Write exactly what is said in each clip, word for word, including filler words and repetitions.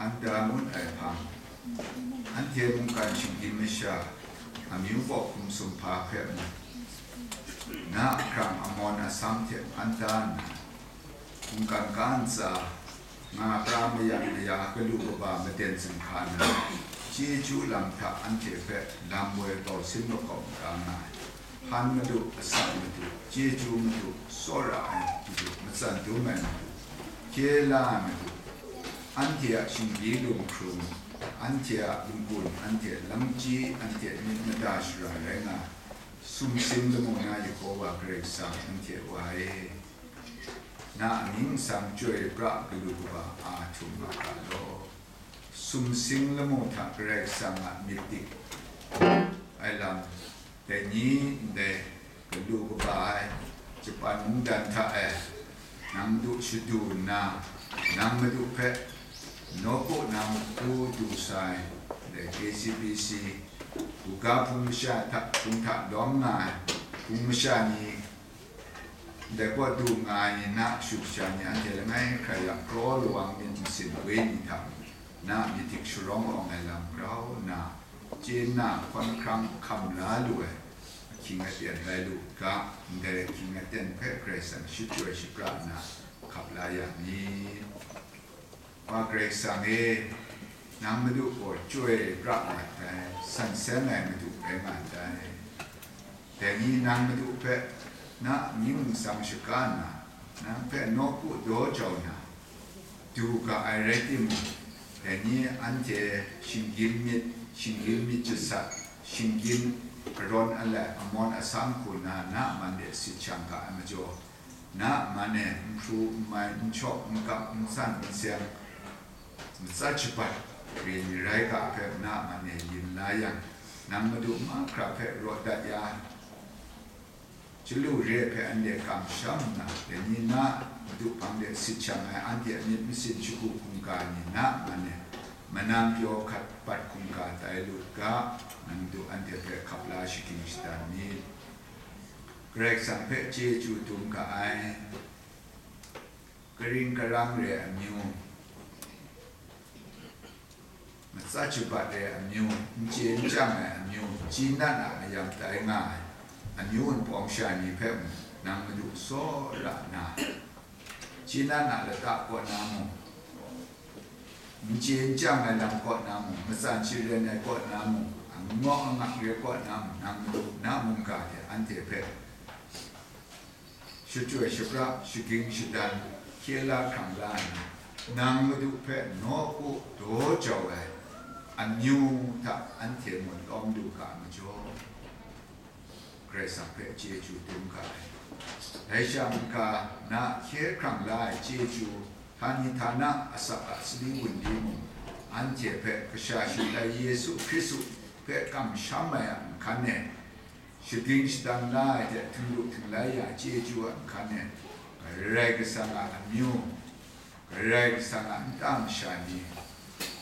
an da ngut ai hpang, anhte mungkan shinggyim masha, amyu kaw hkum sumhpa hpe mung, na ahkrang amawn asam hte an da nna, mungkan ga ntsa, nga pra mayan maya galu kaba maten zinghka na, chyeju lam hta anhte hpe lam woi gau sin makau mada nga ai. Hpan madu, asak madu, chyeju madu, tsawra ai madu, matsan dum ai madu, hkye la ai madu, anhte a shinggyim lu hkrum, anhte a n-gun, anhte a langchyi, anhte a myit mada shara rai nga ai, sumsing lamu na Yehova Karai Kasang anhte Wa e, na amying nsang chyoi pra galu kaba a htum nga ga law. Sumsing lamu hta Karai Kasang a myit dik ai lam, dai ni ndai galu kaba ai Japan mungdan hta e, nang Madu shadu nna, nang Madu hpe nawku na makyu du sai, dai K C B C, buga hpung masha hta, hpung hta lawm nga ai hpung masha ni, ndai kaw du nga ai ni na kashu kasha ni anhte langai hkrai a kraw lawang myit masin wenyi hta na myit dik sharawng awng ai lam grau nna, chye nna hkawn hkrang hkam la lu ai ahkying aten rai lu ga, ndai ahkying aten hpe Karai Kasang shachyoi shapra nna hkap la ya myit. Wa Karai Kasang e, nang Madu gaw chyoi pra nga ndai, san seng ai Madu rai nga ndai. Dai ni nang Madu hpe na amying nsang shaga nna, nang hpe nawku daw jau nna, du ga ai rai timung, dai ni anhte shinggyim myit, shinggyim myit jasat, shinggyim karawn alai amawn asam hku nna na a man de sit shang ga ai majaw, na a man e n hpru, n mai, n chawk, n kap, n san, n seng, matsat shabat re ni rai ga hpe na a man e yin la yang, nang Madu mahkra hpe raw dat ya, chyalu re hpe anhte kamsham nna, dai ni na Madu hpang de sit shang ai anhte a myit masin shagu hkungga ni na a man e manang pyaw hkat pat hkungga tai lu ga, nang Madu anhte hpe hkap la shagying shadan myit. Karai Kasang hpe chyeju dum ga ai. Karing karang re ai amyu, matsat shabat re ai amyu, n chye n chyang ai amyu, chyi nat a mayam tai nga ai amyu npawng sha ni hpe mung, nang Madu tsawra nna, chyi nat a lata kaw na mung, n chye n chyang ai lam kaw na mung, matsan sharen ai kaw na mung, angawk angak re kaw na mung, nang Madu na mungga hte anhte hpe shachyoi shapra, shagying shadan, hkye la hkrang la nna, nang Madu hpe nawku daw jau ai amyu hta anhte mung lawm lu ga ai majaw, Karai Kasang hpe chyeju dum ga ai. Dai sha n-ga na hkye hkrang la ai chyeju, htani htana asak a sali wunli mung, anhte hpe Kasha Shinglai Yesu Hkristu hpe kamsham ai a nhkan e, shagying shadan la ai hte htinglu htinglai ya chyeju a nhkan e, Karai Kasang a amyu, Karai Kasang a nta masha ni,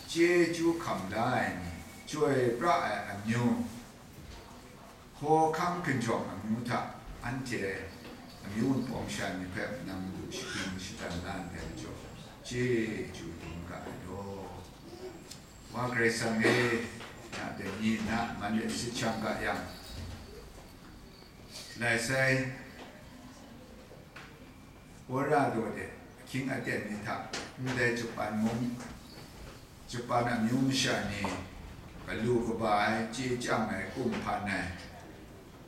chyeju hkam la ai ni, chyoi pra ai amyu, hkawhkam hkinjawng amyu hta anhte amyu npawng sha ni hpe nang Madu shagying shadan la ndai majaw, chyeju dum ga ai law. Wa Karai Kasang e, na dai ni na man e sit shang ga yang, lai sai, wora daw de ahkying aten ni hta, ndai Japan mung, Japan amyu masha ni galu kaba ai, chye chyang ai, kumhpan ai,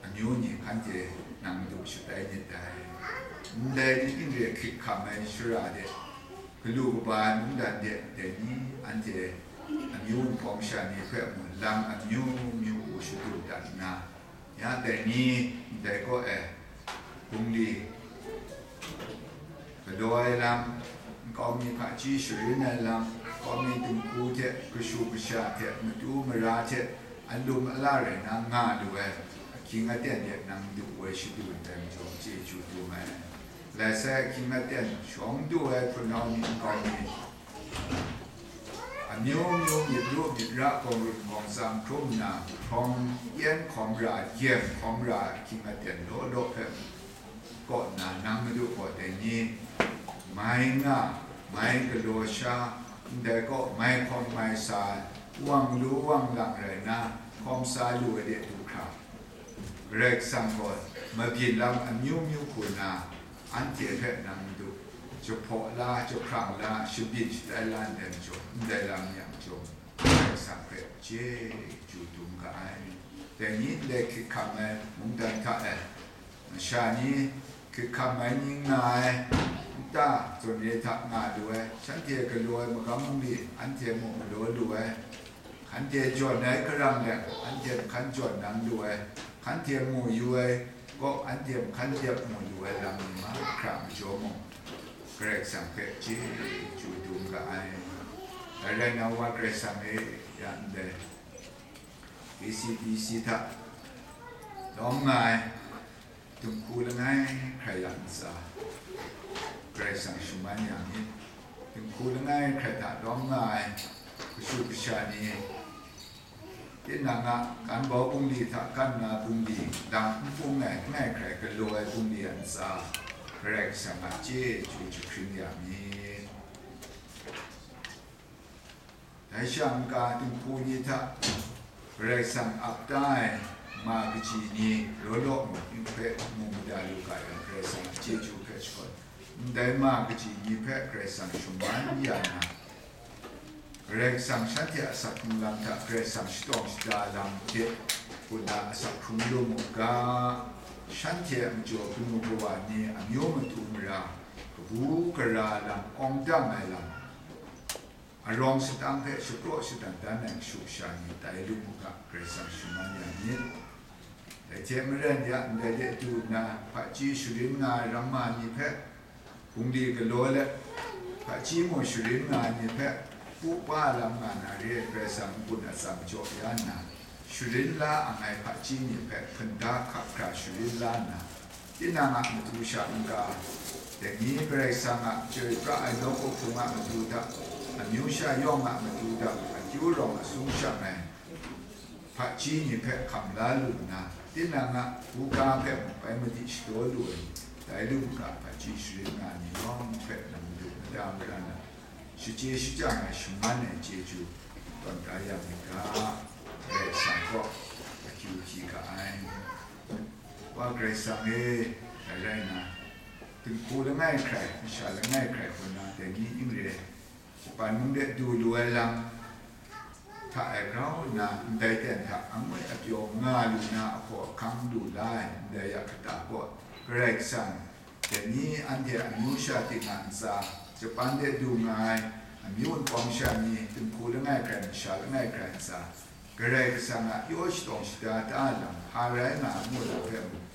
amyu ni hkan hte nang Madu shatai myit dai. Ndai ning re hkrit hkam ai shara de, galu kaba ai mungdan de, dai ni anhte amyu npawng sha ni hpe mung lam amyu myu u shadu dat nna, ya dai ni ndai kaw e, bungli galaw ai lam, nkau mi hpaji sharin ai lam, nkau mi dinghku hte kashu kasha hte matu mara hte alum ala rai na nga lu ai ahkying aten de nang Madu woi shadu ndai majaw chyeju dum ai. Lai sai ahkying aten shawng du ai hpunau ni nkau mi, amyu myu myit ru myit ra, gawng run gawng tsang hkrum nna, hprawng yan hkawm ra, gyem hkawm ra ahkying aten law law hpe kaw nna, nang Madu gaw dai ni mai nga, mai galaw sha, Ndai gaw mai hkawm mai sa, wang lu wang lang rai nna, hkawm sa lu ai de du hkra, Karai Kasang gaw mabyin lam amyu myu hku nna, anhte hpe nang Madu, jahpaw la, jahprang la, shabyin shatai la ndai majaw, ndai lam yang chyawm, Karai Kasang hpe chyeju dum ga ai. Dai ni ndai hkrit hkam ai mungdan hta e, masha ni hkrit hkam ai ni nga ai, nta zawn re hta nga lu ai, shanhte galaw ai magam bungli anhte mung galaw lu ai, hkanhte jawn ai karang let anhte hkan jawn nang lu ai, hkanhte mu yu ai gaw anhte hkan dep mu lu ai lam ni mahkra majaw mung, Karai Kasang hpe chyeju dum ga ai. Dai rai nna, Wa Karai Kasang e, ya ndai K C B C hta lawm nga ai dinghku langai hkrai a ntsa, Karai Kasang shaman ya myit. Dinghku langai hkrai hta lawm nga ai kashu kasha ni, tinang a kan bau bungli hta kan nga bungli, dang n bung ai langai hkrai galaw ai bungli a ntsa, Karai Kasang a chyeju jahpring ya myit. Dai sha n-ga dinghku ni hta Karai Kasang ap da ai ma kaji ni law law mung hpe mu mada lu ga yang, Karai Kasang a chyeju hpe shakawn, ndai ma kaji ni hpe Karai Kasang shaman ya na, Karai Kasang shanhte a asak hkrung lam hta Karai Kasang shatawng shada lam hte hpun na asak hkrung lu mu ga, shanhte a majaw kanu kawa ni amyu matu mara, kabu gara lam awng dang ai lam, arawng sadang hpe shapraw shadan dan ai kashu kasha ni tai lu mu ga, Karai Kasang shaman ya myit. Dai hte maren ya ndai de du nna, hpaji sharin nga ai ramma ni hpe, bungli galaw let, hpaji mung sharin nga ai ni hpe, pu pa lam nga na re ai Karai Kasang n-gun atsam jaw ya nna, sharin la ang ai hpaji ni hpe hpunda hkap hkra sharin la nna, tinang a matu sha n-ga, dai ni Karai Kasang a chyoi pra ai nawku hpung a matu hta, amyu sha yawng a matu hta, akyu rawng asung shang ai hpaji ni hpe hkam la lu nna, tinang a buga hpe mung pai madi shadaw lu ai ni, tai lu mu ga, hpaji sharin nga ai ni yawng hpe nang Madu mada mara na, shachye shajang ai shaman ai chyeju tawn da ya myit ga, Karai Kasang kaw akyu hpyi ga ai. Wa Karai Kasang e, dai rai nna, dinghku langai hkrai, masha langai hkrai hpun na dai ni n re, Japan mung de du lu ai lam hta e grau nna, ndai ten hta angwi apyaw nga lu na, ahkaw ahkang lu la ai ndai a kata kaw, Karai Kasang, dai ni anhte amyu sha ting a ntsa, Japan de du nga ai, amyu nkawm sha ni, dinghku langai hkrai, masha langai hkrai ntsa, Karai Kasang a pyaw shatawng shada da lam, hpa rai nga ai mu lam hpe mung,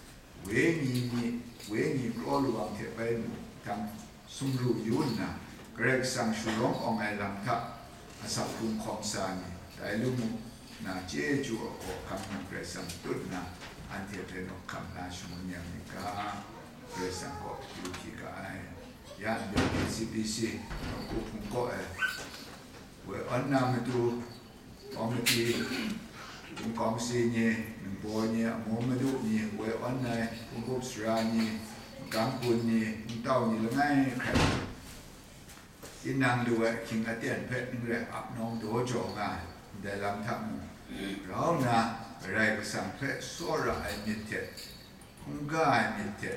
wenyi myit, wenyi kraw lawang hte bai mu, dang sumru yu nna, Karai Kasang sharawng awng ai lam hta asak hkrung hkawm sa ni, tai lu mu, na chyeju a hkaw hkam na Karai Kasang tut nna, anhte hpe nawk hkam na shangun yang myit ga, Karai Kasang kaw akyu hpyi ga ai. Ya ndai K C B C nawku hpung kaw e, woi awn na matu, kawmiti, hpung kawmsi ni, ningbaw ni, amu madu ni, woi awn ai hpung gup sara ni, magam gun ni, ntau ni langai hkrai, tinang lu ai ahkying aten hpe n rai ap nawng daw jaw nga ai ndai lam hta mung, grau nna Karai Kasang hpe tsawra ai myit hte, hkungga ai myit hte,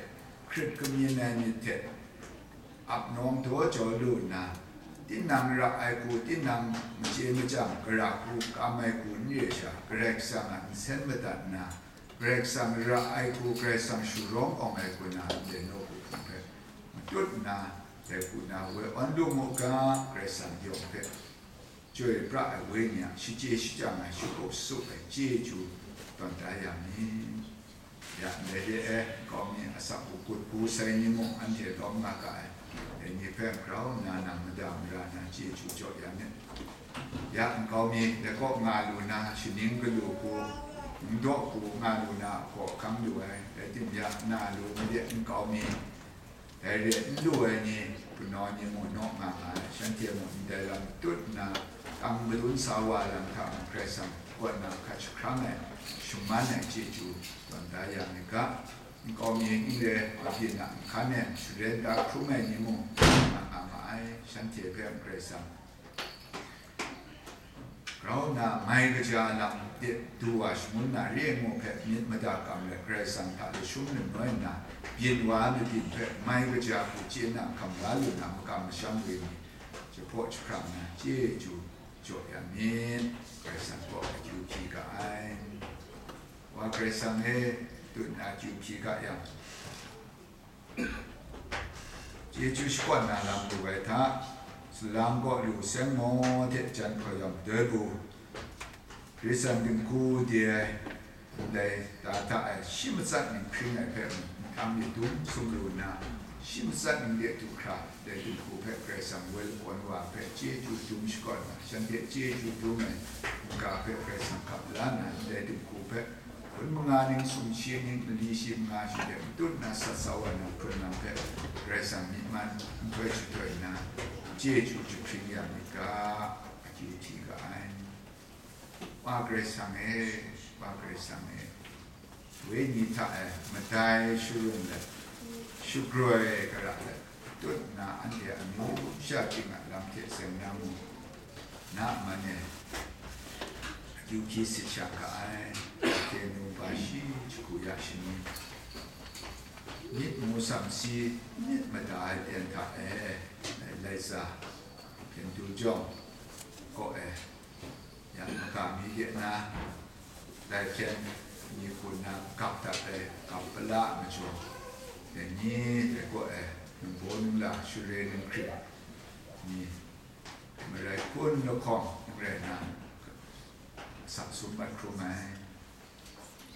hkrit kamyin ai myit hte, ap nawng daw jaw lu nna, tinang ra ai hku, tinang machye machyang, gara hku, kam ai hku n re sha, Karai Kasang a nsen madat nna, Karai Kasang ra ai hku, Karai Kasang sharawng awng ai hku na, ndai nawku hpung hpe matut nna, dai hku na woi awn lu mu ga, Karai Kasang yawng hpe chyoi pra ai wenyi a shachye shajang ai, shakut shasup ai chyeju tawn da ya myit. Ya ndai de e, nkau mi asak makut gu sai ni mung anhte lawm nga ga ai, dai ni hpe grau nna nang mada mara na chyeju jaw ya myit. Ya nkau mi dai kaw nga lu na, shaning galu hku, n daw hku nga lu na, hkaw hkang lu ai, rai timung ya na lu na de nkau mi, dai re n lu ai ni, punau ni mung naw nga nga ai, shanhte mung ndai lam tut nna, tang madun sa wa ai lam hta mung Karai Kasang kaw na hkat jahkrang ai, shaman ai chyeju tawn da ya myit ga, nkau mi n re, mabyin a nhkan e sharen da hkrum ai ni mung nga nga ma ai, shanhte hpe Karai Kasang Grau nna mai kaja lam de du wa shangun na re ai ngu hpe myit mada kam let Karai Kasang hta lashung lamnoi nna, byin wa ai mabyin hpe mai kaja hku chye na hkam la lu na makam masham we ni jahpaw jahprang na chyeju jaw ya myit. Karai Kasang kaw akyu hpyi ga ai. Wa Karai Kasang e, tut nna akyu hpyi ga yang, chyeju shakawn na lam lu ai hta, salam kaw lu seng maw hte jan hkawm yawng doi bu, Karai Kasang dinghku de ai, ndai ta hta e shi matsat ning hpring ai hpe mung, nhtang myit dum sum lu nna, shi matsat ning de du hkra, ndai dinghku hpe Karai Kasang woi lakawn wa hpe chyeju dum shakawn na, shanhte chyeju dum ai n-ga hpe Karai Kasang hkap la nna, ndai dinghku hpe hpun manga ning, sumshi ning, mali shi manga shi hte matut na sat sau ai na hpun lam hpe Karai Kasang myi man nhtoi jahtoi nna, chyeju jahpring ya myit ga, akyu hpyi ga ai. Wa Karai Kasang e, Wa Karai Kasang e, wenyi hta e madai sharung let, shagroi kara let, tut nna anhte amyu sha ting a lam hte seng na mu, na a man e akyu hpyi sit sha ga ai. Hte nu ba shi jahku ya shani, myit mu sam si, myit mada ai ten hta e, lai, lai tsa, hpyen du jawng kaw e, ya maga mi de na, lai hpyen ni hku nna gap dat ai gap pala a majaw, dai ni dai kaw e ningbaw ningla, share ninghkring ni, marai hpun lahkawng n rai nna, asak sum mat hkrum ai,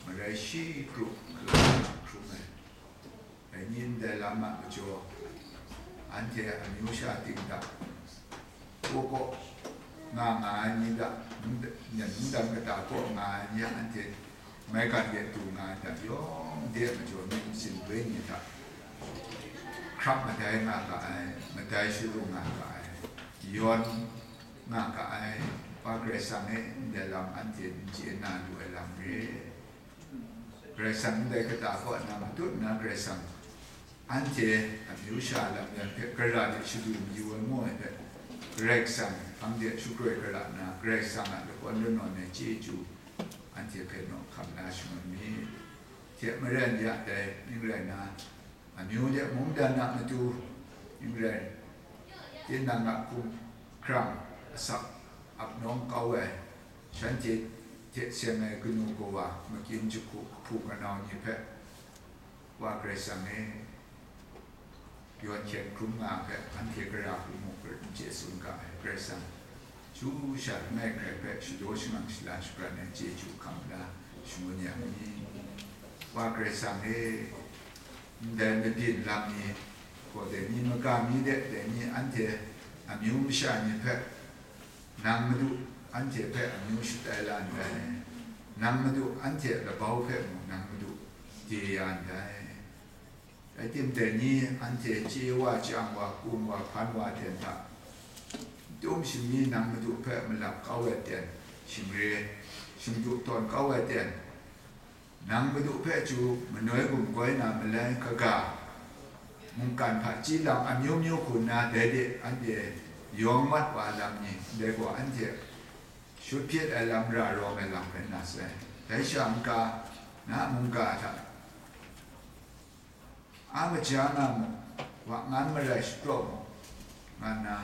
marai shi kru hkrum ai, dai ni ndai lam a majaw, anhte amyu sha ting hta, kaw kaw nga nga ai ni hta, nyan mungdan kata kaw nga ai ni a, anhte maigan de du nga ai hta, yawng de a majaw, myit masin wenyi hta hkrap madai nga ga ai, madai sharung nga ga ai, yawn nga ga ai. Wa Karai Kasang e, ndai lam anhte n chye na lu ai lam re. Karai Kasang ndai kata kaw na matut nna, Karai Kasang anhte amyu sha lam yan hpe gara de shadu mayu ai mu ai hpe, Karai Kasang anhte shagroi gara nna, Karai Kasang a lakawn lanawn ai chyeju anhte hpe naw hkam la shangun myit. Hte maren ya dai, ning rai nna, amyu de mungdan a matu, ning rai, tinang a hkum hkrang asak ap nawng kau ai, shanhte hte seng ai kanu kawa, makyin jahku kahpu kanau ni hpe, Wa Karai Kasang e, yawn hkyen hkrum nga ai hpe, anhte gara hku muk n chye tsun ga ai. Karai Kasang, chu sha langai hkrai hpe shadaw shangang shala shapran ai chyeju hkam la shangun ya mi? Wa Karai Kasang e, ndai mabyin lam ni gaw, dai ni maga mi de, dai ni anhte amyu masha ni hpe, nang Madu anhte hpe amyu shatai la ndai, nang Madu anhte labau hpe mung nang Madu de ya ndai. Rai timung, dai ni anhte chye wa, chyang wa, kum wa, hpan wa ten hta, n tum shingni nang Madu hpe malap kau ai ten, shingre, shingdu tawn kau ai ten, nang Madu hpe chyu manoi gumgoi na malai kaga, mungkan hpaji lam amyu myu hku nna dai de anhte yawng mat wa ai lam ni, ndai gaw anhte shut hpyit ai lam ra rawng ai lam rai nna sai. Dai sha n-ga, na a mungga hta a maja nga mu, wa ngan marai shapraw mu, nga nna,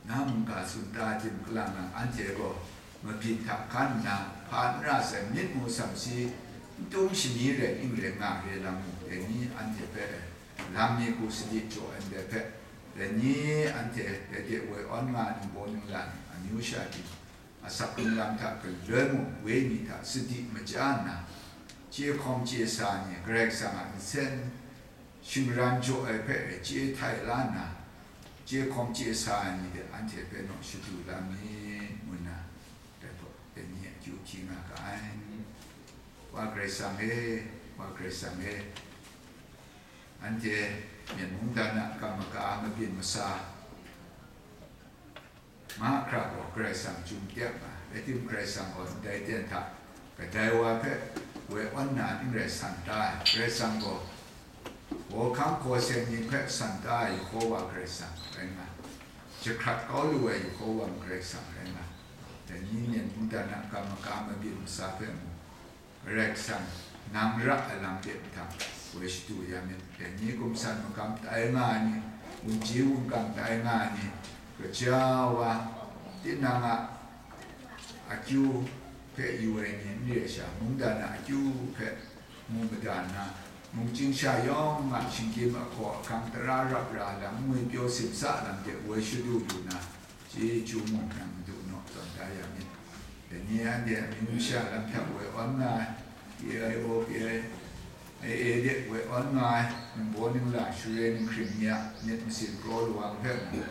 na mungga tsun ta tim kalang nang anhte gaw mabyin hta hkan nna, hpa n ra sai, myit mu sam si, n tum shani rai, ning rai nga re lam mu, dai ni anhte hpe lam mi hku sadi jaw ai ndai hpe, dai ni anhte dai de woi awn nga ai ningbaw ningla ni, amyu sha ting, asak ninglang hta galoi mung, wenyi hta sadi maja nna, chye hkawm chye sa ai ni, Karai Kasang a nsen shingran jaw ai hpe chye htai la nna, chye hkawm chye sa ai ni de anhte hpe naw shadu la mi, ngu nna, dai hpaw dai ni akyu hpyi nga ga ai. Wa Karai Kasang e, Wa Karai Kasang e, anhte Myen mungdan a kam maga mabyin masa mahkra gaw Karai Kasang chyum tyak nga, rai timung, Karai Kasang gaw ndai ten hta kadai wa hpe woi awn na ning rai san ta ai. Karai Kasang gaw hkawhkam hkaw seng ni hpe san ta ai Yehova Karai Kasang rai nga, jahkrat kau lu ai Yehova mung Karai Kasang rai nga, Dai ni nin mungdan a kam maka mabyin masa hpe mung, Karai Kasang nang ra ai lam hte mahtang woi shadu ya myit. Dai ni gumsan magam tai nga ai ni, wunji wungkang tai nga ai ni, gaja wa, tinang a akyu hpe yu ai ni n re ai sha, mungdan a akyu hpe mu mada nna, mungchying sha yawng a shinggyim ahkaw ahkang tara rap ra lam, ngwi pyaw simsa lam hte woi shadu lu na, chyeju mung nang Madu naw tawn da ya myit. Dai ni anhte amyu masha lam hpe woi awn nga ai, P I O, P I A de woi awn nga ai, ningbaw ningla, share ninghkring ni a myit masin kraw lawang hpe mung,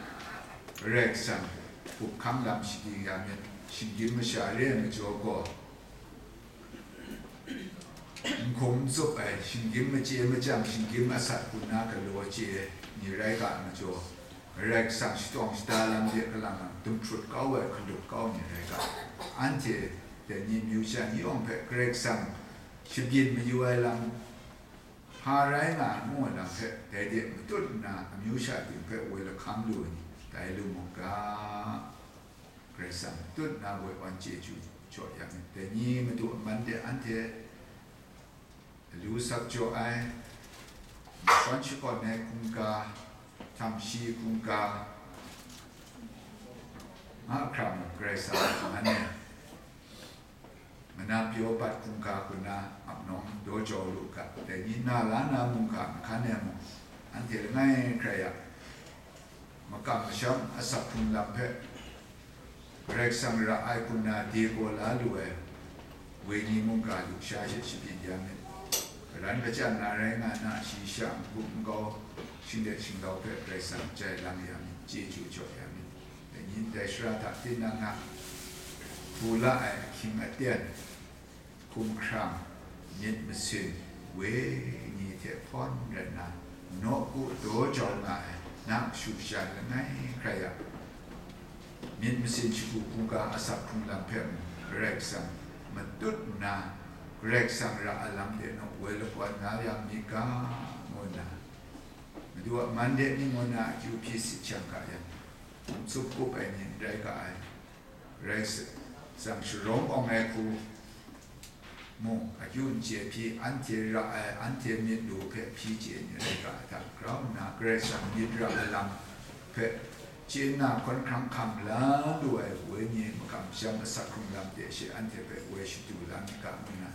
Karai Kasang hkup hkang lam shadi ya myit. Shinggyim masha re ai majaw gaw, n hkum n tsup ai, shinggyim machye machyang, shinggyim asat hku na galaw chye ni rai ga ai majaw, Karai Kasang shatawng shada lam de kalang lang dumhprut kau ai, hkalup kau ni rai ga ai. Anhte dai ni amyu sha ni yawng hpe Karai Kasang shabyin mayu ai lam, hpa rai nga ai ngu ai lam hpe, dai de matut nna amyu sha ting hpe woi lahkam lu ai ni, dai lu mu ga. Karai Kasang tut na woi wan chyeju jaw ya myit. Dai ni Madu a man de anhte alu sak jaw ai, makhawn shakawn ai hkungga, htam shi hkungga, nga hkra mung Karai Kasang a man e. Mana pyaw bat hkungga hku na ap nawng daw jau lu ga, dai ni na la na mungga nhkan e mung, anhte langai hkrai a makam masham asak hkrung lam hpe Karai Kasang ra ai hku na de gaw la lu ai wenyi mungga lusha she shabyin ya myit. Karan kachyan na rai nga na, shi sha n-gup n-gau, shinglet shinglau hpe Karai Kasang jai lang ya myit, chyeju jaw ya myit. Dai ni ndai shara hta tinang a hpu la ai ahkying aten, hkumhkrang, myit masin, wenyi hte hpawn rai nna, nawku daw jau nga ai na kashu kasha langai hkrai a myit masin shagu hkungga asak hkrung lam hpe mung, Karai Kasang matut nna, Karai Kasang ra ai lam de naw woi lakwan nga ya myit ga, ngu nna, Madu a man de ni ngu na akyu hpyi sit shang ga yang, n tsup kup ai ni n rai ga ai. Karai Kasang sharawng awng ai hku mung, akyu n chye hpyi, anhte ra ai, anhte myit lu hpe hpyi chye ni rai ga ai hta grau nna, Karai Kasang myit ra ai lam hpe chye nna, hkawn hkrang hkam la lu ai wenyi makam masham asak hkrung lam de she anhte hpe woi shadu la myit ga, ngu nna,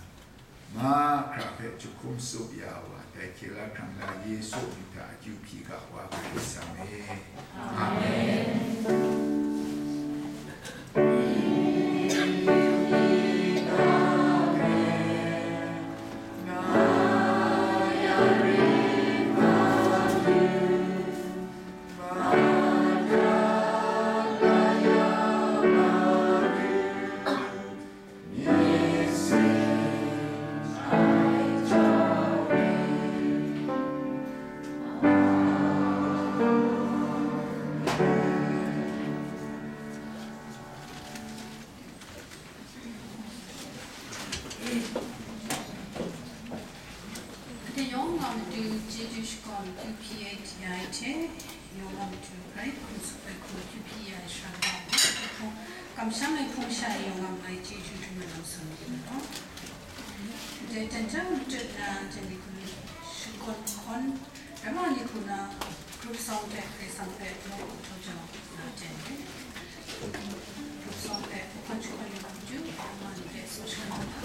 mahkra hpe jahkum tsup ya wa, dai hkyela hkrang la Yesu mying hta akyu hpyi ga wa, Karai Kasang e. Amen. Hte yawng a matu chyeju shakawn akyu hpyi ai hte, yawng a matu grai hpung tsup ai hku akyu hpyi ai sara wa, kamsham ai hpung sha yawng a ngai chyeju hkrum ai lam tsun yu ai law. Dai hten chyang matut na, dai ni hku shakawn hkawn, rai wa ni hku na, group song hpe, Karai Kasang hpe nawku daw jau na ten ai. Group song hpe hkawn shakawn yu hku tu, rai wa ni hpe tsun shangun hta.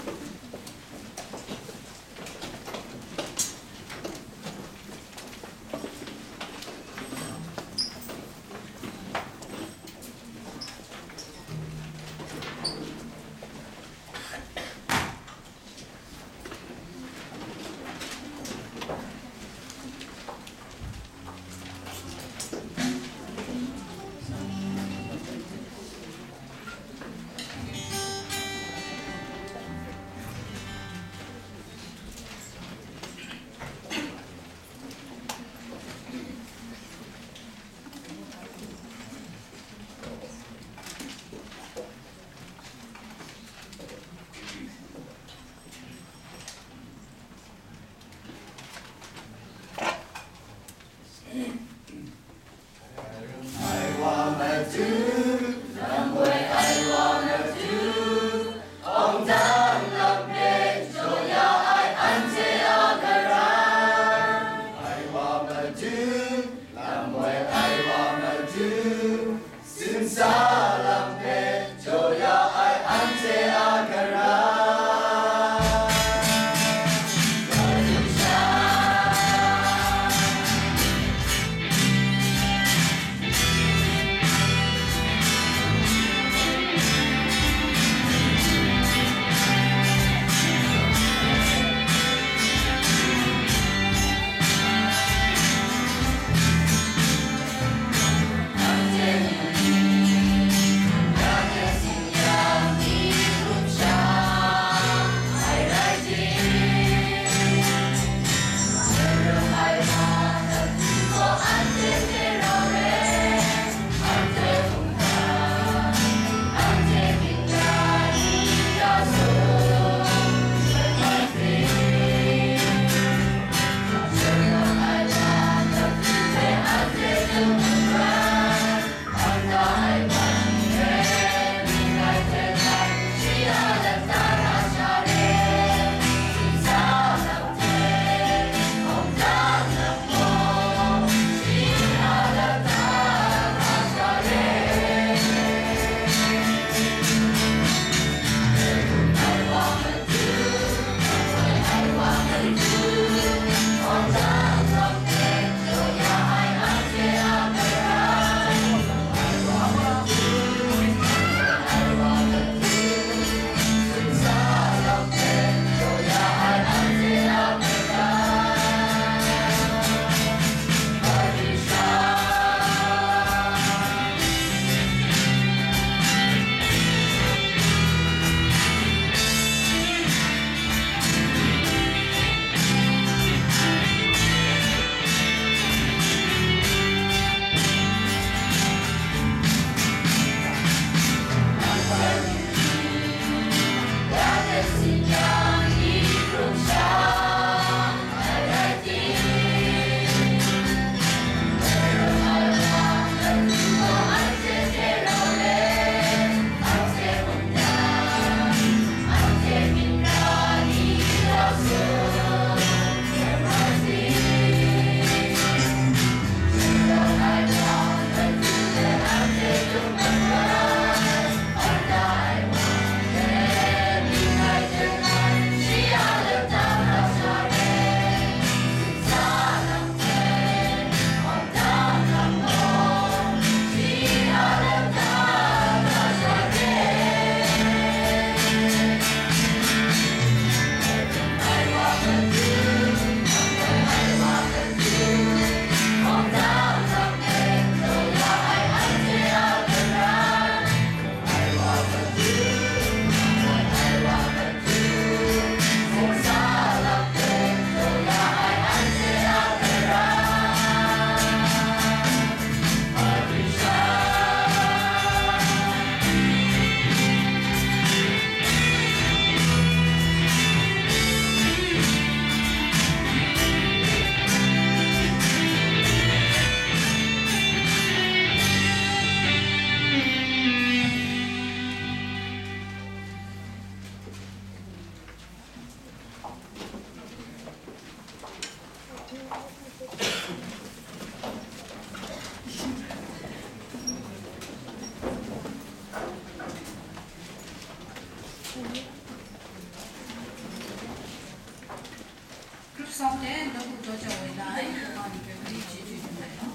Group song de nawku daw jau ai la ai, kawa ni hpe gari chyeju yu ai law.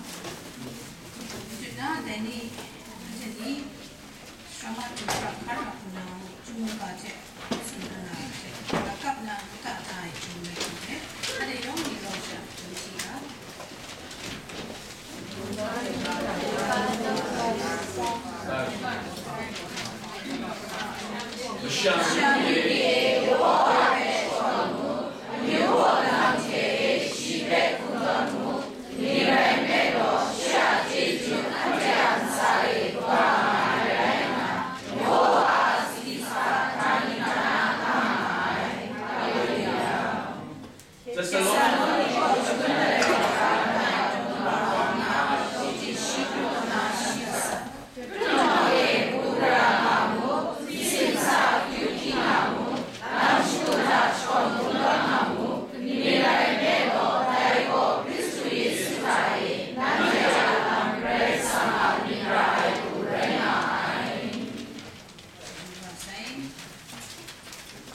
Machyu na, dai ni, anhte ni, Shama du hkra hkar hkra hpunau, chyu mu ga hte, tsun hkra na hte, ga kap na, ga ta ai chyu mu ai hte, hkra de yawng ni rawng sha, chyu si ga.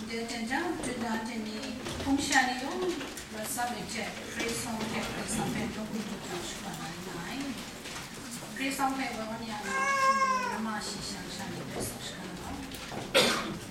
Ndai jan jang, Juda hte ni, hpung sha ni yawng rawt tsap ai hte, Hkristu hpe, Hkristu hpe nawku daw jau shaga na ring nga ai. Hkristu hpe woi wan ya na, rama shayi sha sha ni hpe sa shaga na rawng.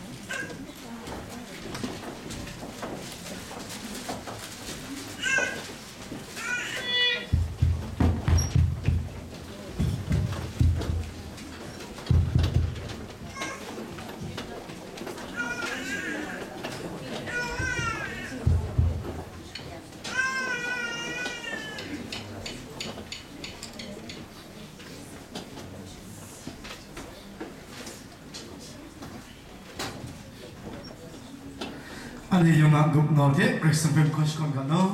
Anhte yawng a gup nau hte Karai Kasang hpe mahkawn shakawn ga law.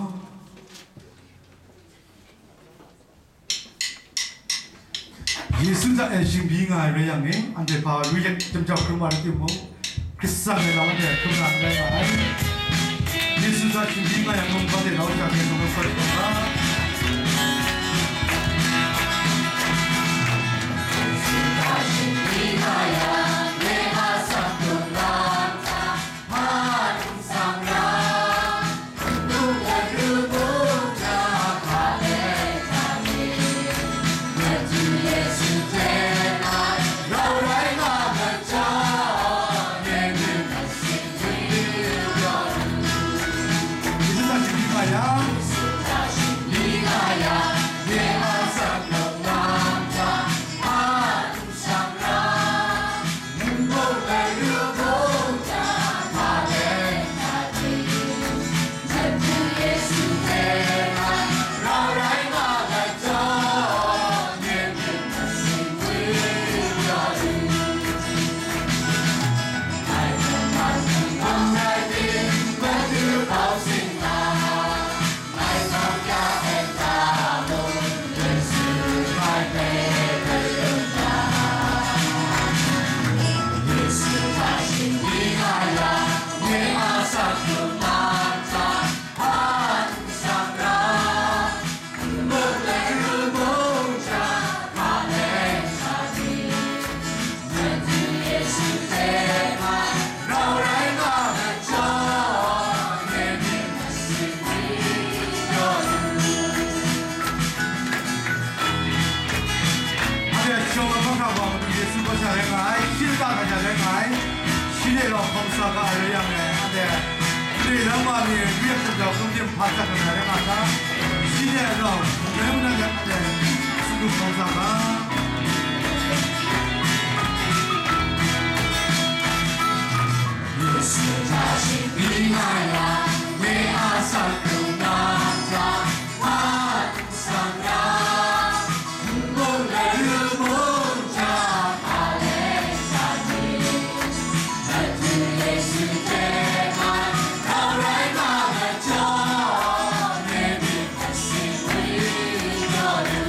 Yesu hta e shingbyi nga ai rai yang e, anhte hpa lu yet, jam jau hkrum wa rai timung, Karai Kasang e lau anhte hkrum na n rai nga ai. Yesu hta shingbyi nga yang mung, hpa de lau sha hte mung, hpa de lau sha. Anhte shawng lahkawng hta wa Madu Yesu gaw sha rai nga ai, shi lata gaw sha rai nga ai, shi de rau hkawm sa ga ai rai yang e, anhte, gade nang wa mi, ru yak hkrung jau hkrum tim hpa sak ai rai nga ta, shi de rau, mungdan mungdan de, anhte, tsun du hkawm sa ga. Yesu hta shingkri nga yang, nye a san hkrung na hta, hpa hkrung sang ra, n-gun laru mung hta hpa leng hta ni, Madu Yesu hte man rau rai nga ai jaw, nye myit masin wunpyaw lu.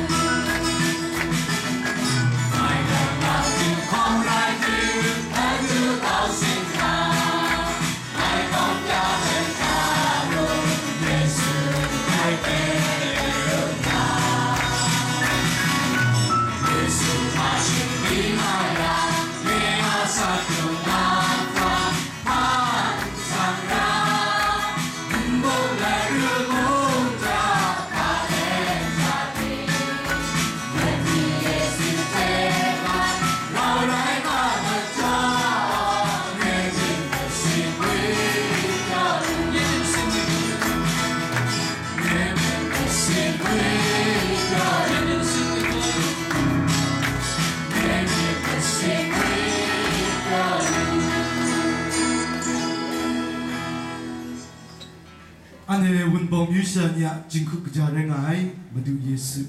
Anhte Wunpawng myu sha ni a jinghku kaja rai nga ai Madu Yesu,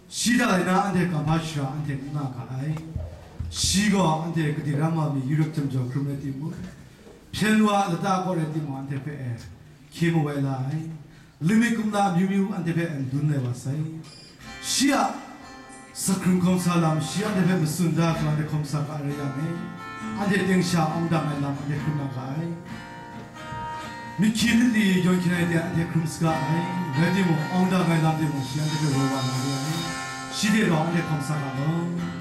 shi hta lai na anhte kamhpa shara anhte n nga ga ai. Shi gaw anhte Kade Rama mi Europe hte majaw hkrum rai timung, hpyen wa lata kaw rai timung, anhte hpe e hkye mawai la ai. Limit kumla amyu myu anhte hpe e madun lai wa sai. Shi a Sakhkrung hkawm sa lam shi anhte hpe matsun da hkra anhte hkawm sa ga ai rai yang e, anhte ting sha awng dang ai lam anhte hkrum na ga ai. Myit hkyi lit li yawn hkyin ai de anhte hkrum saga ai, rai timung, awng dang ai lam de mung shi anhte hpe woi wa na re ai. Shi de rau anhte hkawm sa ga law.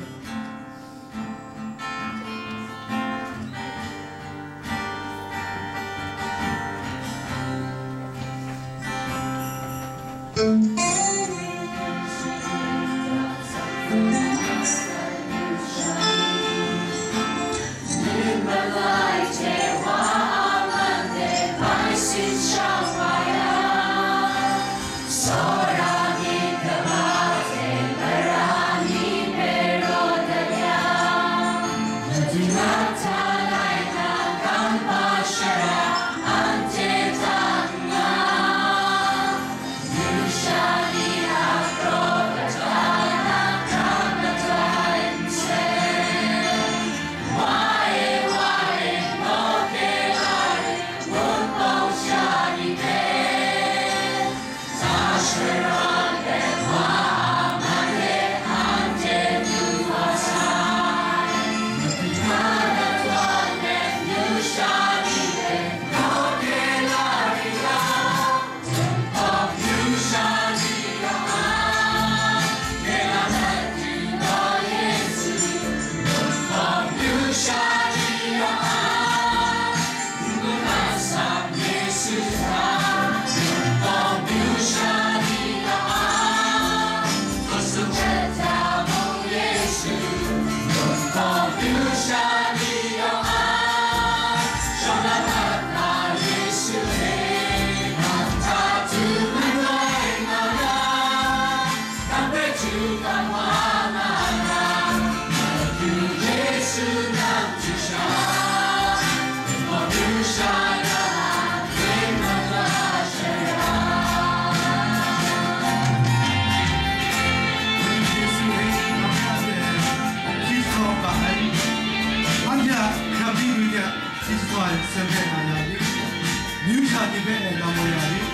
Myu sha ni hpe e lam woi ya rit.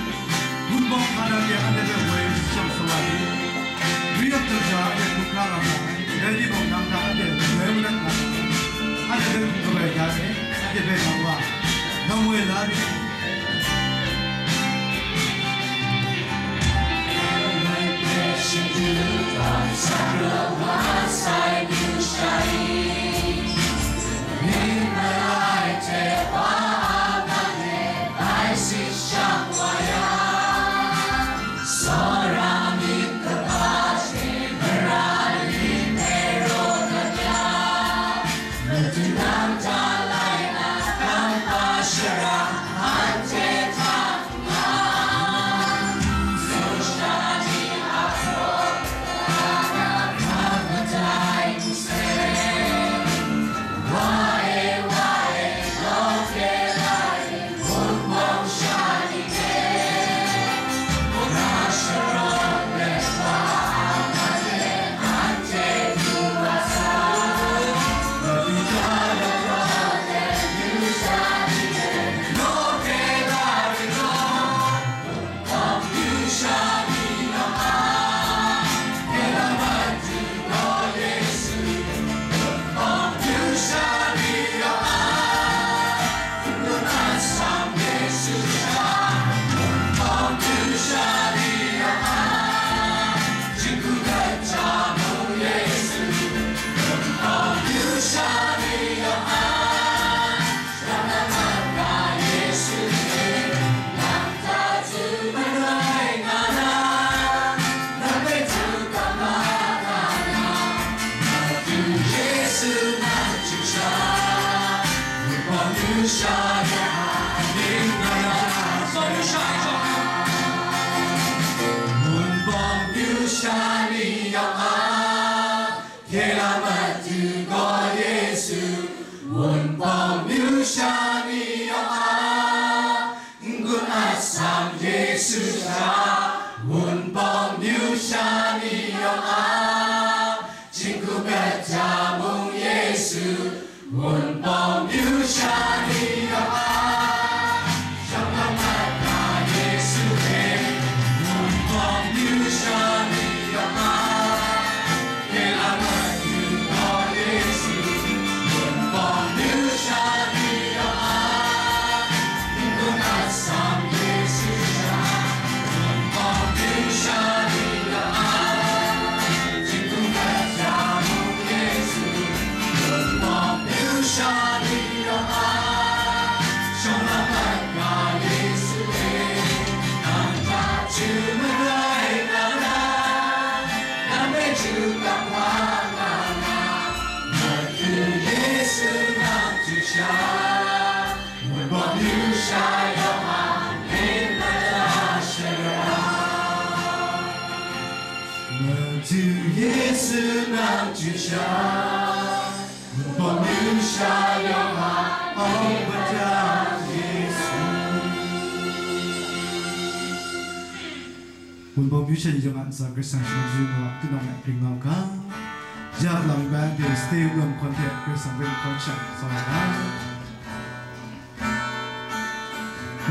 Wunpawng hkra na de anhte hpe woi shang sa wa rit. Ri ap jang sha anhte hkrup hkra nga ma ai. Rai timung, nang hta anhte woi manat nga ma ai. Anhte hpe hkum kabai da ai. Anhte hpe lam wa, lam woi la rit. Wunpawng myu sha ni yawng a, shawng lam mat ga Yesu e. Wunpawng myu sha ni yawng a, hkye la mat yu gaw Yesu. Wunpawng myu sha ni yawng a, hkungga sam Yesu sha. Wunpawng myu sha ni yawng a, Madu Yesu nang chyu sha, Wunpawng myu sha yawng a, au Madu Yesu. Wunpawng myu sha ni yawng a ntsa Karai Kasang shaman shayu nga, tinang a ring nga u ga. Yak lang bai de stay room hkawn hte Karai Kasang ring hkawn shang sa wa ga.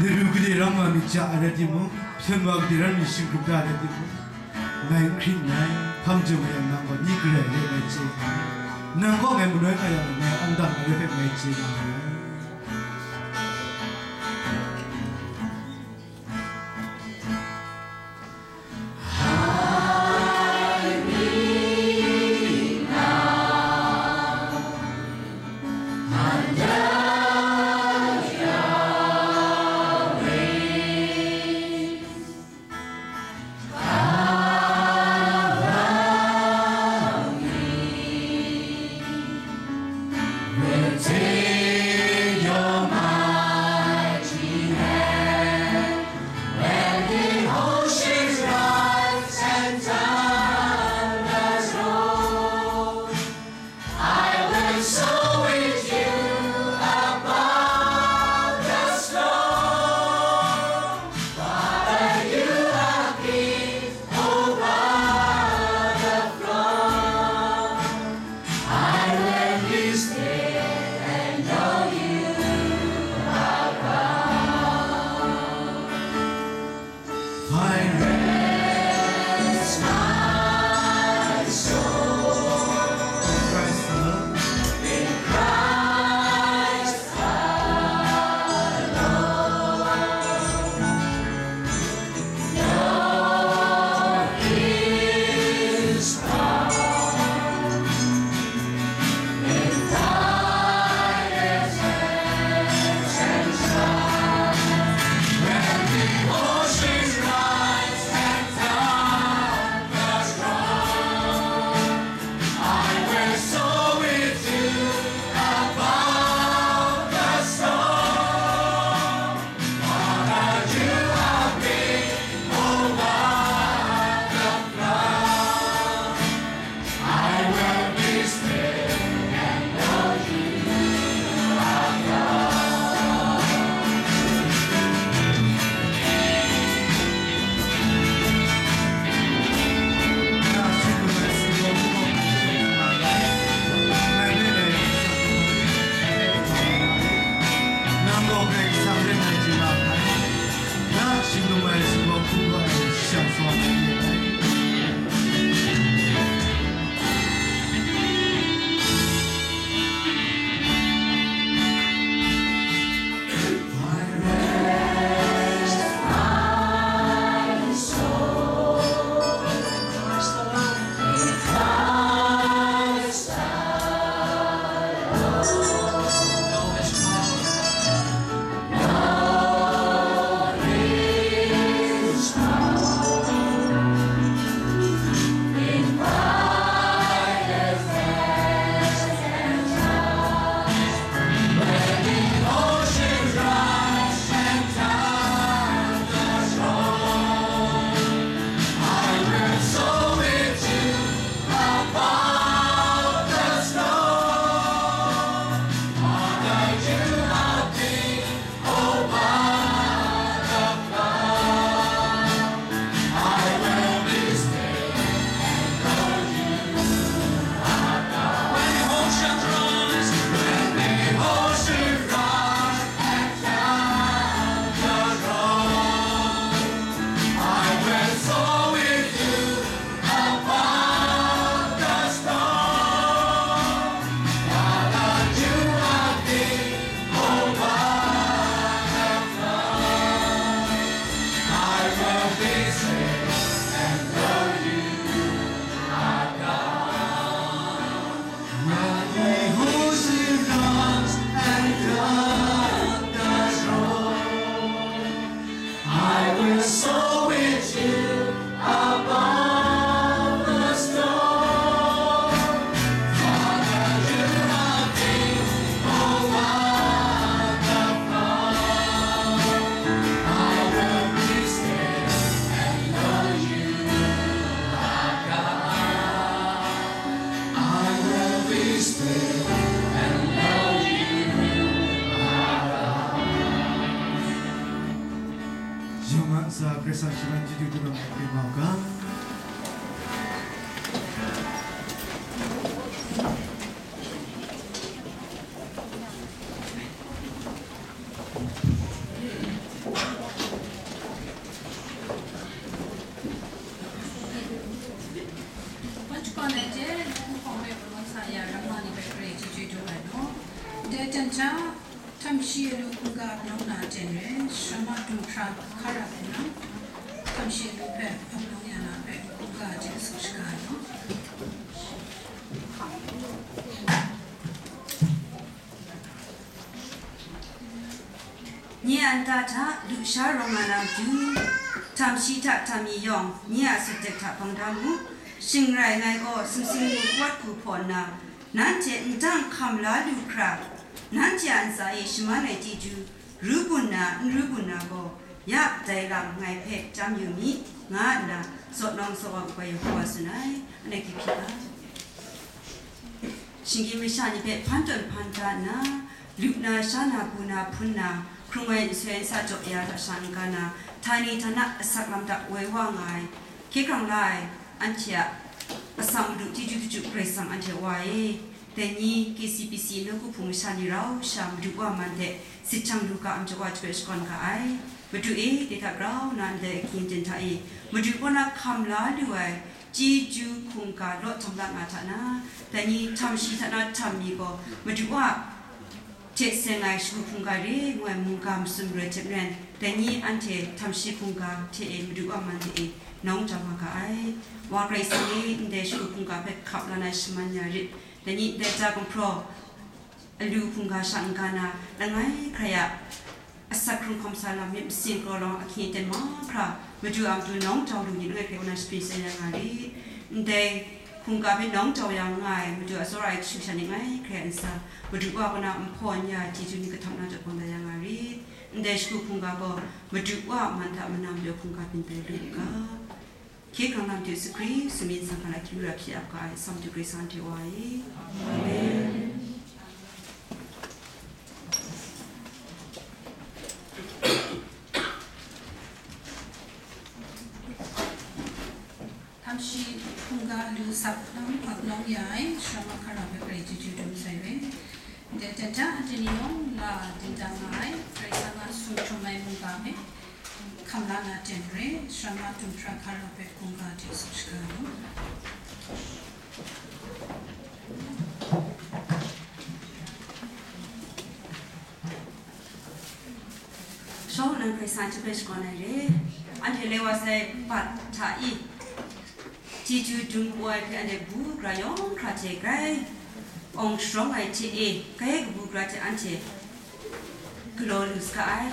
Nit ru gade ram nga myit ja ai rai timung, hpyen wa gade ram myit shingkrup da ai rai timung, ngai n hkring nngai, hkam jung ai yang nang gaw ni garai re ai chye ai. Nang kaw ngai manoi nga yang ngai awng dang ai rai hpe ngai chye nga ai. Sa shivan chyeju du lam hpe mau ga. Dai hta, htamshi alu hkungga ap nau na ten re, sharama dum hkra hkara hku nang, htamshi alu hpe ap nau ya na hpe hkungga hte tsun shaga ai law. Nye a nta hta lusha rawng nga na matu, htamshi hta htammi yawng nye a sut dek hta bang da mu. Shing rai ngai gaw sumsing mu kawat hku hpaw nna, nanhte ndang hkam la lu hkra, nanhte a ntsa e shaman ai chyeju ru gun na, n ru gun na gaw, ya dai lam ngai hpe tam yu mi, nga nna zawn nawng zawn wa kaba Yehowa tsun ai. Anhte hkye hpyi ga. Shinggyim masha ni hpe hpan tawn hpan da nna, lu na, sha na, bu na, hpun na, hkrung ai nsoi nsa jaw ya hta sha n-ga na, htani htana asak lam hta woi wa nga ai, hkye hkrang la ai, anhte a asak Madu chyeju dachyut Karai Kasang anhte Wa e. Dai ni K C B C nawku hpung masha ni rau sha Madu Wa man hte sit jang lu ga ai majaw wa hte shakawn ga ai. Madu e, dai hta grau na ndai ahkying ten hta e, Madu kaw na hkam la lu ai chyeju hkungga law jang la nga hta na, dai ni htamshi hta na htammi gaw Madu Wa hte seng ai shagu hkungga re ngu ai mungga matsun marai hte maren, dai ni anhte htamshi hkungga hte e Madu Wa man hte e nawng jau nga ga ai. Wa Karai Kasang e, ndai shagu hkungga hpe hkap la na shaman ya rit. Dai ni ndai ja gumhpraw alu hkungga sha n-ga na, langai hkrai a asak hkrung hkawm sa lam myit masin kraw lawng ahkying aten mahkra, Madu a matu nawng jau lu ni langai hkrai kaw na shapring shayan ya nga rit. Ndai hkungga hpe nawng jau ya nga ai Madu a tsawra ai kashu kasha ni langai hkrai a ntsa, Madu Wa kaw na n hpaw n ya chyeju ni kahtawng na jaw bang da ya nga rit. Ndai shagu hkungga gaw Madu Wa a man hta manam yaw hkungga byin tai lu u ga. Hkye hkrang lam hte sukri, sumyin sang hkan a akyu ra hpyi ap ga ai, Asak Madu Karai Kasang hte Wa e. Amen. Htamshi hkungga alu sap nang ap nang ya ai, sharama hkara hpe Karai chyeju dum sai we. Dai hta hta, anhte ni yawng la dingdang nga ai, Karai Kasang a sum htum ai mungga hpe hkam la na ten re, sharama dum hkra hkara hpe hkungga hte tsun shaga ai. Shawng nnan Karai Kasang hte hpe shakawn ai re. Anhte lai wa sai bat hta i, chyeju dum ai hpe anhte kabu gara yawng hkra hte grai awng sharawng ai hte e, grai kabu gara hte anhte galaw lu saga ai.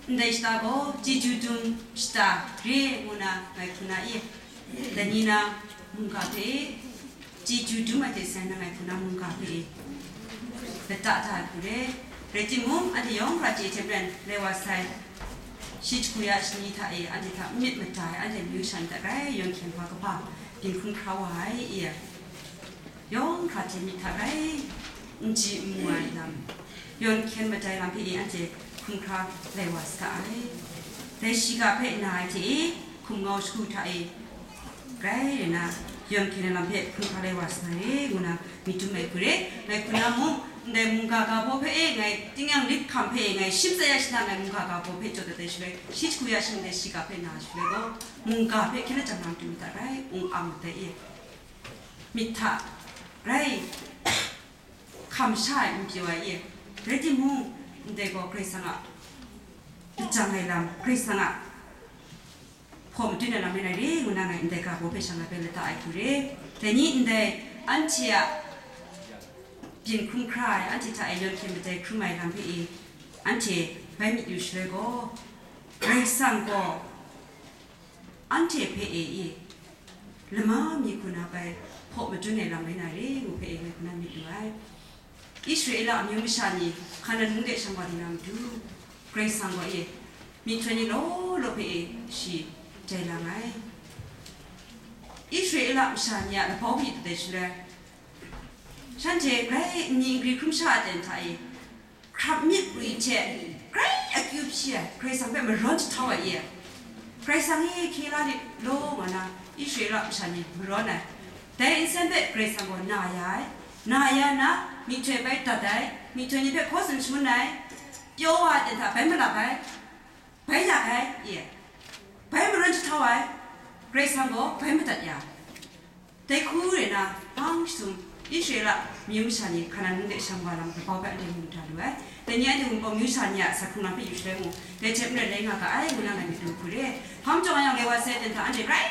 Ndai shata gaw chyeju dum shata re ngu na ngai hku na i, dai ni na mungga hpe e, chyeju dum ai hte sai na ngai hku na mungga hpe e, lata da ai hku re. Rai timung, anhte yawng hkra chye hte maren, lai wa sai, shi jahku ya shani hta e, anhte hta n myit mada ai, anhte myu sha ni hta grai yawn hkyen hpa kaba byin hkrum hkra wa ai, i yawng hkra hte myit hta grai n ji n mu ai lam, yawn hkyen madai lam hpe e anhte hkrum hkra lai wa saga ai. Dai shiga hpe na ai hte e, hkum ngau shagu hta e, grai rai na, yawn hkyen ai lam hpe hkrum hkra lai wa saga ai, ngu na myit dum ai hku re. Ngai hku na mung, ndai mungga ga baw hpe e ngai, tingnyang lit hkam hpe e ngai shim tsai ya shana, ngai mungga ga baw hpe jaw dat ai shaloi, shi jahku ya shani dai shiga hpe na ai shaloi gaw, mungga hpe hkyen lajang na matu myit hta grai ung ang dat ai e. Myit hta grai hkam sha ai n pyaw ai e. Rai timung, ndai gaw Karai Kasang a lajang ai lam, Karai Kasang a hpaw madun ai lam rai na re ngu na ngai ndai ga baw hpe sha ngai hpe lata ai hku re. Dai ni ndai anhte a byin hkrum hkra ai, anhte hta e yawn hkyen madai hkrum ai lam hpe e, anhte bai myit yu shaloi gaw, Karai Kasang gaw anhte hpe e i, lama mi hku na bai hpaw madun ai lam rai na re ngu hpe e ngai hku na myit lu ai. Israela amyu masha ni Hkanan mung de shang wa di na matu, Karai Kasang gaw e myihtoi ni law law hpe e shi jai lang ai. Israela masha ni a labau hpyi dat ai shaloi, shanhte grai nni nkri hkrum sha aten hta e, hkrap myit gwi hte grai Akyu hpyi ai, Karai Kasang hpe marawn jahtau ai i? Karai Kasang e hkye la lit law nga na, Israela masha ni marawn ai. Dai nsen hpe Karai Kasang gaw na ya ai, na ya na, myihtoi bai dat ai, myihtoi ni hpe hkaw tsun shangun ai, pyaw wa ai ten hta bai malap ai, bai yak ai i? Bai marawn jahtau ai, Karai Kasang gaw bai madat ya ai. Dai hku re na, hpang jahtum Israela myu masha ni Hkanan mung de shang wa lam grau hpe anhte mu hta lu ai. Dai ni anhte Wunpawng myu masha ni a sakhung lam hpe yu shaloi mung, dai hte maren rai nga ga ai, ngu na ngai myit lu hku re. Hpa majaw nga yang, Lewi sai ten hta anhte grai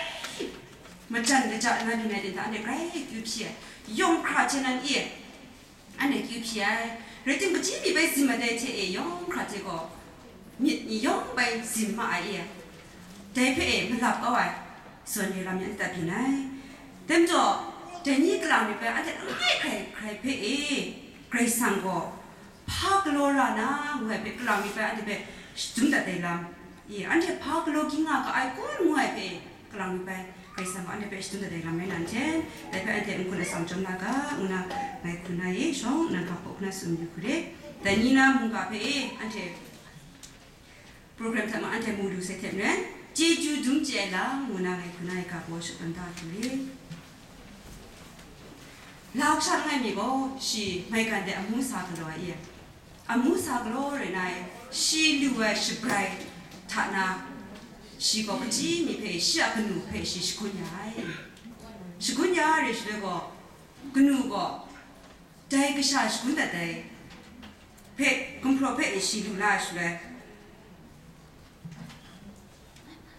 majan kaja nna byin ai ten hta anhte grai akyu hpyi ai. Yawng hkra hte nan i? Anhte akyu hpyi ai. Rai timung, kaji mi bai zim ai dai hte e yawng hkra hte gaw myit ni yawng bai zim ma ai i? Dai hpe e malap kau ai zawn re lam yan ta byin ai. Dai majaw, dai ni kalang myit bai anhte langai hkrai hkrai hpe e, Karai Kasang gaw hpa galaw ra na, ngu ai hpe kalang myit bai anhte hpe shadum dat ai lam i? Anhte hpa galaw ging nga ga ai kun, ngu ai hpe e, kalang myit bai Karai Kasang gaw anhte hpe shadum dat ai lam rai na nhten, dai hpe anhte n-gun atsam chyawm na ga, ngu na ngai hku na e, shawng nnan ga hpaw hku na tsun yu hku re. Dai ni na mungga hpe e, anhte program hta ma anhte mu lu sai hte maren, chyeju dum chye ai lam, ngu na ngai hku na e ga baw shut tawn da hku re. Lau sha langai mi gaw, shi maigan de amu sa galaw ai i? Amu sa galaw re na e, shi lu ai shabrai hta na, shi gaw kaji mi hpe shi a kanu hpe shi shagun ya ai. Shagun ya re shaloi gaw, kanu gaw dai kasha shagun dat ai hpe, gumhpraw hpe shi lu la ai shaloi,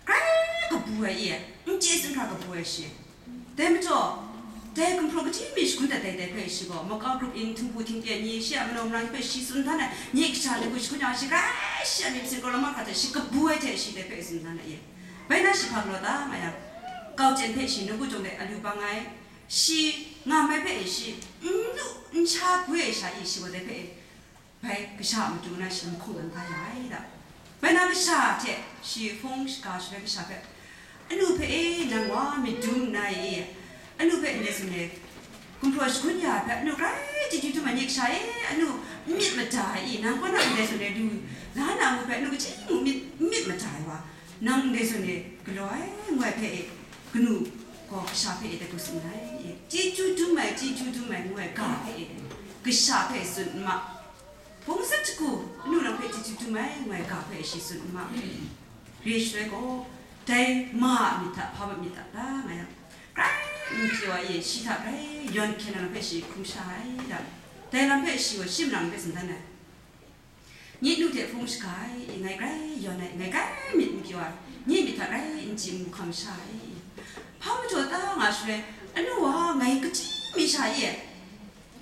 grai kabu ai i? N chye tsun hkra kabu ai shi. Dai majaw, dai gumhpraw kaji mi shagun dat ai dai hpe shi gaw, makau grup yin, htingbu htingpye ni, shi a manaw marang hpe shi tsun dan ai, nye kasha ni hku shagun yang, shi grai shi a myit masin kraw lama hkra hte shi kabu ai hte shi dai hpe tsun dan ai i? Bai na shi hpa galaw ta nga yang, kau chyen hpe shi nawku jawng de alu bang ai, shi ngam ai hpe shi n lu n sha gwi ai sha i, shi gaw dai hpe bai kasha a matu na shi lahkawng dan da ya ai da. Bai na kasha hte shi hpung shaga shaloi kasha hpe, "Anu hpe e, nang wa myit dum nna e, anu hpe ndai zawn e gumhpraw shagun ya ai hpe, anu grai chyeju dum ai nye kasha e, anu n myit mada ai i, nang kaw na ndai zawn e lu la na, ngu hpe anu kaji mung myit, n myit mada ai wa, nang ndai zawn e galaw ai," ngu ai hpe e, kanu gaw kasha hpe e dai hku tsun ai i? Chyeju dum ai, chyeju dum ai, ngu ai ga hpe e, kasha hpe tsun n ma. Hpung sat shagu, anu nang hpe chyeju dum ai, ngu ai ga hpe shi tsun n ma. Re shaloi gaw, dai ma a myit hta hpa mat myit ta ta nga yang, grai n pyaw ai e, shi hta grai yawn hkyen ai lam hpe shi hkrum sha ai da. Dai lam hpe shi gaw shi malang hpe tsun dan ai. Nye nu hte hpung shaga ai, ngai grai yawn ai, ngai grai myit n pyaw ai, nye myit hta grai n chye n hkam sha ai. Hpa majaw ta nga shaloi, anu wa ngai kaji mi sha e,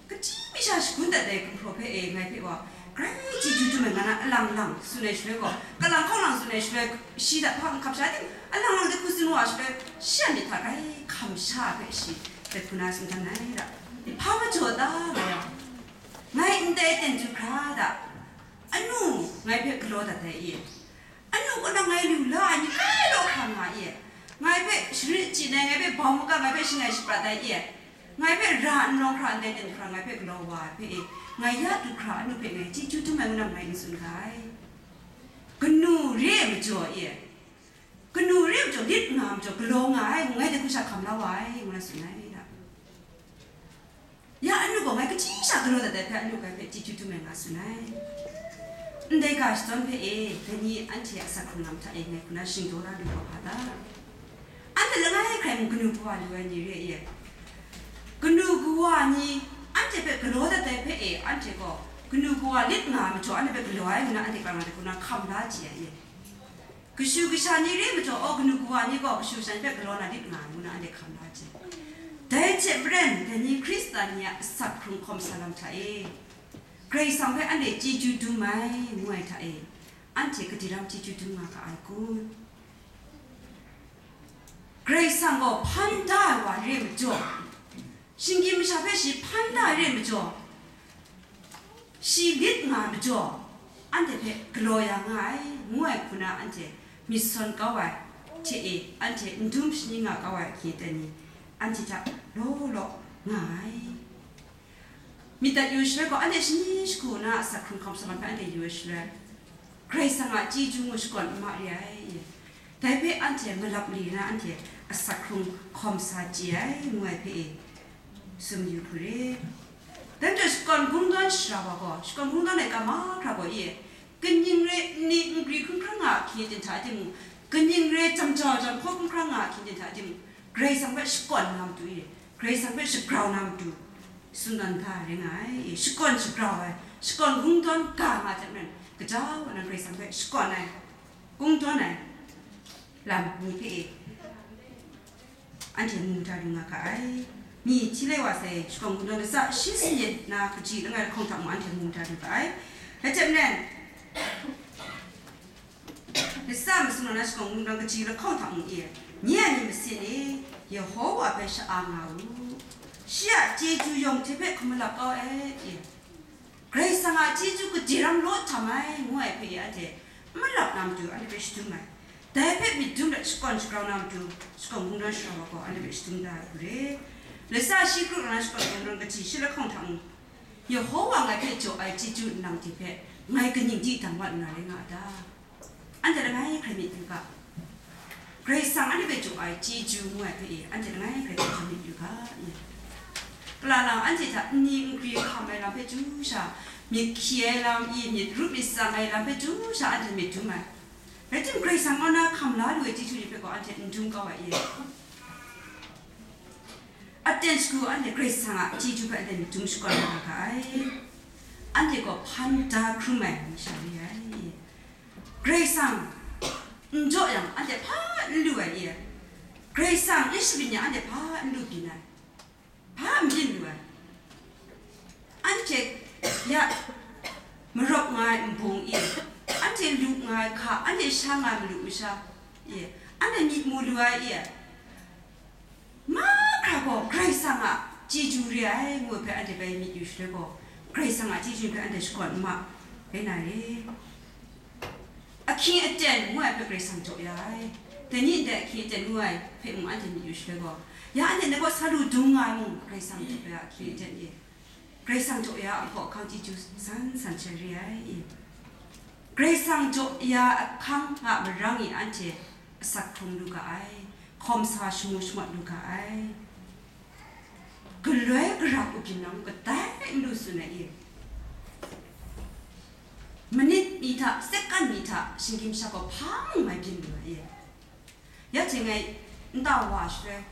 kaji mi sha shagun dat ai gumhpraw hpe e, ngai hpe wa grai chyeju dum ai nga na alang lang tsun ai shaloi gaw, kalang hkawng lang tsun ai shaloi, shi hta hpa n hkap sha ai tim, alang lang de hku tsun wa shaloi, shi a myit hta grai hkam sha ai hpe shi dai hku na tsun dan ai da. Hpa majaw ta nga yang, ngai ndai ten du hkra da, anu ngai hpe galaw dat ai e? Anu kaw na ngai lu la ai ni kai law hkra nga e? Ngai hpe sharit chyin ai, ngai hpe bau maga, ngai hpe shangai shaprat ai e? Ngai hpe ra n rawng hkra, ndai ten hkra ngai hpe galaw wa ai hpe e, ngai ya du hkra anu hpe ngai chyeju dum ai ngu na ngai n tsun ga ai. Kanu re ai majaw e, kanu re ai majaw, lit nga ai majaw, galaw nga ai, ngu ngai dai hku sha hkam la wa ai, ngu na tsun ai da. Ya anu gaw ngai kaji sha galaw dat ai hpe, anu ngai hpe chyeju dum ai nga tsun ai. Ndai ga shadawn hpe e, dai ni anhte a asak hkrung lam hta e ngai hku na shingdaw la lu wa hpa ta? Anhte langai hkrai mung kanu kawa lu ai ni re ai e? Kanu kawa ni anhte hpe galaw dat ai hpe e, anhte gaw kanu kawa lit nga ai majaw, anhte hpe galaw ai ngu na anhte karang ai hku na hkam la chye ai e? Kashu kasha ni re ai majaw, aw, kanu kawa ni gaw kashu kasha ni hpe galaw na lit nga ai ngu na anhte hkam la ai hte, dai hte maren dai ni Hkristan ni a asak hkrung hkawm sa lam hta e, Karai Kasang hpe anhte chyeju dum ai, ngu ai hta e, anhte kadi ram chyeju dum nga ga ai kun? Karai Kasang gaw hpan da ai wa re ai majaw, shinggyim masha hpe shi hpan da ai re ai majaw, shi lit nga ai majaw, anhte hpe galaw ya nga ai, ngu ai hku na anhte myit sawn kau ai hte e, anhte n dum shaning nga kau ai hkying dan ni, anhte hta law law nga ai. Myit dat yu ai shaloi gaw, anhte shani shagu na asak hkrung hkawm sa lam hpe anhte yu ai shaloi, Karai Kasang a chyeju ngu shakawn n ma re ai. Dai hpe anhte malap li na anhte asak hkrung hkawm sa chye ai, ngu ai hpe e, tsun yu hku re. Dai majaw shakawn kungdawn shara wa gaw, shakawn kungdawn ai ga mahkra gaw e, kaning re nni nkri hkun hkran nga ahkying aten hta timung, kaning re jam jau jam hkaw hkun hkran nga ahkying aten hta timung, Karai Kasang hpe shakawn na matu e, Karai Kasang hpe shagrau na matu, tsun tawn hta rai nga ai. Shakawn shagrau ai, shakawn kungdawn ga nga hte maren, gaja wa na Karai Kasang hpe shakawn ai, kungdawn ai lam ni hpe e, anhte mu da lu nga ga ai. Mi hti lai wa sai, shakawn kungdawn latsa shi sanit na kaji langai lahkawng hta mung anhte mu da lu ga ai. Rai hte maren, latsa masum na shakawn kungdawn kaji lahkawng hta mung e, nye a myit masin e, Yehowa hpe sha-a nga u, shi a chyeju yawng hte hpe hkum malap kau et e, Karai Kasang a chyeju gade ram law htam ai, ngu ai hpe anhte n malap na matu anhte hpe shadum ai. Dai hpe myit dum let shakawn shagrau na matu, shakawn kungdawn shara wa gaw anhte hpe shadum da ai hku re. Latsa shi kru na shakawn kungdawn kaji shi lahkawng hta mung, Yehowa ngai hpe jaw ai chyeju nlang hte hpe ngai kaning di dang wa nna rai nga a ta? Anhte langai hkrai myit yu ga. Karai Kasang anhte hpe jaw ai chyeju ngu ai hpe e, anhte langai hkrai hkrai myit yu ga. Kala lang anhte hta nni nkri hkam ai lam hpe chyu sha, myit hkyi ai lam e, myit rup myit tsang ai lam hpe chyu sha anhte myit dum ai. Rai timung, Karai Kasang kaw na hkam la lu ai chyeju ni hpe gaw anhte n dum kau ai e. Aten shagu anhte Karai Kasang a chyeju hpe anhte myit dum shakawn na ga ai. Anhte gaw hpan da hkrum ai masha re ai. Karai Kasang n jaw yang, anhte hpa n lu ai e. Karai Kasang n shabyin yang, anhte hpa n lu byin ai, hpa n byin lu ai. Anhte ya marawp nga ai nbung e, anhte lu nga ai hka, anhte sha nga ai malu masha e, anhte myit mu lu ai e. Mahkra gaw Karai Kasang a chyeju re ai, ngu ai hpe anhte bai myit yu shaloi gaw, Karai Kasang a chyeju hpe anhte shakawn n ma rai na re. Ahkying aten ngu ai hpe Karai Kasang jaw ya ai. Dai ni ndai ahkying aten ngu ai hpe mung anhte myit yu shaloi gaw, ya anhte ndai gaw sa lu dung nga ai mung, Karai Kasang jaw ya ahkying aten e. Karai Kasang jaw ya a hkaw ahkang chyeju san san sha re ai. Karai Kasang jaw ya ahkang a marang e anhte asak hkrung lu ga ai, hkawm sa shamu shamawt lu ga ai. Galoi gara u byin nang kadai n lu tsun ai e. Minit mi hta, second mi hta, shinggyim sha gaw hpa mung mai byin lu ai e. Ya hte ngai nta wa shaloi,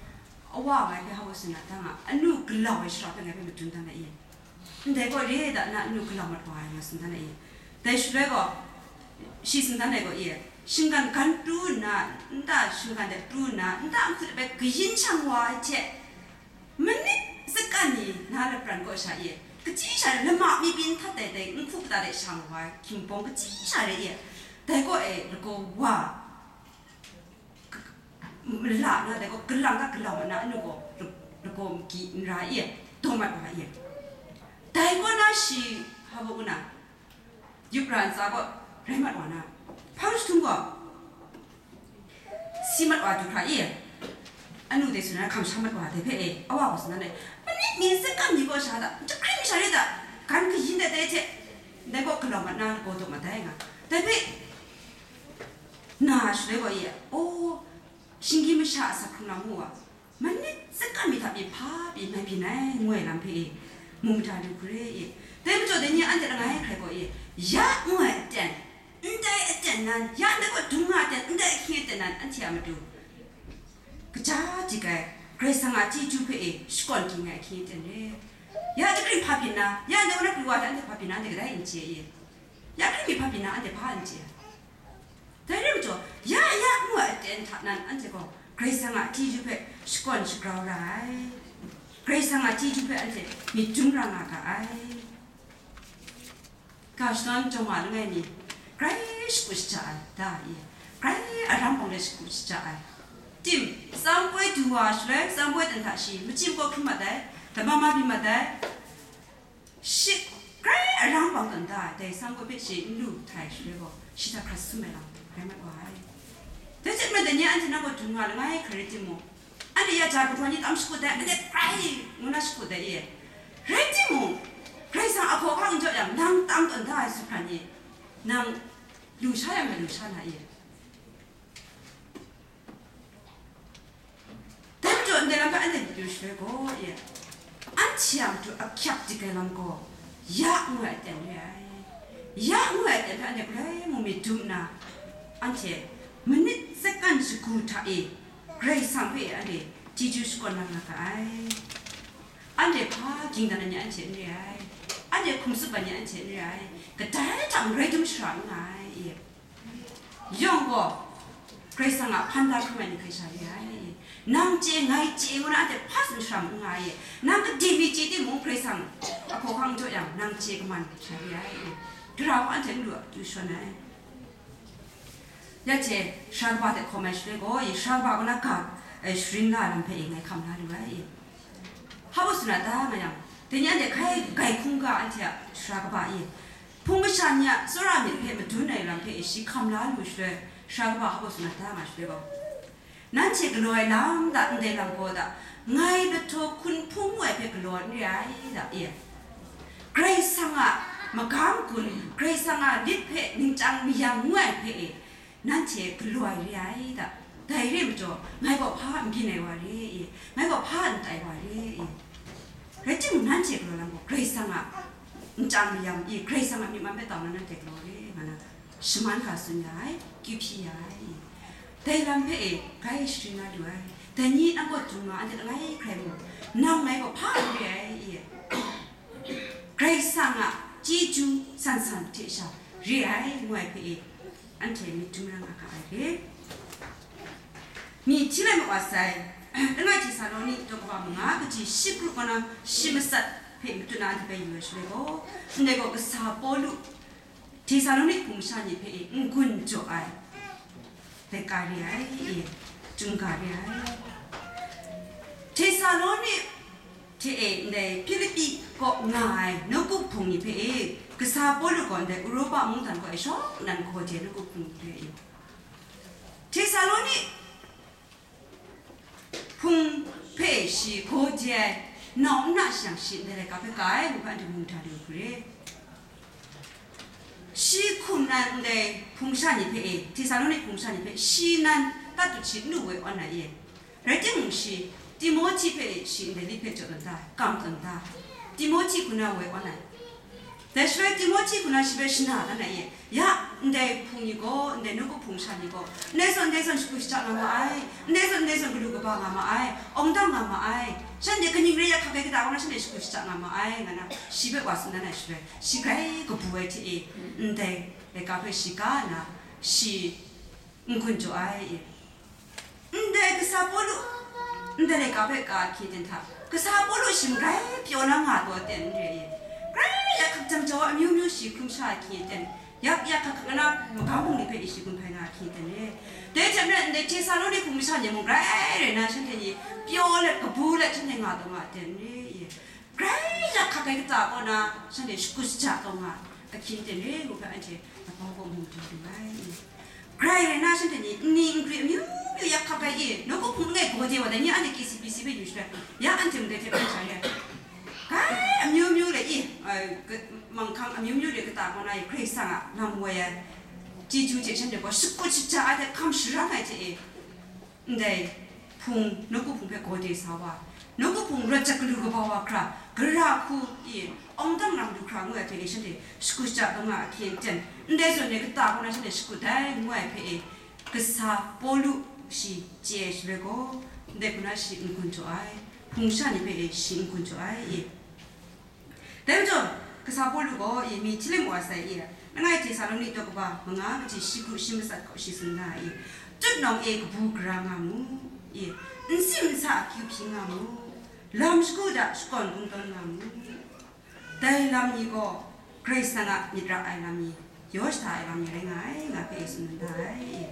awa ngai hpe hau tsun na, dang a, anu galau ai shara hpe ngai hpe madun dan ai e. Ndai gaw re da na, anu galau mat wa ai nga tsun dan ai e. Dai shaloi gaw, shi tsun dan ai gaw e, shinggan gan pru nna, nta shinggan de pru nna, nta nhku de bai kayin shang wa ai hte, minit sakan ni na lapran kaw sha e, kachyi sha re, lama mi byin htat dai dai, nhku kata de shang wa ai, hkingbawng kachyi sha re e, dai kaw e lagaw wa, la na dai gaw, galang ga galau mat na, anu gaw, lagaw magi n ra e, daw mat wa e. Dai kaw na shi, hpa baw na, yup ra ntsa gaw rai mat wa na, hpang jahtum gaw, si mat wa du hkra e, anu dai tsun na hkam sha mat wa dai hpe e, awa gaw tsun na, manit ni sakan ni gaw sha da, jahkring sha re da, gan kayin dat dai hte, dai gaw galau mat na, lagaw daw mat dai nga, dai hpe, na shaloi gaw e, o, shinggyim masha a asak hkrung lam mu wa, manit sakan mi hta pyi hpa pyi mai byin ai, ngu ai lam hpe e, mu mada lu hkru re e. Dai majaw, dai ni anhte langai hkrai gaw e, ya ngu ai aten, ndai aten nan, ya ndai kaw dung nga aten, ndai ahkying aten nan, anhte a matu kaja dik ai, Karai Kasang a chyeju hpe e shakawn ging ai ahkying aten re. Ya jahkring hpa byin na, ya ndai kaw na pru wa hte anhte hpa byin na, anhte kadai n chye e. Ya hkring mi hpa byin na, anhte hpa n chye. Dai rai majaw, ya ya ngu ai aten hta nan anhte gaw Karai Kasang a chyeju hpe shakawn shagrau ra ai. Karai Kasang a chyeju hpe anhte myit dum ra nga ga ai. Ga shadawn jawng nga langai mi, grai shakut shaja ai, da e, grai aram bawng let shakut shaja ai. Tim, tsam poi du wa shaloi, tsam poi ten hta shi, machyi makaw hkrum mat ai, lama ma byin mat ai, shi grai aram bawng tawn da ai, dai tsam poi hpe shi n lu htai shaloi gaw, shi hta hkrat sum ai lam rai mat wa ai. Dai hte maren, dai ni anhte nang gaw dung nga langai hkrai rai timung, anhte ya ja kahtaw ni tam shakut dai, anhte grai ngu na shakut dai e. Rai timung, Karai Kasang a hkaw hkang n jaw yang, nang tang tawn da ai su hkran ni, nang Lu sha yang, lu sha na e. Dai majaw ndai lam hpe anhte myit yu shaloi gaw, e, anhte a matu a hkyap dik ai lam gaw, ya ngu ai aten re ai. Ya ngu ai aten hpe anhte galoi mung myit dum nna, anhte manit sakan shagu hta e Karai Kasang hpe anhte chyeju shakawn na nga ga ai. Anhte hpa ging dan ai ni anhte n re ai. Anhte hkum tsup ai ni anhte n re ai. Kadai hta mung rai dum shara n nga ai, e. Yawng gaw, Karai Kasang a hpan da hkrum ai ni hkrai sha re ai. Nang chye, ngai chye ngu na anhte hpa tsun shara n nga ai. Nang kading mi chye timung, Karai Kasang a hkawhkam jaw yang, nang chye kaman sha re ai. Gara gaw anhte n lu yu shawn ai. Ya hte, sara kaba hte hkawm ai shaloi gaw, i sara kaba kaw na ga, e, sharin la ai lam hpe e ngai hkam la lu ai. Hpa baw tsun a ta nga yang, dai ni anhte hkai gai hkungga anhte a sara kaba e, hpung masha ni a tsawra myit hpe madun ai lam hpe shi hkam la lu shaloi, sara kaba hpa baw tsun a ta nga shaloi gaw, nanhte galaw ai lam da, ndai lam gaw da, ngai lahtaw hkun hpung mu ai hpe galaw n re ai da, e. Karai Kasang a magam gun, Karai Kasang a lit hpe ningtang mayam ngu ai hpe e, nanhte galaw ai re ai da. Dai re ai majaw, ngai gaw hpa n byin ai wa re e, ngai gaw hpa n tai wa re e. Rai timung, nanhte galaw lam gaw, Karai Kasang a ningtang mayam e, Karai Kasang a myi man hpe tau na nanhte galaw re, nga na shaman ga tsun ya ai, kyu hpyi ya ai e. Dai lam hpe e, grai sharin na lu ai. Dai ni nang kaw dum nga, anhte langai hkrai mu, nang ngai gaw hpa n re ai e. Karai Kasang a chyeju san san hte sha re ai, ngu ai hpe e, anhte myit dum ra nga ga ai re. Mi hti lai mat wa sai, langai Htesaloni daw kaba manga kaji shi kru kaw na shi matsat hpe matut na anhte hpe yu ai shaloi gaw, ndai gaw kasa Pawlu Htesaloni hpung masha ni hpe e n-gun jaw ai laika re ai, e, chyum ga re ai. Htesaloni hte e ndai Hpilipi kaw nga ai nawku hpung ni hpe e, kasa Pawlu gaw ndai Uropa mungdan kaw e shawng nnan gaw de nawku hpung ni hpe e, Htesaloni hpung hpe shi gaw de ai, nau n na shang, shi ndai laika hpe ka ai, ngu hpe anhte mu da lu hku re. Shi hkum nan ndai hpung sha ni hpe e, Htesaloni hpung sha ni hpe shi nan tatut shi nu woi awn ai e. Rai timung, shi Timohti hpe e shi ndai lit hpe jaw tawn da, kam tawn da, Timohti hku na woi awn ai. Dai shaloi Timohti hku na shi hpe shana dan ai e, ya, ndai hpung ni gaw, ndai nawku hpung sha ni gaw, ndai zawn, ndai zawn shakut shaja nga ma ai, ndai zawn, ndai zawn galu kaba nga ma ai, awng dang nga ma ai, shanhte kaning rai yak hkak ai kata kaw na shanhte shakut shaja nga ma ai, nga na shi hpe wa tsun dan ai shaloi, shi grai kabu ai hte e, ndai laika hpe shi ga nna, shi n-gun jaw ai e. Ndai kasa Pawlu, ndai laika hpe ka ahkyen ten hta, kasa Pawlu shi magrai pyaw na nga taw ten n re e. Grai yak hkak jam jau ai amyu myu shi hkrum sha ahkyen ten, yak yak hkak hkak na magam bungli hpe e shi gun hpai na ahkyen ten re. Dai hte maren ndai Htesaloni hpung masha ni mung grai rai na shanhte ni pyaw let, kabu let shanhte nga taw nga ten re e. Grai yak hkak ai kata kaw na shanhte shakut shaja taw nga ahkyen ten re ngu hpe anhte labau kaw mu du lu ai. Grai rai na shanhte ni nni nkri amyu myu yak hkak ai e, nawku hpung langai gaw de wa, dai ni anhte K C B C hpe yu shaloi, ya anhte ndai hte hkrai sha re ai. Grai amyu myu le e, ai, ka-, manghkang amyu myu le kata kaw na e, Karai Kasang a lam woi ai chyeju hte shanhte gaw shakut shaja ai hte hkam sharam ai hte e, ndai hpung, nawku hpung hpe gaw de sa wa, nawku hpung rawt jat galu kaba wa hkra, gara hku e, awng dang lam du hkra ngu ai hpe e shanhte shakut shaja taw nga ahkyen ten, ndai zawn e kata kaw na shanhte shakut ai ngu ai hpe e, kasa Pawlu shi chye ai shaloi gaw, ndai hku na shi n-gun jaw ai, hpung sha ni hpe e shi n-gun jaw ai e. Dai majaw, kasa Pawlu gaw e mi hti lai mat wa sai e, langai Htesaloni daw kaba manga kaji shi kru shi matsat kaw shi tsun da e, tut nawng e kabu gara nga mu e, n sim n sa akyu hpyi nga mu, lam shagu hta shakawn kungdawn nga mu. Dai lam ni gaw Karai Kasang a myit ra ai lam ni, yaw shada ai lam ni rai nga ai, nga hpe e tsun da ai.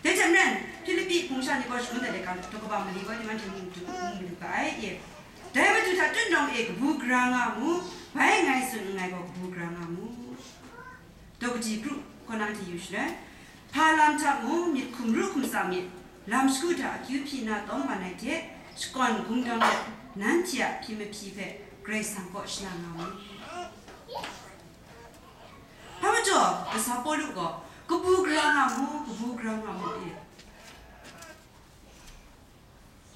Dai hte maren, Hpilipi hpung sha ni gaw shangun ai laika daw kaba mali gaw, anhte mu du, mu lu ga ai e. Dai Madu hta tut nawng e kabu gara nga mu, bai ngai tsun nngai gaw kabu gara nga mu. Daw kaji kru kaw na anhte yu shaloi, hpa lam hta mung myit hkum ru hkum tsang myit, lam shagu hta akyu hpyi na tawng man ai hte, shakawn kungdawn let, nanhte a hpyi mahpyi hpe Karai Kasang kaw shana nga mu. Hpa majaw, kasa Pawlu gaw, Kabu gara nga mu, kabu gara nga mu, e.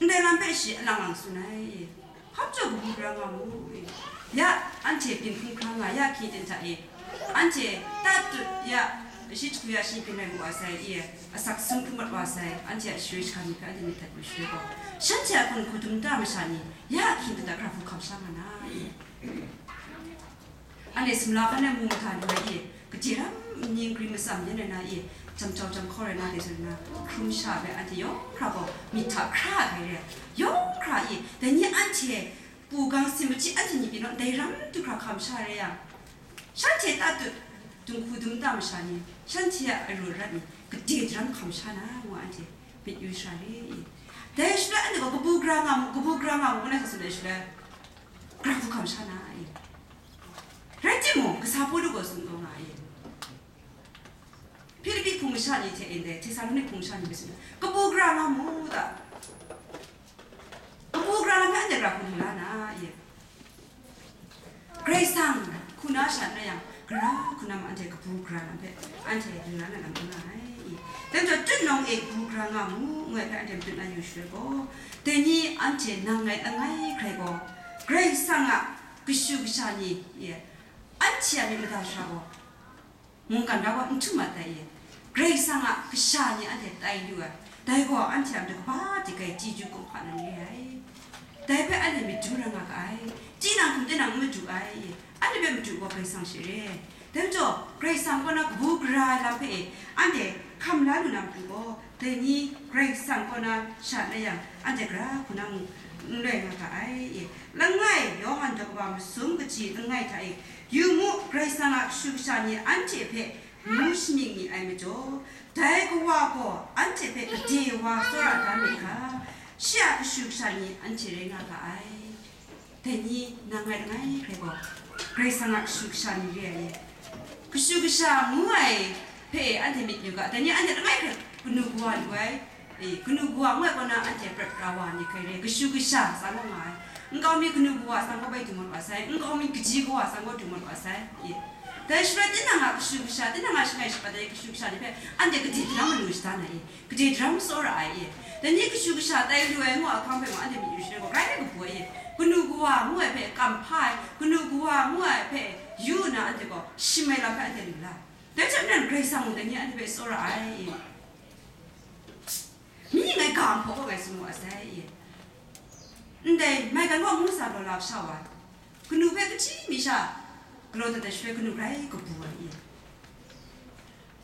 Ndai lam hpe shi alang lang tsun ai, e. Hpa majaw kabu gara nga mu, e. Ya, anhte byin hkrum hkra nga, ya, hkying ten hta e. Anhte tatut, ya, shi jahku ya shi byin rai mu wa sai, e. Asak sung hkrum mat wa sai, anhte a sharoi shaga ni hpe anhte myit htat yu shaloi gaw, shanhte a hkun hku dum da masha ni, ya, hkying ten hta gara hku hkam sha nga na, e. Anhte sumla hkan ai mu mahta lu ai e, kaje ram nning grin matsam yan ai na e, jam jau jam hkau rai na de zawn na, hkrum sha ai anhte yawng hkra gaw myit hta hkra ai hkai re ai, yawng hkra e, dai ni anhte pu gang sin machyi anhte ni pyi naw, dai ram du hkra hkam sha re yang, shanhte tatut, dinghku dum da masha ni, shanhte a aru arat ni, gade daram hkam sha na, ngu anhte myit yu sara re e. Dai shaloi anhte gaw kabu gara nga mu, kabu gara nga mu, ngu na hte tsun ai shaloi, gara hku hkam sha na e. Rai timung, kasa Pawlu gaw tsun taw nga e. Hpilipi hpung masha ni hte e ndai, Htesaloni hpung masha ni hpe tsun ai, kabu gara nga mu da. Kabu gara lam hpe anhte gara hku mu la na e. Karai Kasang hku na sha n rai yang, gara hku na mung anhte kabu gara lam hpe anhte lu na lam n nga ai. Dai majaw, tut nawng e kabu gara nga mu, ngu ai hpe anhte matut na yu shaloi gaw, dai ni anhte nang ngai langai hkrai gaw, Karai Kasang a kashu kasha ni, e, anhte a myit mada sara gaw, mungkan ra wa n htum mat ai e, Karai Kasang a kasha ni anhte tai lu ai, dai gaw anhte a matu kaba dik ai chyeju kumhpa nan re ai. Dai hpe anhte myit dum ra nga ga ai, tinang hkum tinang n madu ai e, anhte hpe madu gaw Karai Kasang she re. Dai majaw, Karai Kasang kaw na kabu gara ai lam hpe e, anhte hkam la lu na matu gaw, dai ni Karai Kasang kaw na sha n rai yang, anhte gara hku na mung n rai nga ga ai e. Langai, Yawhan daw kaba masum kaji langai hta e, yu mu, Karai Kasang a kashu kasha ni anhte hpe ngu shaning mi ai majaw, dai Kawa gaw anhte hpe gade wa tsawra da myit ga, shi a kashu kasha ni anhte rai nga ga ai. Dai ni nang ngai langai hkrai gaw, Karai Kasang a kashu kasha ni re ai e. Kashu kasha ngu ai hpe anhte myit yu ga, dai ni anhte langai hkrai kanu kawa lu ai, e, kanu kawa ngu ai kaw na anhte prat ra wa ni hkrai re, kashu kasha tsang gaw nga ai. Nkau mi kanu kawa tsang gaw bai du mat wa sai, nkau mi kaji kawa tsang gaw du mat wa sai, e. Dai shaloi tinang a kashu kasha, tinang a shangai shapat ai kashu kasha ni hpe anhte gade daram manu shada na e. Gade daram tsawra ai e. Dai ni kashu kasha tai lu ai ngu a hkang hpe mung anhte myit yu shaloi gaw, grai kabu ai e. Kanu kawa ngu ai hpe kam hpa ai, kanu kawa ngu ai hpe yu nna anhte gaw shim ai lam hpe anhte lu la. Dai hte maren Karai Kasang mung dai ni anhte hpe tsawra ai e. Myi ngai ga nhpaw gaw ngai tsun wu a sai e. Ndai maigan gaw ngu sa law la sha wa ai. Kanu hpe kahti mi sha galaw dat ai shaloi kanu grai kabu ai e.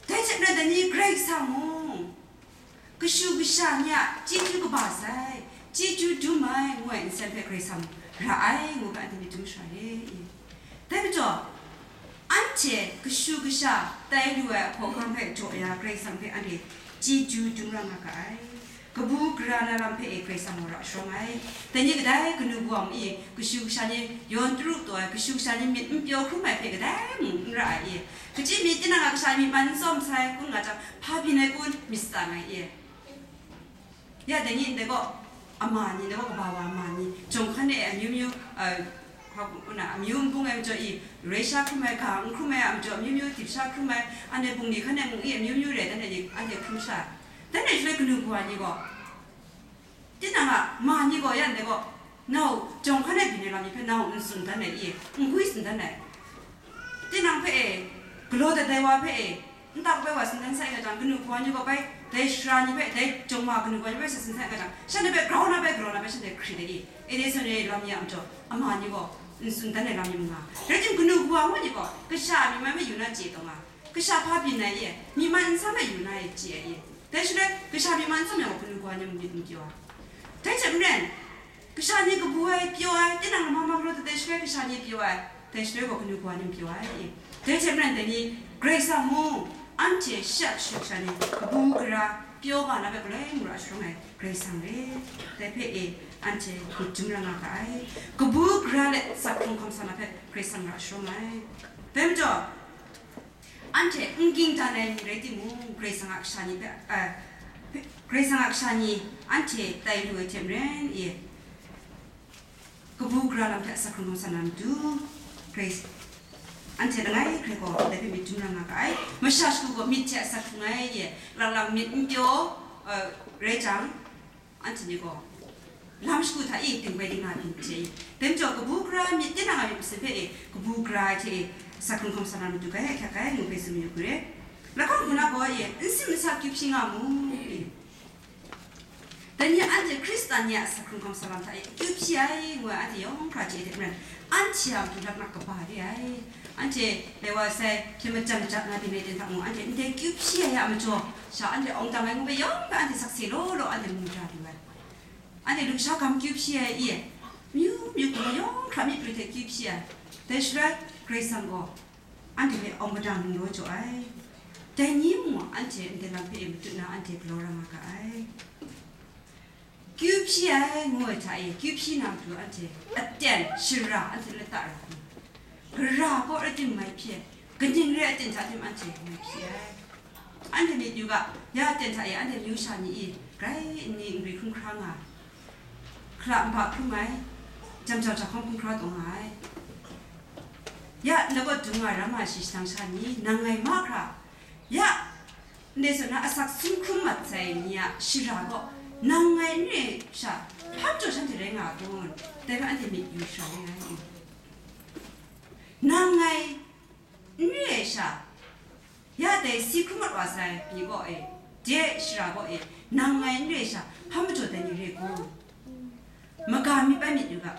Dai hte maren dai ni Karai Kasang mung, kashu kasha ni a chyeju kaba sai, chyeju dum ai ngu ai nsen hpe Karai Kasang ra ai ngu ga, anhte myit dum sara re i? Dai majaw, anhte kashu kasha tai lu ai hkawhkam hpe jaw ya Karai Kasang hpe anhte chyeju dum ra nga ga ai. Kabu gara na lam hpe e Karai Kasang gaw ra sharawng ai. Dai ni kadai kanu kawa mung i, kashu kasha ni yawn taru taw ai, kashu kasha ni myit n pyaw hkrum ai hpe kadai mung n ra ai i? Kaji mi tinang a kasha myit man n tsawm sai kun nga jang, hpa byin ai kun myit sata nga i? Ya, dai ni ndai gaw, ama ni, ndai gaw kaba wa ama ni, jawng hkan e amyu myu, a, hpa kun na, amyu n bung ai majaw i, roi sha hkrum ai, ga n hkrum ai a majaw amyu myu dip sha hkrum ai, anhte bungli hkan e mung i amyu myu re, dan e ni anhte hkrum sha. Dan e shaloi kanu kawa ni gaw, tinang a ma ni gaw, ya ndai gaw, nau jawng hkan e byin ai lam ni hpe nau n tsun dan ai i, n gwi tsun dan ai. Tinang hpe e, galaw dat ai wa hpe e, nta kabai wa tsun dan sai nga jang, kanu kawa ni gaw bai, dai sara ni hpe, dai jawng wa kanu kawa ni bai sa tsun sai nga jang, shanhte hpe grau na bai, grau na bai shanhte hkrit ai i, e dai zawn e lam ni a majaw, ama ni gaw n tsun dan ai lam ni mung nga. Rai timung, kanu kawa ngu ni gaw, kasha a myit man hpe yu na chye taw nga, kasha hpa byin ai e, myit man n tsam ai yu na e chye ai e. Dai shaloi, kasha myit man n tsam yang gaw, kanu kawa ni mung myit n pyaw ai. Dai hte maren, kasha ni kabu ai, pyaw ai, tinang lama ma galaw dat ai shaloi kasha ni pyaw ai, dai shaloi gaw kanu kawa ni pyaw ai. Dai hte maren dai ni, Karai Kasang mung, anhte shi a kashu kasha ni kabu gara pyaw nga na hpe galoi mung ra sharawng ai Karai Kasang re. Dai hpe e, anhte myit dum ra nga ga ai. Kabu gara let asak hkrung hkam sa na hpe Karai Kasang ra sharawng ai. Dai majaw, anhte n ging dan ai ni rai timung, Karai Kasang a kasha ni hpe, a, Karai Kasang a kasha ni anhte tai lu ai hte maren e, kabu gara lam hte asak hkrung hkam sa na matu, Karai, Anhte langai hkrai gaw dai hpe myit dum ra nga ga ai. Masha shagu gaw myit hte asak hkrung ai, ye, lang lang myit n pyaw, uh, rai jang, anhte ni gaw lam shagu hta e, dingbai dingna byin hte e, dai majaw kabu gara myit tinang a myit masin hpe e, kabu gara ai hte e, asak hkrung hkawm sa na matu ga e, ahkyak ai, ngu hpe tsun mayu hku re. Lahkawng hku na gaw e, n sim n sa kyu hpyi nga mu, e. Dai ni anhte Hkristan ni a asak hkrung hkawm sa lam hta e akyu hpyi ai, ngu ai, anhte yawng hkra chye ai hte maren, anhte a matu laknak kaba re ai. Anhte lai wa sai hpyen majan maja na byin ai ten hta mung, anhte ndai kyu hpyi ai a majaw sha, anhte awng dang ai ngu hpe yawng hpe anhte sakse law law anhte mu maja lu ai. Anhte lusha gam kyu hpyi ai, i, myu myu gaw yawng hkra myit prwi hte kyu hpyi ai. Dai shaloi Karai Kasang gaw anhte hpe awng padang ninglaw jaw ai. Dai ni mung anhte ndai lam hpe e matut na anhte galaw ra nga ga ai. Kyu hpyi ai ngu ai hta e, kyu hpyi na matu anhte aten shara anhte lata ra ai. Gara kaw rai tim mai hpyi ai, kaning re ai aten hta tim anhte mai hpyi ai. Anhte myit yu ga, ya aten hta e anhte myu sha ni i grai nni n gri hkrum hkra nga ai, hkala nba hkrum ai, jam jau jahkawng hkrum hkra taw nga ai. Ya ndai kaw dung nga ram nga ai shi shadang sha ni, nang ngai mahkra, ya ndai zawn na asak sum hkrum mat sai ni a shara gaw, nang ngai n re ai sha, hpa majaw shanhte rai nga a kun? Dai hpe anhte myit yu shara re ai. Nang ngai n re ai sha, ya dai si hkrum mat wa sai ni gaw e, de shara gaw e, nang ngai n re ai sha, hpa majaw dai ni re ai kun? Maga myit bai myit yu ga.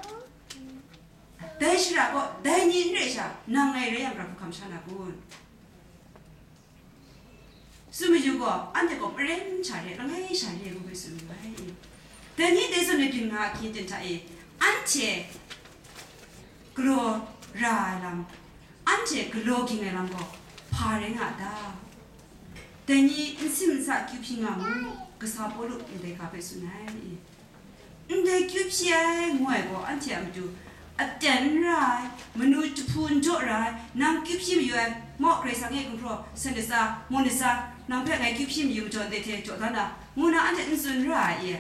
Dai shara gaw, dai ni n re ai sha, nang ngai rai yang, gara hku hkam sha na kun? Tsun mayu gaw, anhte gaw maren sha re, langai sha re, ngu hpe tsun mayu ai. Dai ni dai zawn e byin nga ai hkyen ten hta e, anhte galaw ra ai lam, anhte galaw ging ai lam gaw hpa rai nga a ta? Dai ni n sim n sa kyu hpyi nga mu, kasa Pawlu ndai ga hpe tsun ai. Ndai kyu hpyi ai ngu ai gaw, anhte a matu aten n ra ai, manu jahpu n jaw ra ai, nang kyu hpyi mayu ai, maw, Karai Kasang e gumhpraw, Sunday sa, Monday sa, nang hpe ngai kyu hpyi mayu majaw, ndai hte jaw da na, ngu na anhte n tsun ra ai i?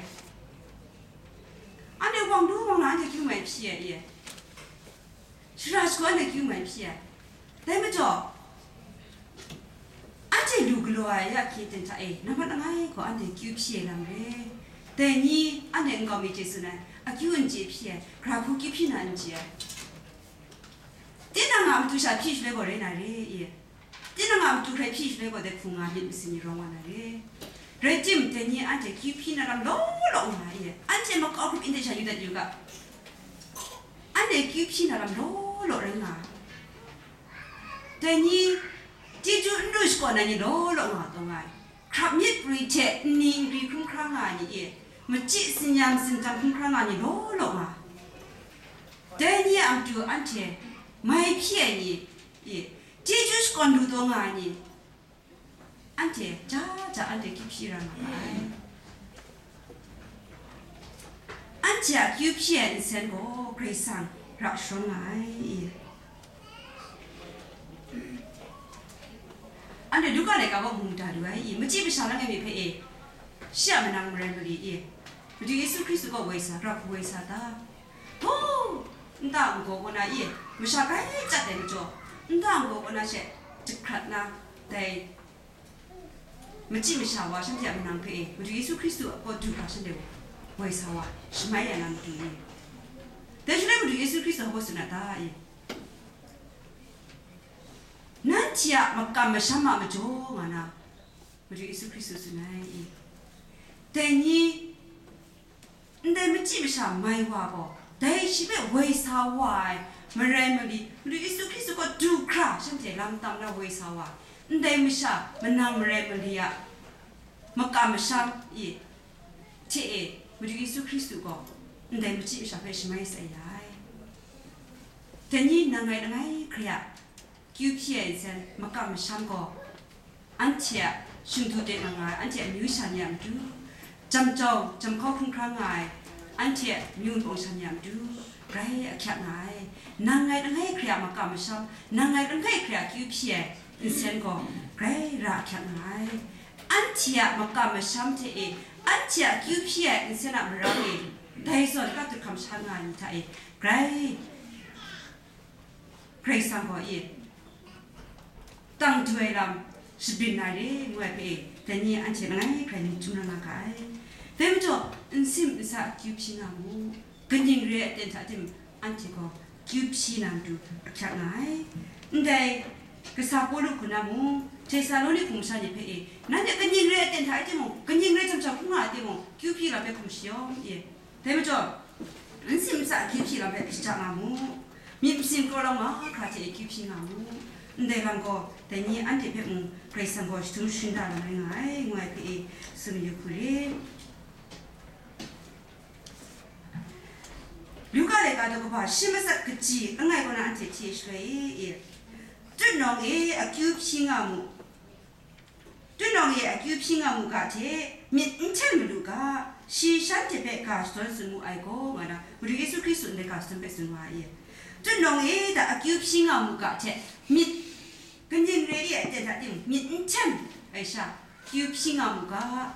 Anhte wang du wang na anhte kyu mai hpyi ai i? Shara shagu anhte kyu mai hpyi ai. Dai majaw, anhte lu galaw ai ya hkye ten hta e, nambat langai gaw anhte kyu hpyi ai lam re. Dai ni anhte nkau mi hte tsun ai, akyu n chye hpyi ai, gara hku kyu hpyi na n chye ai. Tinang a matu sha hpyi shaloi gaw rai na re i? Tinang a matu hkrai hpyi shaloi gaw, dai hpung nga myit masin ni rawng wa na re. Rai tim, dai ni anhte kyu hpyi na lam law law nga ai, anhte makau grup in de sha yu dat yu ga, anhte kyu hpyi na lam law law rai nga ai. Dai ni chyeju n lu shakawn ai ni law law nga taw nga ai. Hkrap myit prwi hte nni n gri hkrum hkra nga ai ni e, machyi tsin-ya matsin tam hkrum hkra nga ai ni law law nga ai. Dai ni a matu anhte mai hpyi ai ni e, chyeju shakawn lu taw nga ai ni, anhte ja ja anhte kyu hpyi ra nga ma ai. Anhte a kyu hpyi ai nsen gaw Karai Kasang ra sharawng nga ai. Anhte Luka laika gaw mu da lu ai i, machyi masha langai mi hpe e, shi a manang marai mali e, Madu Yesu Hkristu gaw woi sa, gara hku woi sa ta? Hpaw! Nta nkaw kaw na e, masha grai chyat ai majaw, nta nkaw kaw na she jahkrat na, dai machyi masha wa shanhte a manang hpe e, Madu Yesu Hkristu a kaw du hkra shanhte woi sa wa, shamai ya na matu e. Dai shaloi Madu Yesu Hkristu hpa tsun a ta e? Nanhte a makam masham a majaw nga na, Madu Yesu Hkristu tsun ai i? Dai ni, ndai machyi masha mai wa gaw, dai shi hpe woi sa wa ai marai mali, Madu Yesu Hkristu gaw du hkra shanhte lam tam na woi sa wa, ndai masha manang marai mali a makam masham i hte e, Madu Yesu Hkristu gaw ndai machyi masha hpe shamai sai ya ai. Dai ni, nang ngai langai hkra kyu hpyi ai nsen makam masham gaw, anhte a shingdu de nga nga ai, anhte a myu sha ni a matu, jam jau jam hkau hkrum hkra nga ai, anhte a myu npawng sha ni a matu, grai ahkyak nga ai. Nang ngai langai hkra makam masham, nang ngai langai hkra kyu hpyi ai nsen gaw, grai ra ahkyak nga ai. Anhte a makam masham hte e, anhte a kyu hpyi ai nsen a marang e, dai zawn katu hkam sha nga ai ni hta e, grai Karai Kasang gaw e, tang du ai lam shabyin na re ngu ai hpe e, dai ni anhte langai hkrai myit htum na nga ga ai. Dai majaw, nsim nsa akyu hpyi nga mu, kaning re ai aten hta tim anhte gaw kyu hpyi na matu ahkyak nga ai. Ndai kasa Pawlu hku na mung, Htesaloni hpung masha ni hpe e, nanhte kaning re ai aten hta e timung, kaning re jam jau hkrum nga ai timung, kyu hpyi lam hpe hkum shayawng e. Dai majaw, nsim nsa akyu hpyi lam hpe shada nga mu, myit masin kraw lam mahkra hte akyu hpyi nga mu, ndai lam gaw dai ni anhte hpe mung Karai Kasang gaw shadum sharin da lam rai nga ai, ngu ai hpe e tsun yu hku re. Luka laika daw kaba shi matsat kaji langai kaw na anhte hti shaloi e, tutnawng e akyu hpyi nga mu, tutnawng e akyu hpyi nga mu ga hte, myit n hten malu ga, shi shanhte hpe ga shadawn tsun mu ai gaw, nga na Madu Yesu Hkristu ndai ga shadawn hpe tsun wa ai. Tutnawng e da akyu hpyi nga mu ga hte, myit kaning re ai aten hta tim myit n hten ai sha, kyu hpyi nga mu ga,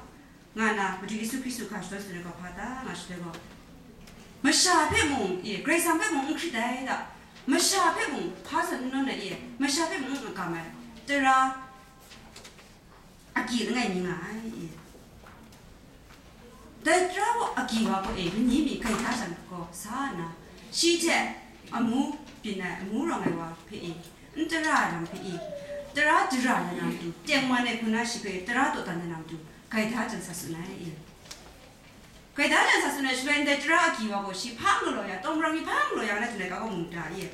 nga na Madu Yesu Hkristu ga shadawn tsun ai gaw hpa ta, nga shaloi gaw, masha hpe mung, e, Karai Kasang hpe mung n hkrit ai da, masha hpe mung hpa zawn n nawn ai, e, masha hpe mung n gam ai, tara agyi langai mi nga ai, e. Dai tara wa agyi wa gaw, e, mani mi gaida jan gaw sa nna, shi hte amu byin ai, amu rawng ai wa hpe, e, n tara ai lam hpe, e, tara dara ai na matu, tengman ai hku na shi hpe tara dawdan ai na matu, gaida jan sa tsun ai, e. Gaida jan sa tsun ai shaloi, ndai tara agyi wa gaw shi hpa n galaw ya, tawng marang mi hpa n galaw ya, nga na tsun ai ga gaw mu n ta, e?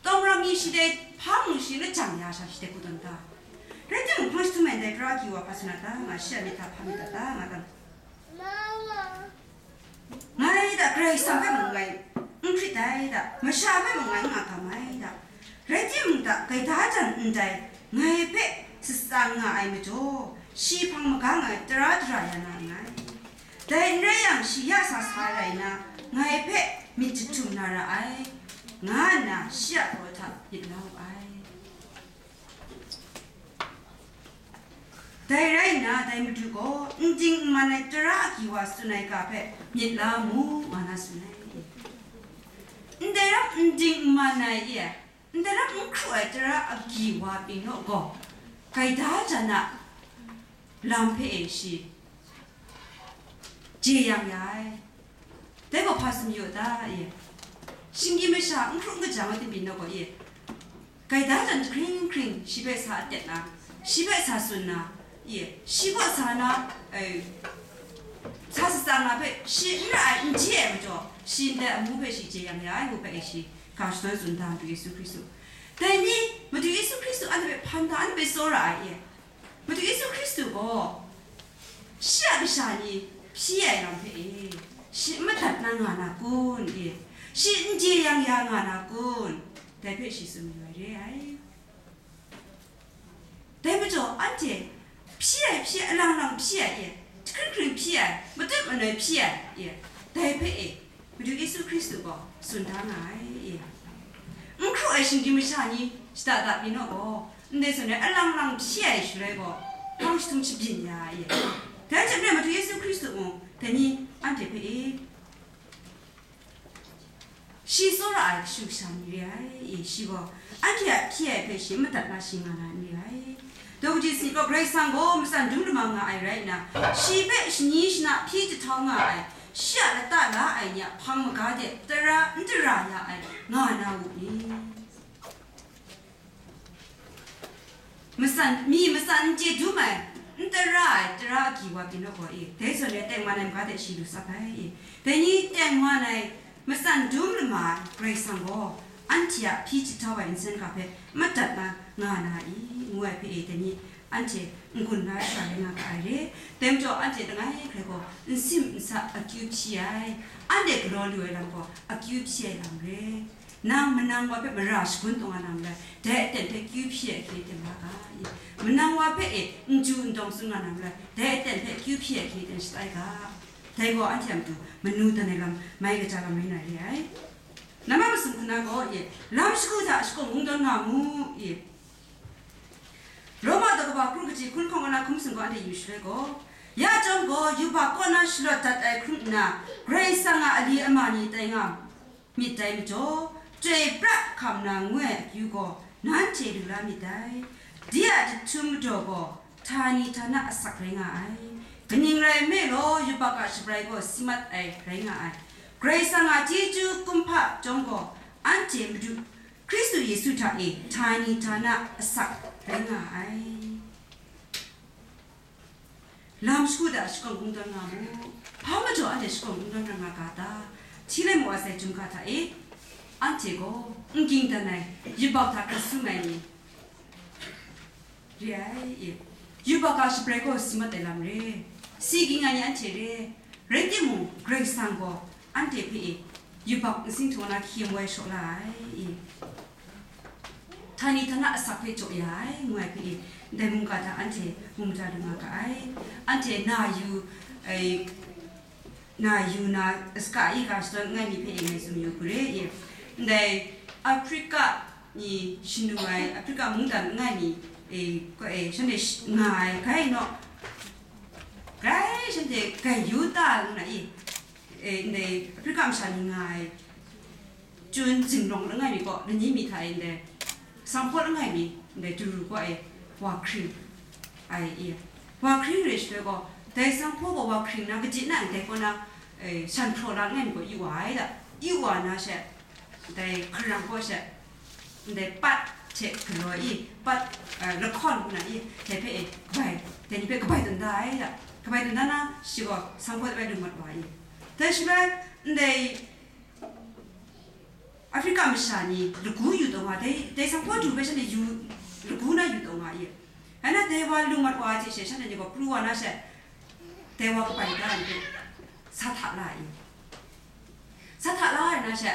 Tawng marang mi shi dai hpa mung shi n lajang ya sha, shi dai hku tawn ta? Rai timung, hpang jahtum e ndai tara agyi wa hpa tsun na ta, nga shi a myit hta hpa myit dat ta, nga ta? Ngai da, Karai Kasang hpe mung ngai n hkrit ai da, masha hpe mung ngai n gam ai da. Rai timung da, gaida jan ndai ngai hpe shatsang nga ai majaw, shi hpang maga nga ai tara dara ya na nngai. Dai n rai yang, shi ya sa sa rai nna, ngai hpe myit jahtum na ra ai, nga nna shi a hpaw hta myit la wu ai. Dai rai nna, dai Madu gaw n ding n man ai tara agyi wa tsun ai ga hpe myit la mu, nga na tsun ai. Ndai ram n ding n man ai, e, ndai ram n hkru ai tara agyi wa pyi naw gaw, gaida jan a lam hpe e shi jeyang ya ai. Dai gaw hpa tsun mayu ta, e? Shinggyim masha n hkru n kaja ai tim pyi naw gaw, e, gaida jan jahkring hkring shi hpe sa atet na, shi hpe sa tsun na, e, shi kaw sa na, e, sa shatsang na hpe shi n ra ai, n chye ai majaw, shi ndai amu hpe shi jeyang ya ai ngu hpe e shi ga shadawn tsun da, Madu Yesu Hkristu. Dai ni, Madu Yesu Hkristu anhte hpe hpan da, anhte hpe tsawra ai, e? Madu Yesu Hkristu gaw shi a kasha ni hpyi ai lam hpe e, shi n madat na nga na kun, e, shi n jeyang ya nga na kun, dai hpe shi tsun mayu ai re ai. Dai majaw, anhte hpyi ai, hpyi ai, alang lang hpyi ai, e, jahkring hkring hpyi ai, matut manoi hpyi ai, e, dai hpe e, Madu Yesu Hkristu gaw tsun da nga ai, e. N hkru ai shinggyim masha ni shada da pyi naw gaw, ndai zawn e alang lang hpyi ai shaloi gaw, hpang jahtum shabyin ya ai, e. Dai hte maren Madu Yesu Hkristu mung, dai ni anhte hpe, e, shi tsawra ai kashu kasha ni re ai, e, shi gaw anhte a hpyi ai hpe shi n madat na shi nga na n re ai. Daw kaji sanit gaw, Karai Kasang gaw matsan dum lama nga ai rai nna, shi hpe shani shana hpyi jahtau nga ai, shi a lata la ai ni a hpang maga de tara n tara ya ai nga na u ni? Matsan, mi matsan n chye dum ai, n tara ai tara agyi wa pyi naw gaw, e, dai zawn e tengman ai maga de shi lu tsap ai, e. Dai ni tengman ai, matsan dum lama ai Karai Kasang gaw anhte a hpyi jahtau ai nsen ga hpe madat na nga na i, ngu ai hpe e, dai ni anhte n-gun la shara rai nga ga ai re. Dai majaw, anhte langai hkrai gaw nsim nsa akyu hpyi ai, anhte galaw lu ai lam gaw akyu hpyi ai lam re. Nang manang wa hpe mara shagun taw nga na malai, dai aten hpe kyu hpyi ai hkye ten la ga i? Manang wa hpe e n ju n dawng tsun nga na malai, dai aten hpe kyu hpyi ai hkye ten shatai ga? Dai gaw anhte a matu manu dan ai lam, mai kaja lam rai na re ai. Namma masum hku na gaw, e, lam shagu hta shakawn kungdawn nga mu, e. Roma daw kaba kru kaji hkun hkawng na hkum sung gaw anhte yu shaloi gaw, ya chyawm gaw, yubak kaw na shalawt dat ai hkrum nna, Karai Kasang a ali ama ni tai nga myit dai majaw, chyoi pra hkam na ngu ai akyu gaw nanhte lu la myit dai. Di a jahtum madaw gaw htani htana asak rai nga ai. Kaning rai nme law, yubak a shabrai gaw si mat ai rai nga ai. Karai Kasang a chyeju kumhpa chyawm gaw, anhte Madu Hkristu Yesu hta e htani htana asak rai nga ai. Lam shagu hta shakawn kungdawn nga mu. Hpa majaw anhte shakawn kungdawn rai nga ga ta? Hti lai mu a sai, chyum ga hta e, anhte gaw n ging dan ai, yubak hta hkrat sum ai ni re ai, e, yubak a shabrai gaw si mat ai lam re, si ging ai ni anhte re, rai timung, Karai Kasang gaw anhte hpe e yubak nsing htung na hkyem woi shaw la ai, e, htani htana asak hpe jaw ya ai, ngu ai hpe e, ndai mungga hta anhte mu mada lu nga ga ai. Anhte na yu, e, na yu na, saka e ga shadawn n ai ni hpe e ngai tsun yu hkru re, e, ndai Afrika ni shanu ai, Afrika mungdan n ai ni, e, ko e, shanhte sh-, nga ai, grai naw, grai shanhte grai Yuda ngu na e, e, ndai Afrika masha ni nga ai, Chun zinglawng langai mi kaw, lani mi hta e ndai, sanghpaw langai mi ndai, Turu kaw e wa hkring ai i. Wa hkring re shaloi gaw, dai sanghpaw gaw wa hkring na, kaji na ndai kaw na, e, shan hpraw la langai mi gaw yu wa ai da. Yu wa na she, dai hkarang kaw she, ndai pat hte galaw i, pat, e, lahkawn ngu na i, dai hpe e kabai, dai ni hpe kabai dun da ai da. Kabai dun da na, shi gaw sanghpaw de bai lu mat wa ai. Dai shaloi, ndai Afrika masha ni lagu yu taw nga, dai, dai sanghpaw du hpe shanhte yu, lagu na yu taw nga i. Rai nna, dai wa lu mat wa hte she, shanhte ni gaw pru wa na she, dai wa kabai da ai hpe sa hta la i. Sa hta la ai na she,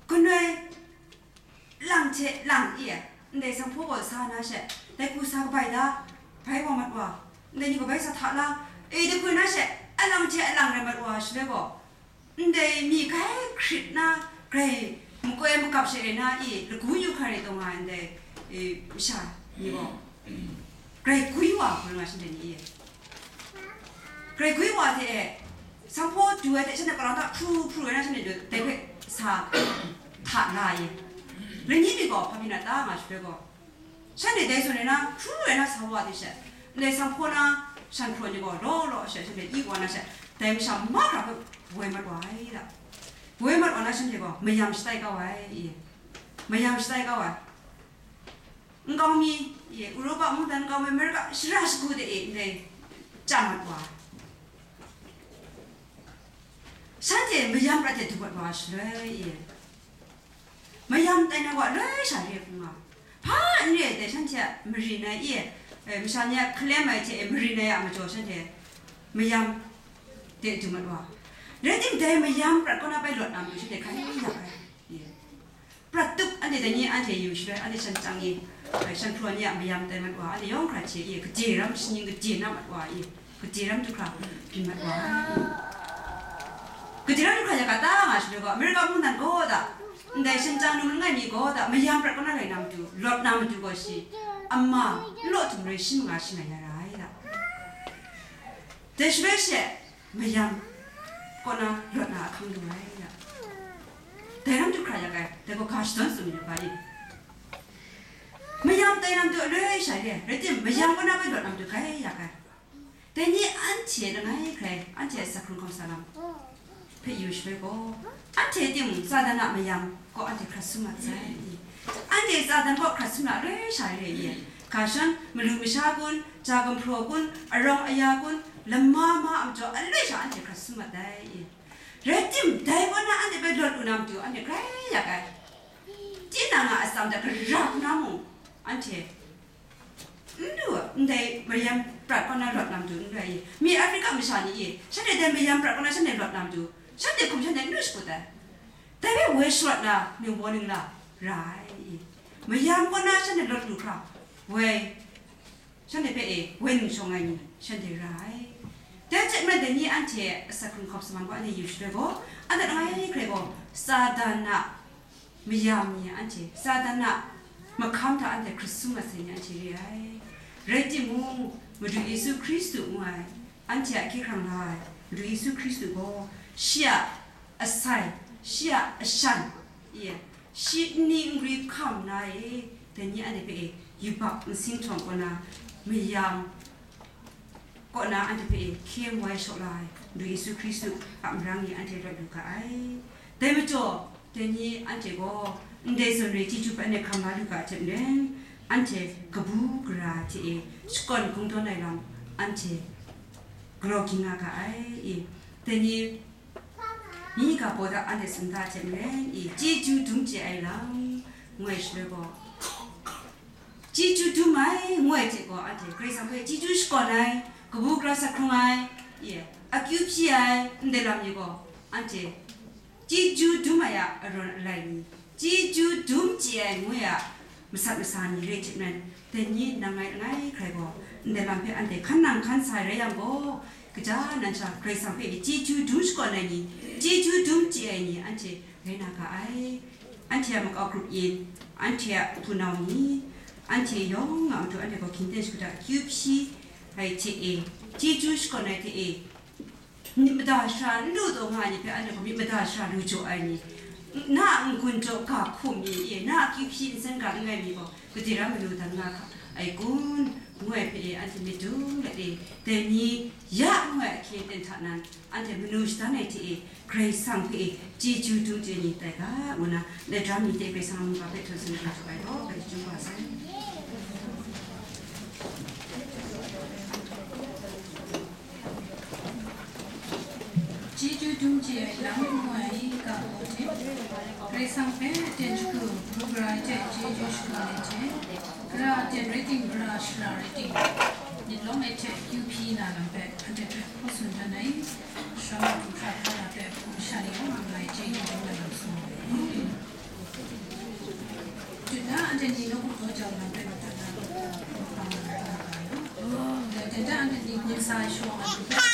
kanoi lang hte lang i, ndai sanghpaw gaw sa na she, dai hku sa kabai da, bai wa mat wa, ndai ni gaw bai sa hta la, e, dai hku na she, alang hte alang rai mat wa shaloi gaw, ndai mi grai hkrit na, grai makoi makap she rai na i, lagu yu hkra re taw nga ai ndai, e, masha ni gaw, grai gwi wa hkra nga shanhte ni e. Grai gwi wa hte e, sanghpaw du ai hte shanhte karau hta hpru hpru ai na shanhte du dai hpe sa hta la e. Lani mi gaw hpa pyi na ta nga shaloi gaw, shanhte dai zawn e na hpru ai na sa wa hte she, ndai sanghpaw na shan hpraw ni gaw law law she shanhte i wa na she, dai masha mahkra hpe woi mat wa ai da. Woi mat wa na shanhte gaw mayam shatai kau ai, e, mayam shatai kau ai. Nkau mi, e, Europa mungdan nkau mi, Amerika shara shagu de e ndai chyam mat wa. Shanhte mayam prat hte du mat wa shaloi, e, mayam tai na wa loi sha re hkrum nga. Hpa n re ai dai shanhte a mari nai, e, e, masha ni a hkalem ai hte e mari nai a majaw shanhte mayam de du mat wa. Rai tim, dai mayam prat kaw na bai lawt na matu shanhte hkai ya ai, e. Prat tup, anhte dai ni anhte yu shaloi, anhte shan chyang e, e, shan hpraw ni a mayam tai mat wa, anhte yawng hkra hte e, gade ram shaning gade na mat wa e, gade ram du hkra byin mat wa. Gade ram du hkra ya ga ta nga shaloi gaw, Amerika mungdan gaw da, ndai shan chyang num langai mi gaw da, mayam prat kaw na rai na matu, lawt na matu gaw shi, ama, n law htum rai shi manga shi nga ya ra ai da. Dai shaloi she, mayam kaw na lawt na ahkang lu ai ya. Dai ram du hkra ya ai, dai gaw ga shadawn tsun mayu ga i. Mayam tai na matu aloi sha re, rai tim, mayam kaw na bai lawt na matu grai ya ai. Dai ni anhte langai hkrai, anhte a asak hkrung hkawm sa lam hpe yu shaloi gaw, anhte timung Satan a mayam kaw anhte hkrat sum mat sai. Anhte Satan kaw hkrat sum na aloi sha re i, ga shan, malu masha kun, ja gumhpraw kun, arawng aya kun, lama ma a majaw aloi sha anhte hkrat sum mat ai i. Rai tim, dai kaw na anhte bai lawt lu na matu anhte grai ya ai. Tinang a atsam hta gara hkrum na mung, anhte n lu, ndai mayam prat kaw na lawt na matu n lu ai i. Mi Afrika masha ni e, shanhte dai mayam prat kaw na shanhte lawt na matu, shanhte hkum shanhte n lu shakut ai. Dai hpe woi sharawt na, mying baw ningla ra ai i. Mayam kaw na shanhte lawt lu hkra, woi, shanhte hpe e, woi ningshawng ai ni, shanhte ra ai. Dai hte maren dai ni anhte a asak hkrung hkawm sa man gaw, anhte yu shaloi gaw, anhte langai hkrai gaw, Satan a mayam ni anhte, Satan a mahkam hta anhte hkrat sum mat sai ni anhte re ai. Rai timung, Madu Yesu Hkristu ngu ai, anhte a hkye hkrang la ai Madu Yesu Hkristu gaw, shi a asai, shi a ashan, i, Shi nni n gwi hkam na e, dai ni anhte hpe e, yubak nsing htawng kaw na, mayam kaw na anhte hpe e, hkye wai shaw la ai, Madu Yesu Hkristu a marang ni anhte rawt lu ga ai. Dai majaw, dai ni anhte gaw ndai zawn re chyeju hpe anhte hkam la lu ga hte maren, anhte kabu gara hte e shakawn kungdawn ai lam anhte galaw ging nga ga ai. I, dai ni myi ga baw da anhte tsun da hte maren, i, chyeju dum chye ai lam, ngu ai shaloi gaw, chyeju dum ai, ngu ai hte gaw, anhte Karai Kasang hpe chyeju shakawn ai, kabu gara sa hkrung ai, i, akyu hpyi ai, ndai lam ni gaw, anhte chyeju dum ai a arawn alai ni, chyeju dum chye ai, ngu ai a masat masa ni re hte maren, dai ni nang ngai langai hkrai gaw, ndai lam hpe anhte hkan nang hkan sa ai rai yang gaw, kaja nan sha Karai Kasang hpe chyeju dum shakawn ai ni, chyeju dum chye ai ni, anhte rai na ga ai. Anhte a makau grup yin, anhte a hpunau ni, anhte yawng a matu anhte gaw hkingten shakut a akyu hpyi ai hte e, chyeju shakawn ai hte e, myit mada shara n lu taw nga ai ni hpe anhte gaw myit mada shara lu jaw ai ni, na a n-gun jaw ga hkum mi, e, na a akyu hpyi nsen ga langai mi gaw, gade ra manu dan nga hka ai kun, ngu ai hpe e, anhte myit dung let e, dai ni ya ngu ai ahkyen ten hta nan, anhte manu shadan ai hte e, Karai Kasang hpe e, chyeju dum chye ni tai ga, ngu na, ndai daram ni hte Karai Kasang a mungga hpe htaw tsun hkra jaw ai gaw, grai chyeju kaba sai. Chyeju dum chye ai lam ngu ai ga baw hte, Karai Kasang hpe aten shagu, kabu gara ai hte chyeju shakawn ai hte, gara aten rai ting, gara shara rai ting, myit lawm ai hte akyu hpyi na lam hpe anhte hpe hkaw tsun dan ai, shawng hkra hkra na hpe hpung sha ni yawng a nga ai chyeju dum ai lam sung ai. Tut na anhte ni nawku daw jau na hpe madat na, dai hta anhte ni gun sa ai shawng a lu hpe,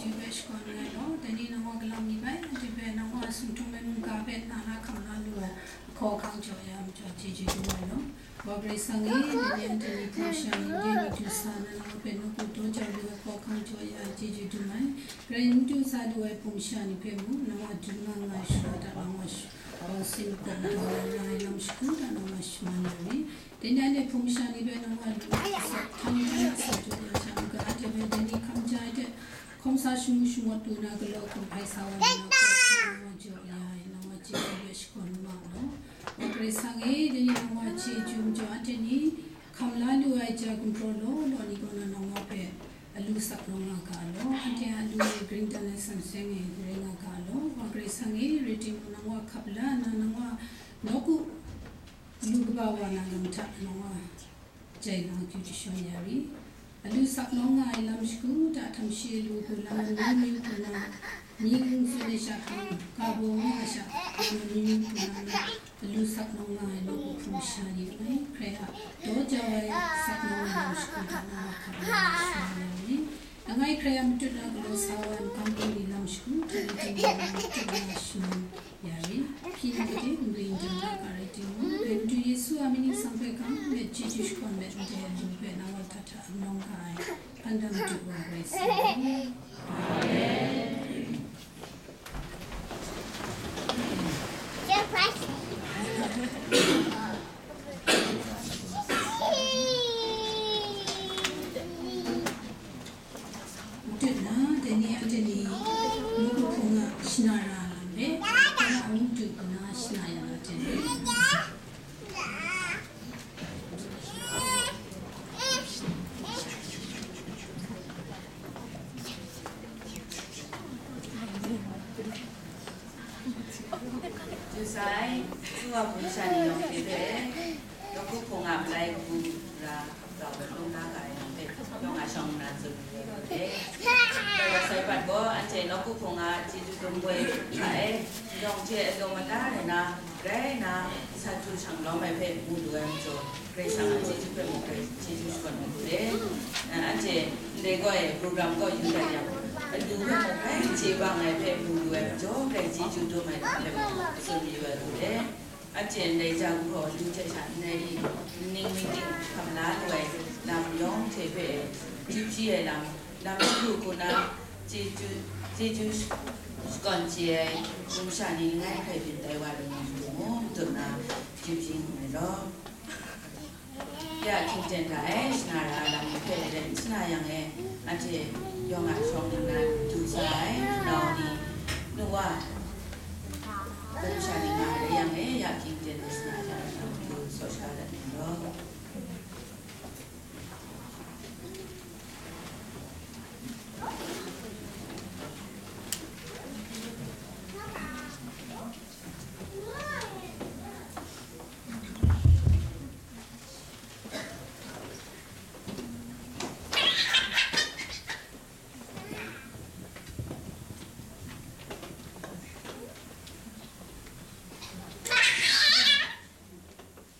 Chyeju hpe shakawn nngai law, dai ni nang wa galam ni bai, anhte hpe nang wa sumtu ai mungga hpe na la hkam la lu ai ahkaw ahkang jaw ya ai majaw chyeju dum ai law. Wa Karai Kasang e, dai ni anhte ni hpung sha ni, ndai ni du sa na nang wa hpe nawku daw jau lu ai ahkaw ahkang jaw ya ai chyeju dum ai. Karai n du sa lu ai hpung sha ni hpe mung, nang wa dum nga nga ai shawa hta nang wa sh-, bawng sin kawng daw ai ra ai lam shagu hta nang wa shaman ya mi. Dai ni anhte hpung sha ni hpe nang wa lu ai asak, htan htan asak jaw ya sha, n-ga anhte hpe dai ni hkam ja ai hte, hkawm sa shamu shamawt lu na galaw hkum hpai sa wa ni na hkaw hkam nang wa jaw ya ai, nang wa chyeju hpe shakawn n nga law. Wa Karai Kasang e, dai ni nang wa chyeju majaw anhte ni hkam la lu ai ja gumhpraw law law ni kaw na nang wa hpe alu sak nawng nga ga law, anhte a lu e gring dan ai san seng e rai nga ga law. Wa Karai Kasang e, rai timung nang wa hkap la nna nang wa nawku lu kaba wa na lam hta nang wa jai nga akyu jashawn ya ri. Alu sak nawng nga ai lam shagu hta htam shi alu hku lam amyu myu hku na, ning tsun ai sha hkang, ga baw nga ai sha hkang, amyu myu hku na, alu sak nawng nga ai nawku hpung sha ni ngai, hkrai a daw jau ai sak nawng ai lam shagu hta nang wa hkap la na shaman ya ri. Langai hkrai a matut na galaw sa wa ai makam kung ni lam shagu hta ni hte ni lam matut na shaman ya ri. Hpyi na gade n-gun n-gun nga ga rai timung, dai Madu Yesu a mying ningsang hpe gang let, chyeju shakawn let, ndai alu hpe nang wa hta hta n nawng ga ai, hpan dang madu wa rai sa ai. Matu na, dai ni anhte ni nawku hpung a shana ra lam hpe, na a matu na shana ya na hte ni. Jusai, Tsuwa hpung sha ni yawng hte hpe, nawku hpung a malai kabu ra, grau ai lung na ga ai yawng hpe, yawng a shawng nna tsun mayu ai hte, Dai wa sai pat gaw, anhte nawku hpung a chyeju dum goi hta e, yawng hte alum ala rai na, grai na, sa htu shang lawm ai hpe mu lu ai majaw, Karai Kasang a chyeju hpe mung, Karai chyeju shakawn ai hku e. Anhte ndai gaw e, program gaw yu dat yang, alu hpe mung grai chye bang ai hpe mu lu ai majaw, Karai chyeju dum ai hpe mung tsun mayu ai hku e. Anhte ndai ja gumhpraw lu hte sha ndai ni, ning mingding hkam la lu ai lam yawng hte hpe, chyeju ai lam, lam shagu hku na, chyeju, chyeju shakawn chye ai, numsha ni langai hkrai byin tai wa lu na matu mung, dum na, chyeju hkrum ai law. Ya hkying ten ga ai, shana ra ai lam ni hpe maren shana yang e, anhte yawng a shawng ningnan du sa ai, nau ni, nu wa, numsha ni nga ai yang e, ya hkying ten ai shana ra ai lam ni hpe saw shaga dat ni law.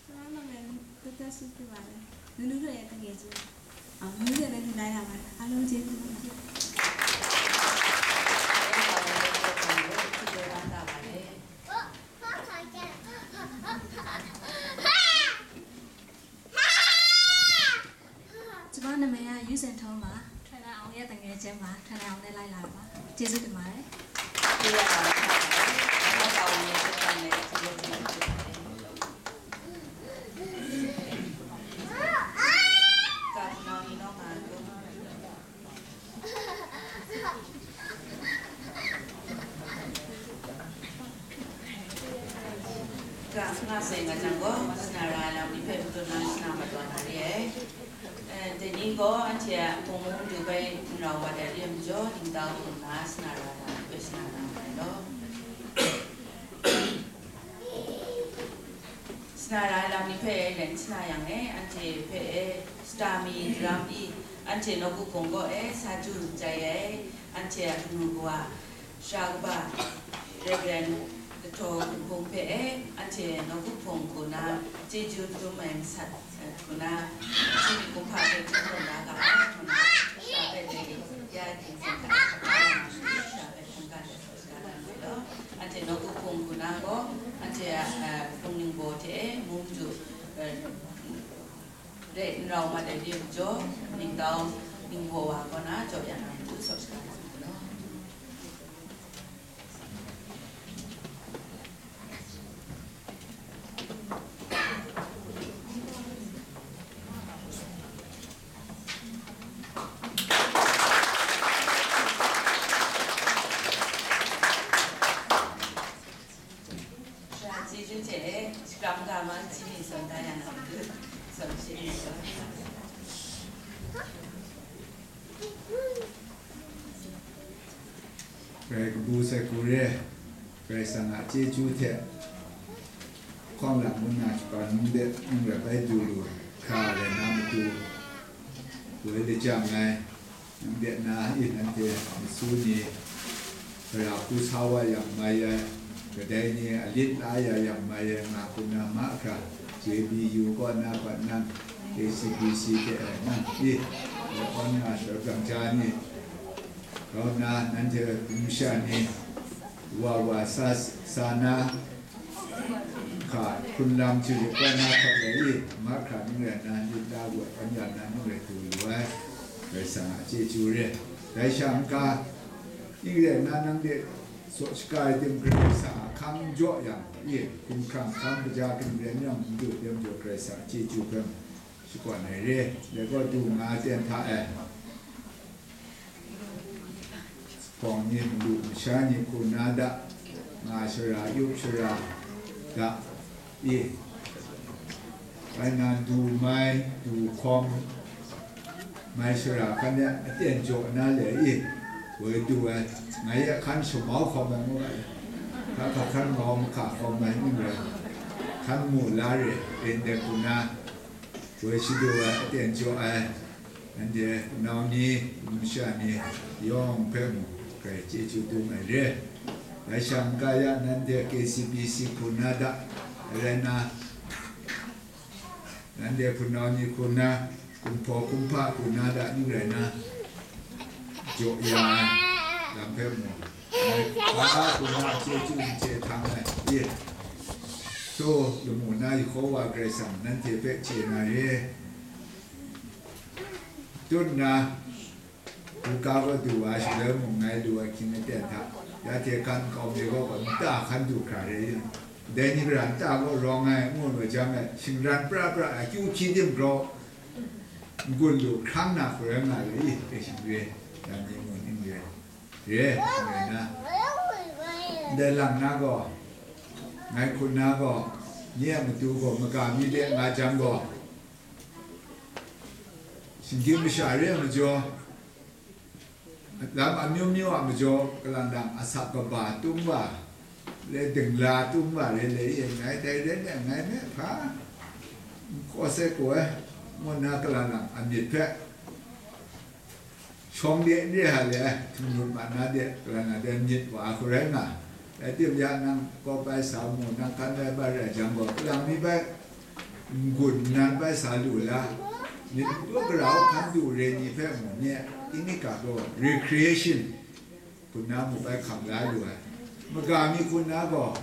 Salamat lamin, တတ်တတ်ဆုပြုပါတယ်။ နူနူတို့ရဲ့တငယ်ချင်း။ အာ နူနူတို့လည်းလှူဒါရပါတယ်။ အားလုံးကျေးဇူးတင်ပါတယ်။ ကျမနာမည်က ယူစင်ထုံးပါ။ ထွန်းနိုင်အောင်ရဲ့တငယ်ချင်းပါ။ ထွန်းနိုင်အောင်နဲ့လိုက်လာတာပါ။ ကျေးဇူးတင်ပါတယ်။ Ga nga sai nga jang gaw, shana ra ai lam ni hpe matu na shana mat wa na re ai. Eh, dai ni gaw anhte a hpung mung du bai n rau wa dat re ai majaw, ningtau hpung na shana ra ai lam ni hpe shana na mat ai law. Shana ra ai lam ni hpe len shana yang e, anhte hpe e, shata mi, daram i, anhte nawku hpung kaw e, sa du jai ai, anhte a kanu kawa, Sara kaba, Reverend Kahtaw Kun Hpung hpe e, anhte nawku hpung hku na, chyeju dum ai masat, eh, hku na, hti kumhpa hpe hti hkrum la ga ai, hku na, sha hpe dai ya ginsin hta, Rim jaw, ningtau, ningbaw wa kaw na jaw ya na matu, subscribe. Shara chyeju hte, shakram ga ma chyi ni zawn da ya na matu, zawn chye ni zawn. Karai kabu sai hku re, Karai Kasang a chyeju hte, hkawng lang ngu na shakpan num de, num rai bai du lu hkra rai na matu, woi lajang ai, nang de na, i, nanhte masu ni, gara hku sa wa yang mai ai, kadai ni alit la ya yang mai ai, nga hku na mahkra, J B U kaw na, pat nang, K C B C hte ai nang, i, ya kaw na, shara brang ja ni, kau na, nanhte masha ni, wa wa sa, sa na, hka hkrun lam chyu yu kau na hkawt rai i, mahkra ning rai na, lit la wa, kau ya na ning rai du lu ai, Karai Kasang a chyeju re. Dai sha n-ga, ning rai na, nang de saw shaga ai tim Karai Kasang a hkang n jaw yang, i, hkumhkrang hkang kaja kaning rai n yang, n du dem jaw Karai Kasang a chyeju hpe shakawn ai re. Dai gaw du nga ai ten hta e. Hpawng ni, malu masha ni hku na da, nga shara, yup shara da, i, bai na du mai, du hkawm mai shara hkan de aten jaw na le i, woi du ai, ngai e hkan shamau hkawm ai ngu ai, hka hka hkan mau mahka hkawm ai ning rai, hkan mu la re, ren de hku na, woi shadu ai, aten jaw ai, Nanhte nau ni, masha ni yawng hpe mung, Karai chyeju dum ai re. Dai sha n-ga ya, nanhte K C B C hku na da, rai na, nanhte hpunau ni hku na, kumhpaw kumhpa hku na da, ning rai na, jaw ya ai lam hpe mung, ngai hpa hku na chyeju n chye htang ai, i, so, lamu na Yehova Karai Kasang nanhte hpe chye na re. Tut nna, hkungga gaw du wa ai shaloi mung ngai lu ai hkying aten hta, ya hte hkan kau mi gaw gaw nta hkan du hkra re yang, dai ni gara nta gaw rawng ai, ngu lu jang ai, shingran pra pra ai, akyu hpyi tim grau, n-gun lu hkrang na hku rai nga lu i, hpe shing re, dan ni mung ning re, re, shing re na, ndai lang na gaw, ngai hkun na gaw, nye a matu gaw, maga mi de nga jang gaw, shinggyim masha re ai majaw, lam amyu myu a majaw, kalang lang asak kaba tung wa, le dingla tung wa re le, e ngai dai ren e, ngai me hpa n kaw sai kaw ai, ngu nna kalang lang amyit hpe shawng de n re ai le, htung lut ma na de, kalang lang de myit wa hku rai nga, rai tim ya, nang kawp ai sa mu, nang hkan bai bai rai jang gaw, kalang mi bai n-gun nnan bai sa lu la, myit n du gara hkan du re ni hpe mu, nye, tingnit ga gaw, recreation hku na mu bai hkam la lu ai. Maga mi hku na gaw,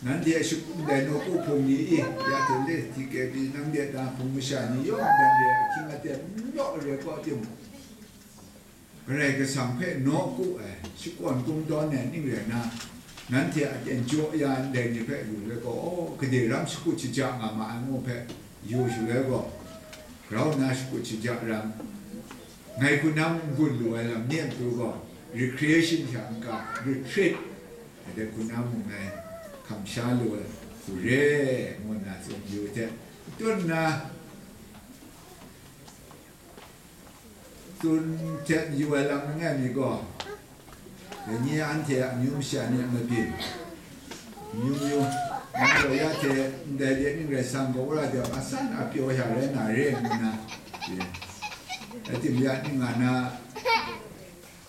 nanhte a shakun dai nawku hpung ni i, ya hte le, T K P nang de na hpung masha ni yawng dan re, ahkying aten n law re kaw tim, Karai Kasang hpe nawku ai, shakawn kungdawn ai ning rai na, nanhte a aten jaw ya ndai ni hpe yu le gaw, aw, gade ram shakut shaja nga ma ai ngu hpe yu shaloi gaw, grau nna shakut shaja ram, ngai hku na mung n-gun lu ai lam ni a matu gaw, recreation hta n-ga, retreat, dai hku na mung ngai hkam sha lu ai hku re, ngu nna tsun yu hte, tut nna, tsun hte mayu ai lam langai mi gaw, dai ni anhte a amyu masha ni a mabyin, amyu myu, nang gaw ya hte ndai de ning rai sang gaw, wora de asan a pyaw sha rai na re, ngu nna, rai tim ya ning nga na,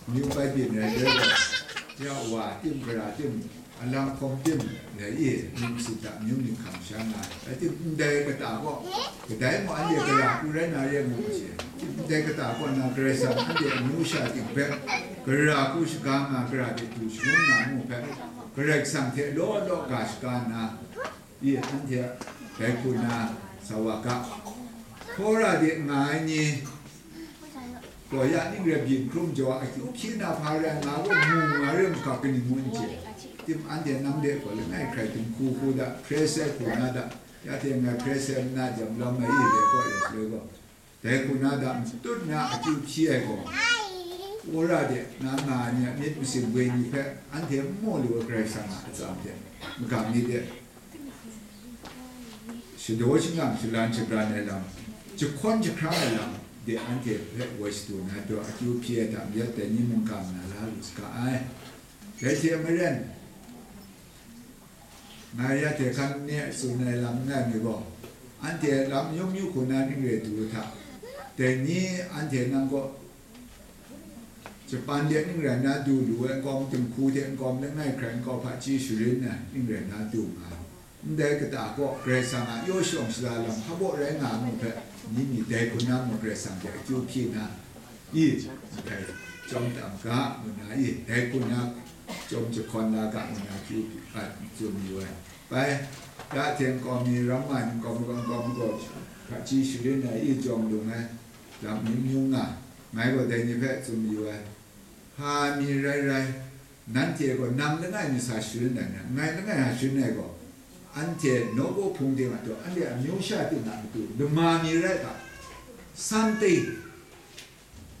amyu bai byin ai rai gaw, ya wa tim, gara tim, alang hkawm tim, rai i, myit masin hta amyu myit hkam sha nga ai. Rai tim, ndai kata gaw, kadai mung anhte gara hku rai na re ai ngu shi, ndai kata kaw na Karai Kasang anhte amyu sha ting hpe, gara hku shaga nga, gara de du shangun na ngu hpe, Karai Kasang hte law law ga shaga nna, i, anhte dai hku na sa wa ga. Hkawra de nga ai ni gaw ya ning rai byin hkrum jaw, akyu hpyi na hpa rai nga gaw mu nga rai maka kaning ngu n chye. Tim anhte nang de gaw langai hkrai tim hku hku da, hpre sai hku na da, ya hte ngai hpre sai nna jam lam ai i de gaw rai shaloi gaw, dai hku na da matut na akyu hpyi ai gaw, wora de na nga ai ni a myit masin woi ni hpe anhte n mu lu ai Karai Kasang a atsam hte magam ni de shadaw shangang shalan shabran ai lam, jahkawn jahkrang ai lam de anhte hpe woi shadu na daw akyu hpyi ai hta mayat dai ni mungkan na la lu saga ai. Dai hte maren, ngai ya hte hkan ni tsun ai lam n rai mi gaw, anhte lam yawng yu hku na ning re du hta, dai ni anhte nang kaw Japan de ning rai na du lu ai nkawm, dinghku hte nkawm langai hkrai nkau hpaji sharin ai ning rai na du nga ai. Ndai kata kaw Karai Kasang a yaw shawng shala lam hpa baw rai nga ai mu hpe, ni mi dai hku na mung Karai Kasang hte akyu hpyi na, i, hkai chyawm tam ga ngu na i, dai hku na chyawm jahkawn la ga ngu na akyu a tsun mayu ai. Bai, ya hte nkawm mi, ram nga ai nkawm, nkawm, nkawm gaw hpaji sharin ai i jawng lung ai lam mying myung nga, ngai gaw dai ni hpe tsun mayu ai. Hpa mi rai rai, nanhte gaw nang langai mi sa sharin ai na, ngai langai hta sharin ai gaw, anhte nawku hpung ting a taw, anhte amyu sha ting a matu lama mi rai ga, something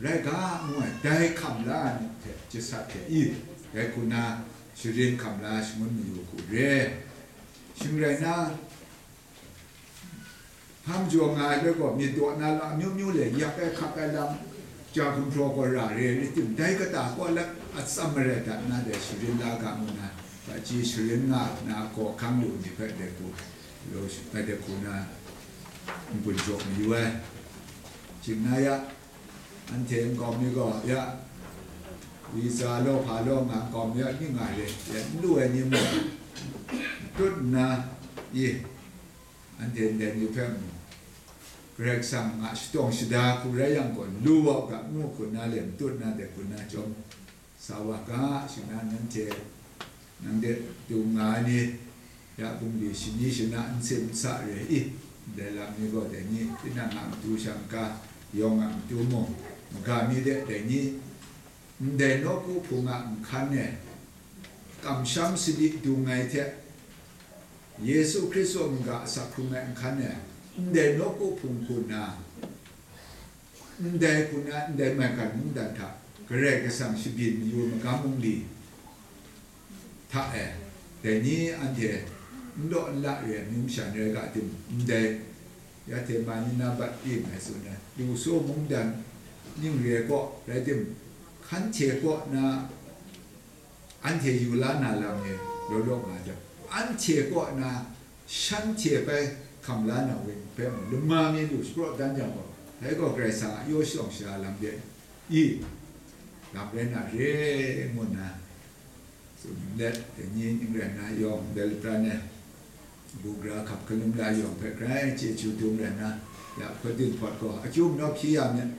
rai ga ngu ai, dai hkam la ai myit hte jasat hte i, dai hku na sharin hkam la shangun mayu hku re. Shing rai na, hpang jaw nga ai loi gaw, myit daw na lam amyu myu le yak ai hkak ai lam, ja gumhpraw gaw ra re ai rai tim, dai kata kaw lat atsam marai dat na dai sharin la ga ngu na, hpaji sharin nga na gaw hkang lu ni hpe dai hku, lo shi-, dai hku na n-gun jaw mayu ai. Ching na ya, anhte nkau mi gaw ya, visa law hpa law nga nkau mi ya, ning nga re, ya n lu ai ni mung, tut nna, i, anhte ndai ni hpe mung, Karai Kasang a shadawng shada hku rai yang gaw, lu wa u ga, ngu hku na le matut na de hku na chyawm sa wa ga, shi na nanhte, nang de dung nga ai ni, ya bungli shani shana nsin nsa re i, ndai lam ni gaw dai ni, tinang a matu shang ka, yawng a matu mung, maga mi de dai ni, ndai nawku hpung a nhkan e, kamsham sadi dung ai hte, Yesu Hkristu a mungga asak hkrung ai nhkan e, ndai nawku hpung hku nna, ndai hku na, ndai maigan mungdan hta Karai Kasang shabyin mayu magam bungli hta e, dai ni anhte n law n la re ai amyu masha ni rai ga tim, ndai ya hte ma ni na bat ring ai tsun ai, lu saw mungdan ning re ai kaw rai tim, hkan hte kaw na, anhte yu la na lam ni law law nga jang, anhte kaw na shanhte bai hkam la na weng hpe mung, lama mi lu shapraw dan jang gaw, dai gaw Karai Kasang a yaw shawng shala lam de i, lam rai na re, ngu nna tsun let, dai ni ning rai na yawng, dai lapran e, bugra hkap hkalum la yawng hpe grai chyeju dum rai na, ya hkawdin hpawt gaw, akyu manaw hpyi ya myit.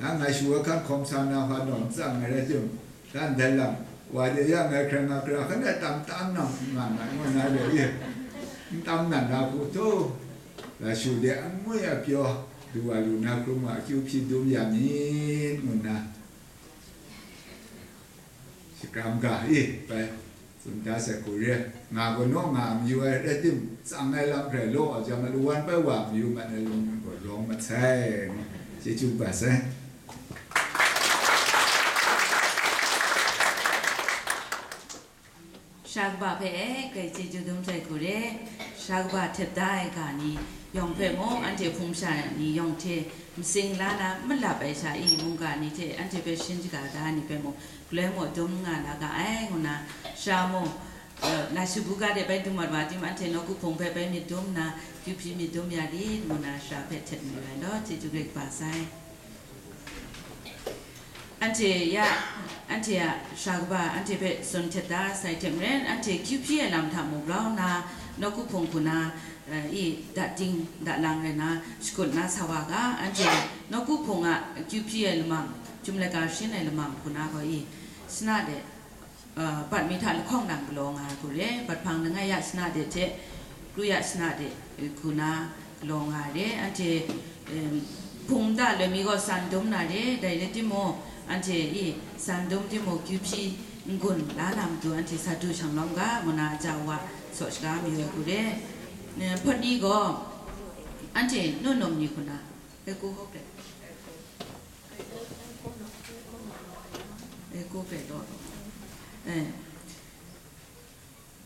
Ya ngai shawa hkan hkawm sa na hpa naw n tsang ai rai tim, dan dai lam, wa de ya ngai hkrai nga hkra hkan ai tam tam nang nga na, ngu na re, n tam na na hku htu, la shu de an ngwi a pyaw, du wa lu na hkrum wa akyu hpyi dum ya myit, ngu nna, shakram ga i bai tsun da sai hku re, nga gaw naw nga mayu ai, rai tim, tsang ai lam hkrai law jang, alu wan bai wa mayu mat ai lung gaw lawng mat sai, chyeju ba sai. Sha kaba hpe e, grai chyeju dum sai hku re, sha kaba htep da ai ga ni yawng hpe mung, anhte hpung masha ni yawng hte masing la na malap ai sha i mungga ni hte anhte hpe shin shaga da ai ni hpe mung, galoi mung dum nga na ga ai, ngu na, sha mung, eh, na shabu ga de bai dum mat wa tim, anhte nawku hpung hpe bai myit dum nna, akyu hpyi myit dum ya lit, ngu na, sha hpe htet mayu ai law, chyeju grai kaba sai. Anhte ya, anhte a sha kaba, anhte hpe tsun htet da sai hte maren, anhte akyu hpyi ai lam hta mung grau nna, nawku hpung hku na, eh, i, dat ding, dat lang rai na, shakut na sa wa ga, anhte nawku hpung a akyu hpyi ai lamang, chyum laika shin ai lamang hku na gaw i, shana de, eh, bat mi hta lahkawng nang galaw nga ai hku re, bat hpang langai ya shana de hte, kru ya shana de, eh, hku na galaw nga ai re, anhte em, hpung nta loi mi gaw san dum na re, dai rai timung, anhte i san dum timung kyu hpyi n-gun la na matu anhte sa du shang lawm ga, ngu na aja wa saw shaga mayu ai hku re. Eh, hpawt ni gaw, anhte nu num ni hku na, e ku hkawk re. E ku hkawk re law. Eh,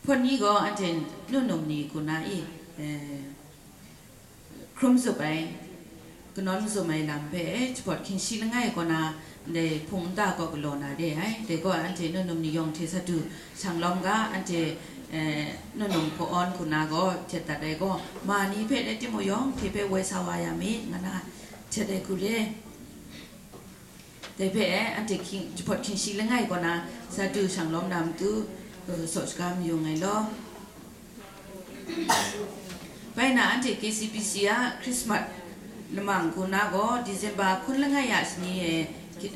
hpawt ni gaw anhte nu num ni hku na i, eh, hkrum zup ai, kanawn mazum ai lam hpe, eh, jahpawt hkying shi langai kaw na, ndai hpung nta kaw galaw na re ai. Dai gaw anhte nu num ni yawng hte sa du shang lawm ga, anhte, eh, nu num hpaw-awn hku na gaw htet dat ai gaw, ma ni hpe rai timung yawng hte hpe woi sa wa ya mi, nga na htet ai hku re. Dai hpe, eh, anhte hkying, jahpawt hkying shi langai kaw na sa du shang lawm na matu, eh, saw shaga mayu ai law. Bai na anhte K C B C a Christmas lamang hku na gaw, December hkun langai a shani e,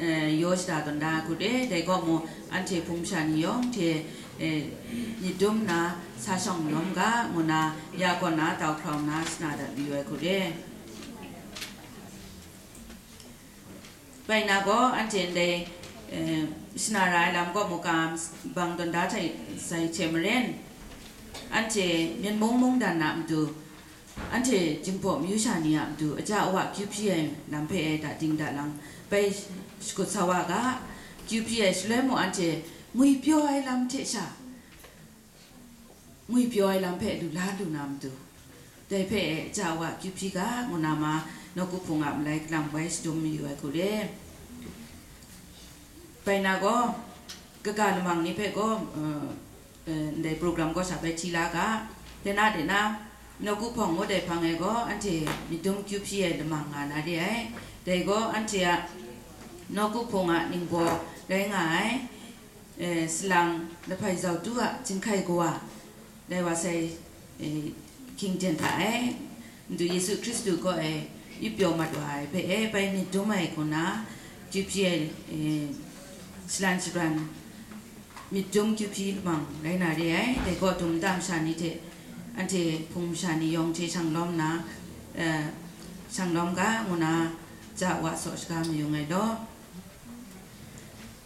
eh, yaw shada tawn da hku re, dai gaw mung anhte hpung masha ni yawng hte, eh, myit dum nna sa shawng lawm ga, ngu na ya kaw na tau hkrau nna shana dat mayu ai hku re. Bai na gaw, anhte ndai, eh, shana ra ai lam kaw mung ga bang tawn da hte sai hte maren, anhte Myen mung mungdan a matu, anhte Jinghpaw myu sha ni a matu, aja awa kyu hpyi ai lam hpe e da ding da lang bai shakut sa wa ga, kyu hpyi ai shaloi mung anhte ngwipyaw ai lam hte sha, ngwipyaw ai lam hpe lu la lu na matu, dai hpe e aja awa kyu hpyi ga, ngu na ma, nawku hpung a malai kalang bai shadum mayu ai hku re. Bai na gaw, kaga lamang ni hpe gaw, eh, eh, ndai program gaw sha bai hti la ga, de na, de na, nawku hpawng ngut ai hpang e gaw, anhte myit dum kyu hpyi ai lamang nga na re ai. Dai gaw, anhte a nawku hpung a ningbaw rai nga ai, eh, salang lahpai zau tu a jinghkai kawa, dai wa sai, eh, hkying jen hta e, Madu Yesu Hkristu kaw e, yu pyaw mat wa ai hpe e, bai myit dum ai hku na, kyu hpyi ai, eh, shalan shabran, myit dum kyu hpyi lamang rai na re ai, dai gaw dum nta masha ni hte, anhte hpung masha ni yawng hte shang lawm nna, eh, shang lawm ga, ngu na, ja wa saw shaga mayu ai law.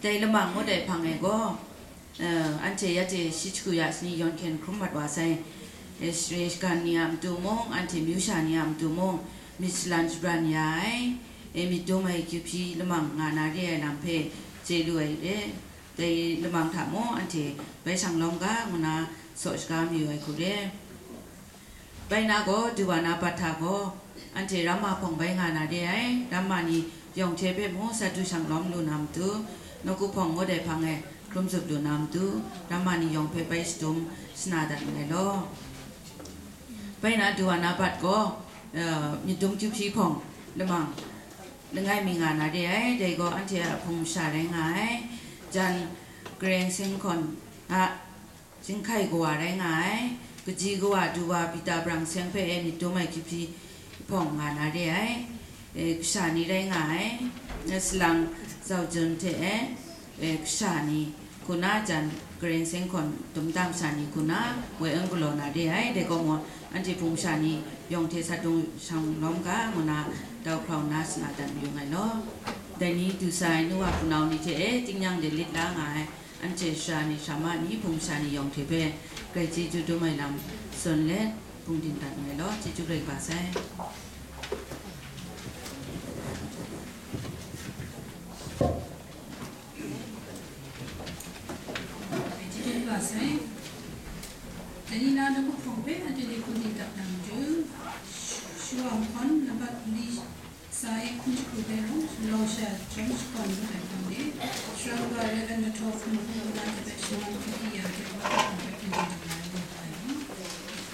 Dai lamang ngut ai hpang e gaw, eh, anhte ya hte shi hku ya shani yawn hkyen hkrum mat wa sai, eh, share shagan ni a matu mung, anhte myu sha ni a matu mung, myit shalan shabran ya ai, eh, myit dum ai kyu hpyi lamang nga na re ai lam hpe chye lu ai re. Dai lamang hta mung, anhte bai shang lawm ga, ngu na saw shaga mayu ai hku re. Bai na gaw, du wa na bat hta gaw, anhte ramma hpawng bai nga na re ai, ramma ni yawng hte hpe mung sa du shang lawm lu na matu, nawku hpawng ngut ai hpang e hkrum zup lu na matu, ramma ni yawng hpe bai shadum shana dat nngai law. Bai na du wa na bat gaw, eh, myit dum kyu hpyi hpawng lamang langai mi nga na re ai, dai gaw anhte a hpung masha rai nga ai, jan Karen Seng Hkawn a, Jinghkai kawa rai nga ai, kaji kawa du wa Pita Brang Seng hpe e myit dum ai kyu hpyi hpawng nga na re ai, e, kasha ni rai nga ai, e, salang Zau Jun hte e, e, kasha ni, hku na jan Karen Seng Hkawn dum dam sha ni hku na, woi en galaw na re ai, dai gaw mung, anhte hpung sha ni yawng hte sa dung shang lawm ga, ngu na, dau hkrau nna shana dat mayu ai law. Dai ni du sa ai nu wa hpunau ni hte e, tingnyang de lit la nga ai, anhte sara ni, sara ma ni, hpung sha ni yawng hte hpe, grai chyeju dum ai lam, tsun let, bungdin dat nngai law, chyeju rai kaba sai. Chyeju kaba sai. Dai ni na nawku hpawng hpe anhte ni bungdin dat na matu, Shawang Hkawn nambat li, Sai hpung shagu hpe rau, rau sha chyawm shakawn mat ai hpang de, Sharaga Rev. Nahtawhpun Hpung na hte hpe shangun hkrit di ya hte, wa hpang hpe hpung de na ai wa hpa ni.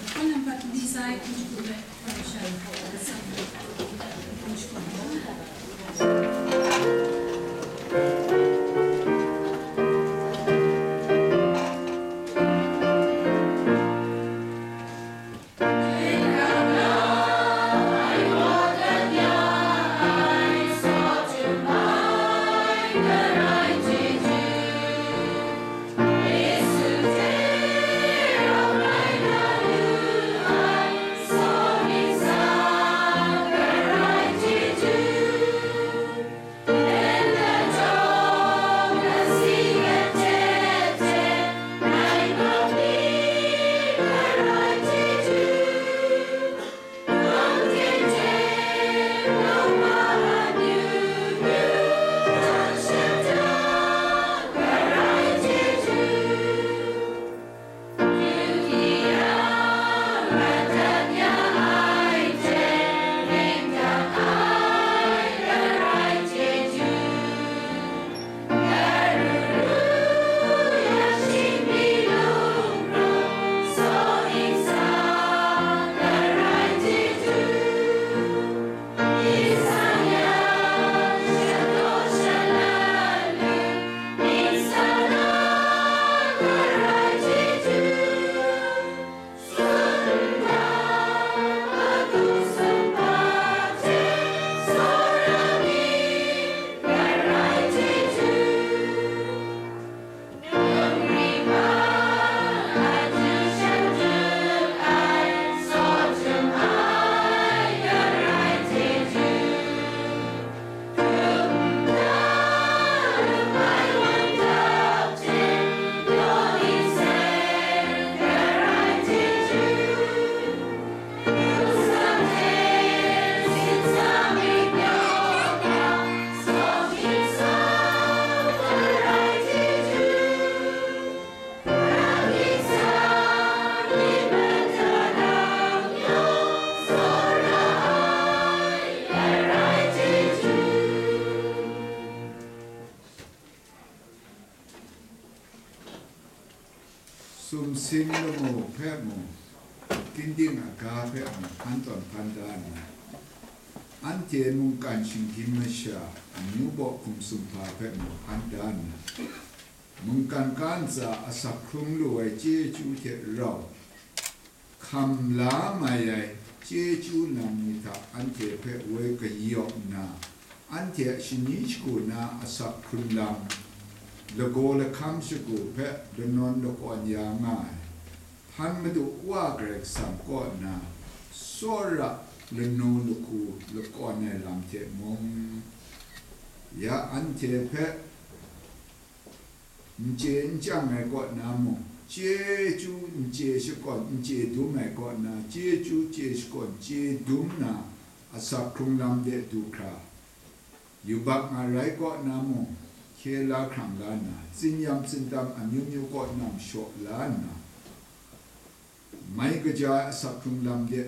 Hkawn nambat li sai hpung shagu hpe rau sha, hpung shakawn mat. Sumsing lamu hpe mung, ginding aga hpe mung hpan tawn hpan da nna, anhte mungkan shinggyim masha, amyu baw hkum sumhpa hpe mung hpan da nna, mungkan ga ntsa asak hkrung lu ai chyeju hte rau, hkam la mai ai chyeju lam ni hta anhte hpe woi kayawp nna, anhte a shani shagu na asak hkrung lam, lagaw lahkam shagu hpe lanawn lakawn ya nga ai, hpan Madu Wa Karai Kasang kaw na tsawra lanu lahku lakawn ai lam hte mung, ya anhte hpe n chye n chyang ai kaw na mung, chyeju n chye shakawn n chye dum ai kaw na, chyeju chye shakawn chye dum na, asak hkrung lam de du hkra, yubak ngarai kaw na mung, hkye la hkrang la nna, tsinyam tsindam amyu myu kaw na mashaw la nna, mai kaja ai asak hkrung lam de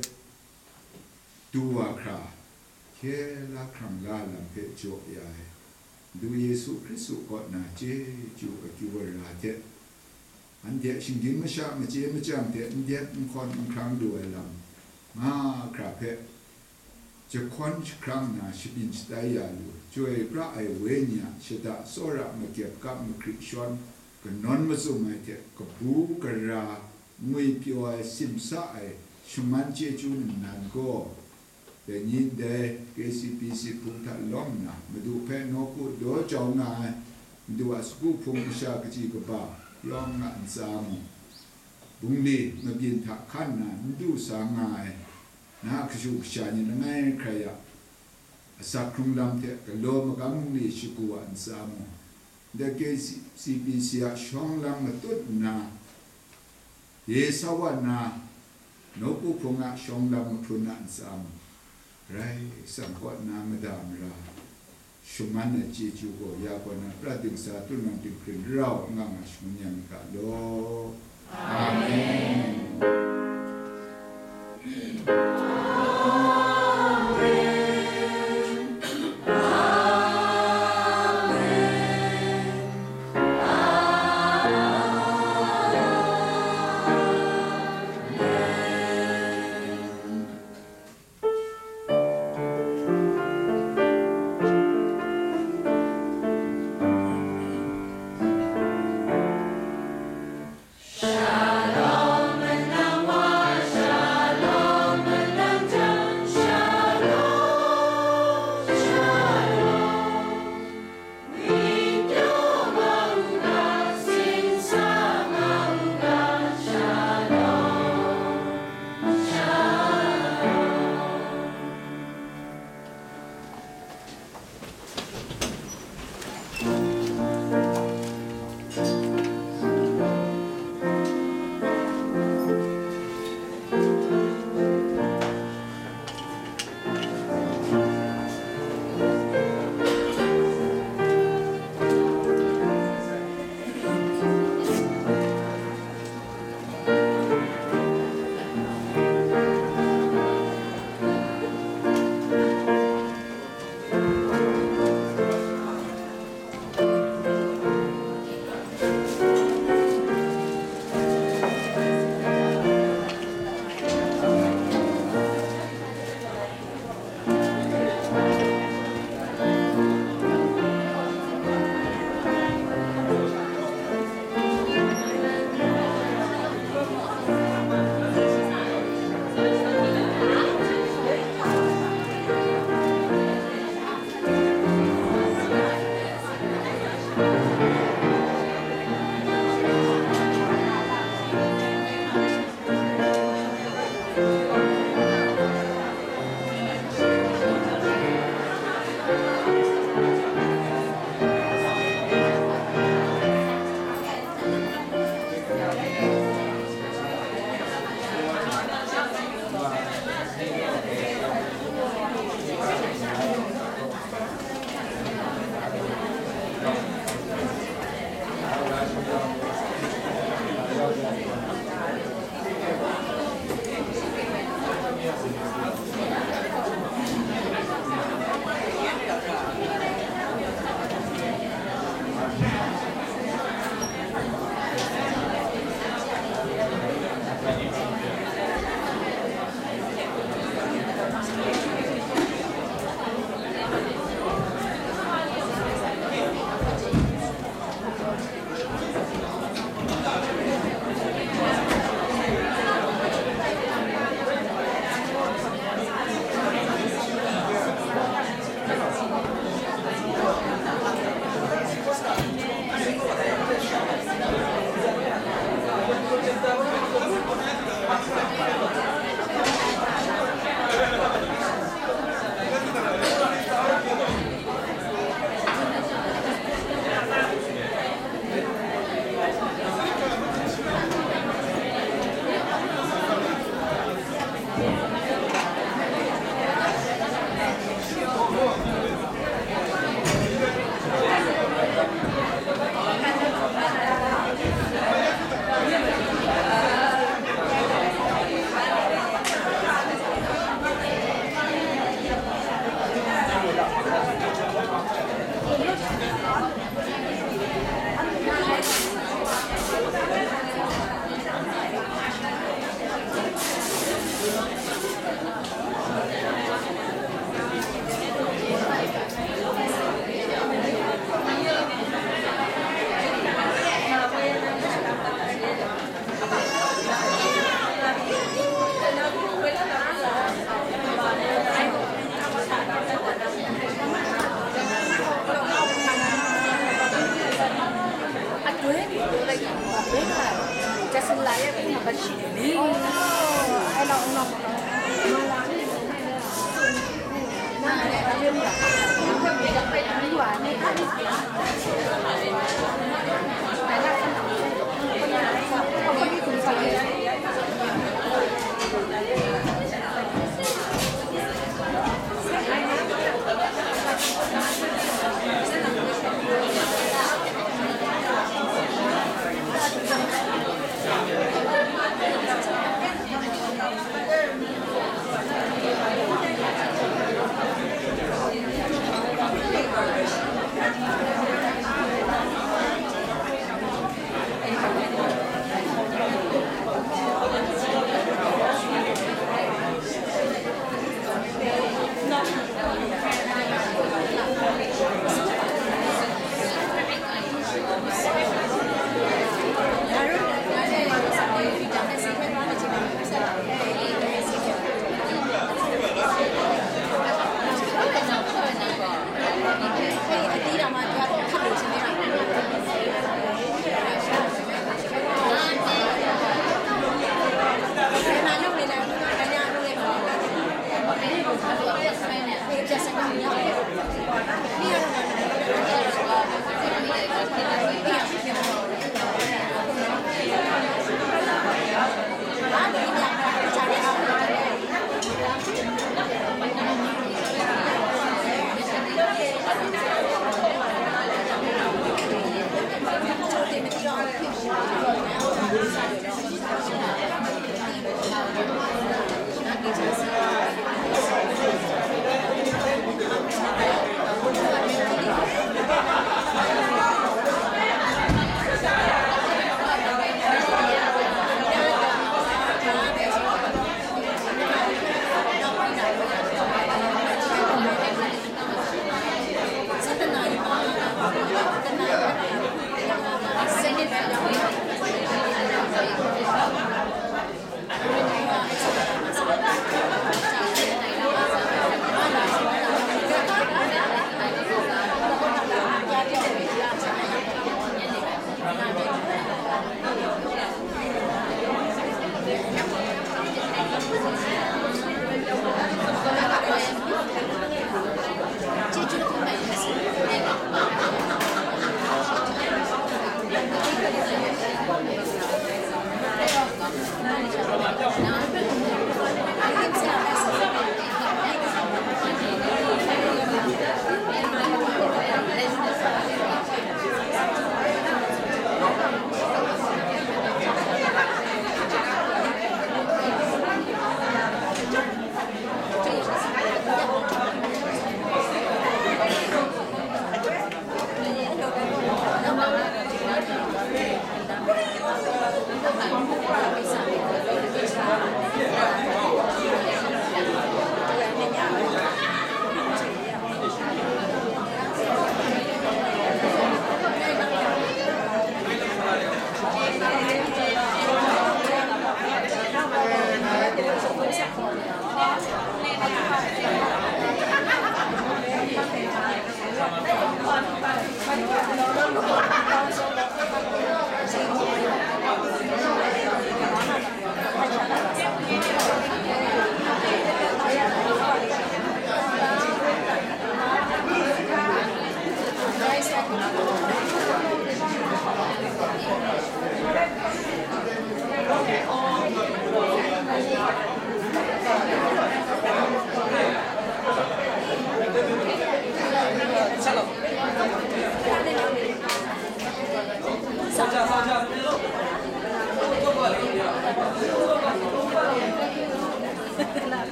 du wa hkra, hkye la hkrang la lam hpe jaw ya ai, Madu Yesu Hkristu kaw na chyeju akyu ai ra hte, anhte shinggyim masha machye machyang hte n dep n hkawn n hkrang lu ai lam nga hkra hpe, jahkawn jahkrang nna shabyin shatai ya lu, Chyoi pra ai Wenyi a shada tsawra makyep kap mahkri shawn kanawn mazum ai hte kabu gara ngwi pyaw ai, simsa ai shaman chyeju ningnan gaw, dai ni ndai K C P C hpung hta lawm nna, Madu hpe nawku daw jau nga ai, Madu a sagu hpung masha kaji kaba yawng a ntsa mung, bungli mabyin hta hkan nna n du sa nga ai, na a kashu kasha ni langai hkrai a asak hkrung lam hte galaw magam bungli shagu a ntsa mung, ndai K C P C a shawng lam matut nna, ye sa wa nna, nawku hpung a shawng lam mahkrun a ntsa mung, Karai Kasang kaw na mada mara shaman ai chyeju gaw ya kaw na prat dingsa, tung nang dinghpring rau nga nga shangun ya mi ga law. Amen.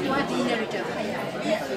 What do you never do?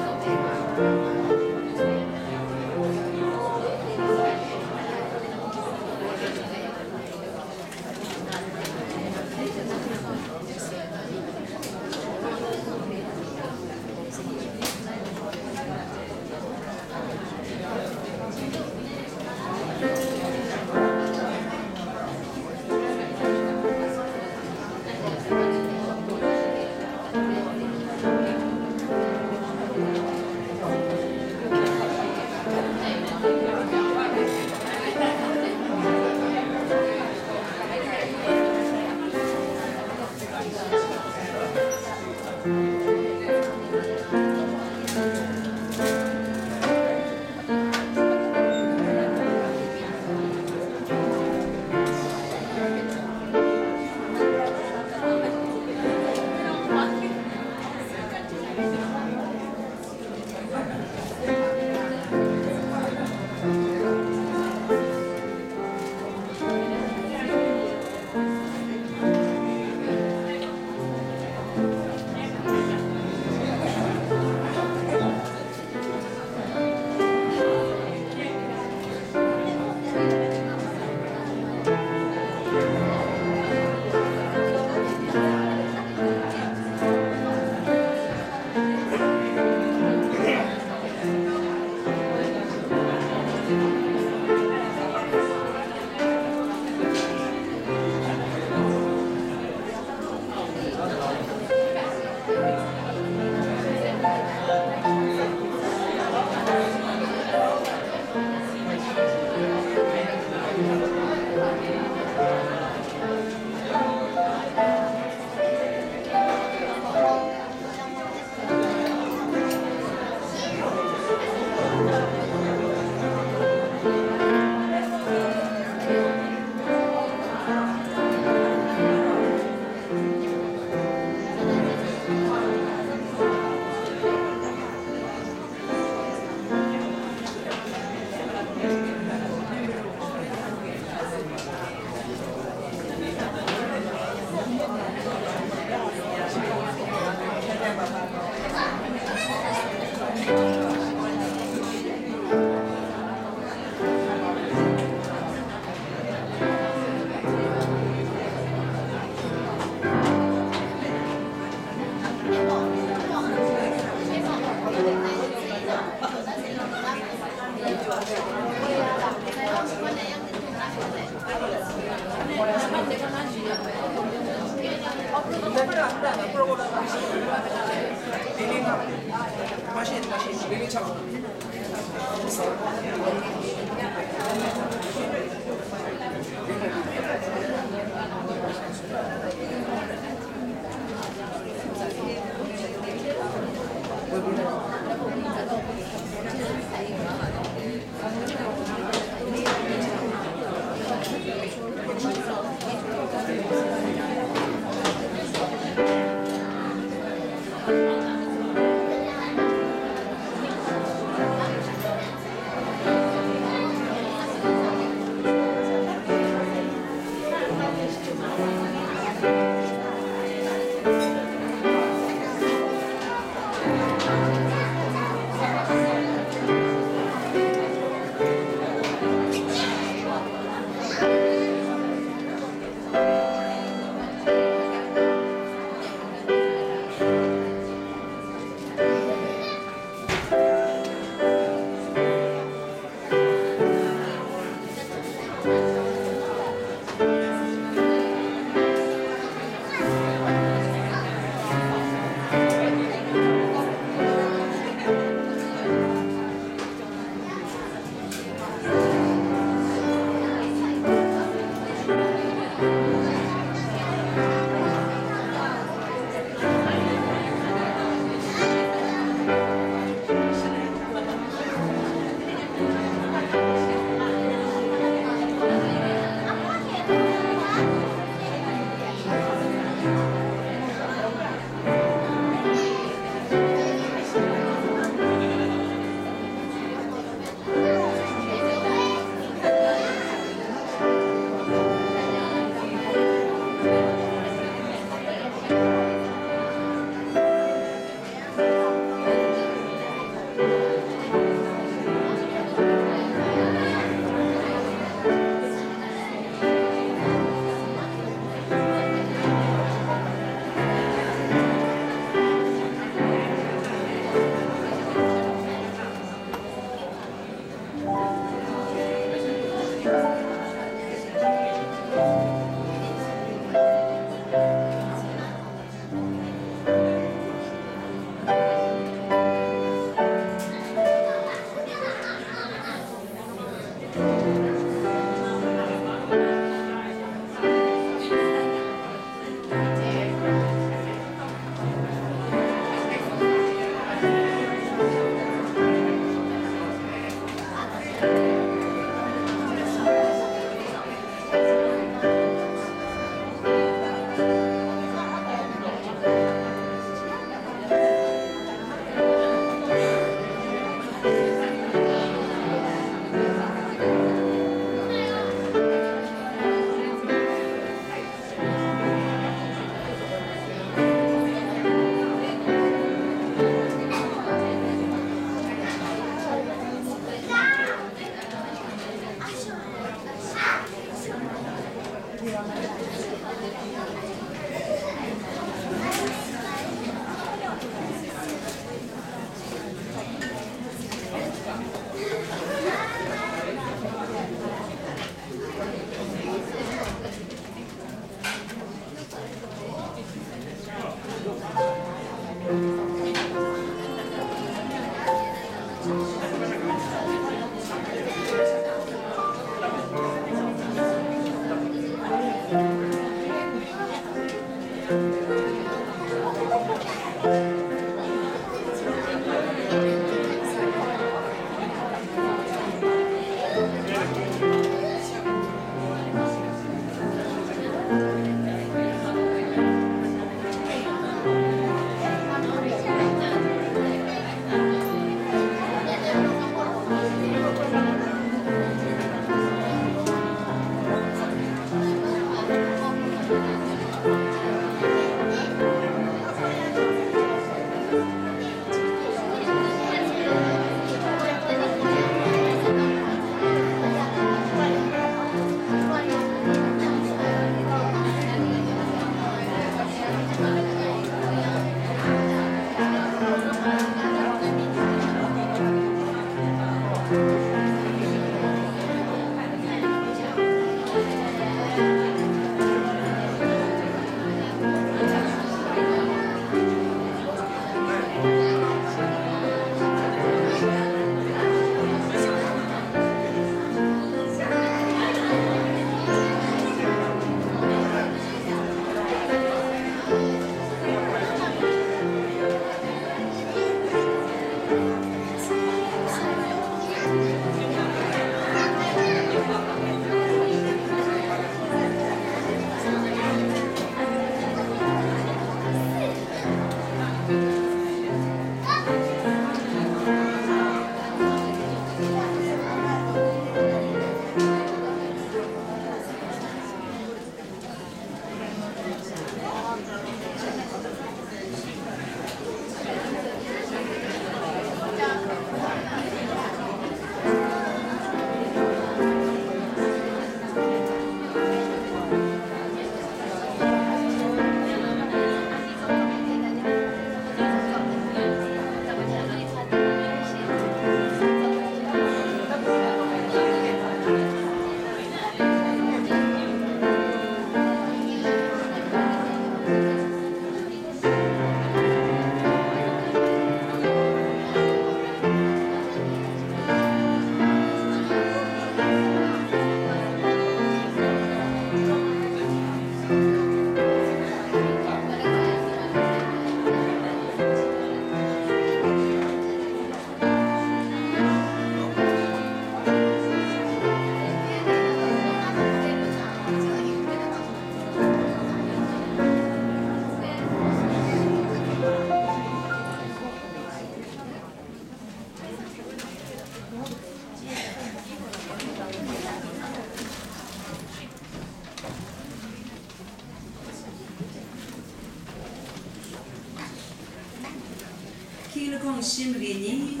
Hkying lahkawng shi mare ni,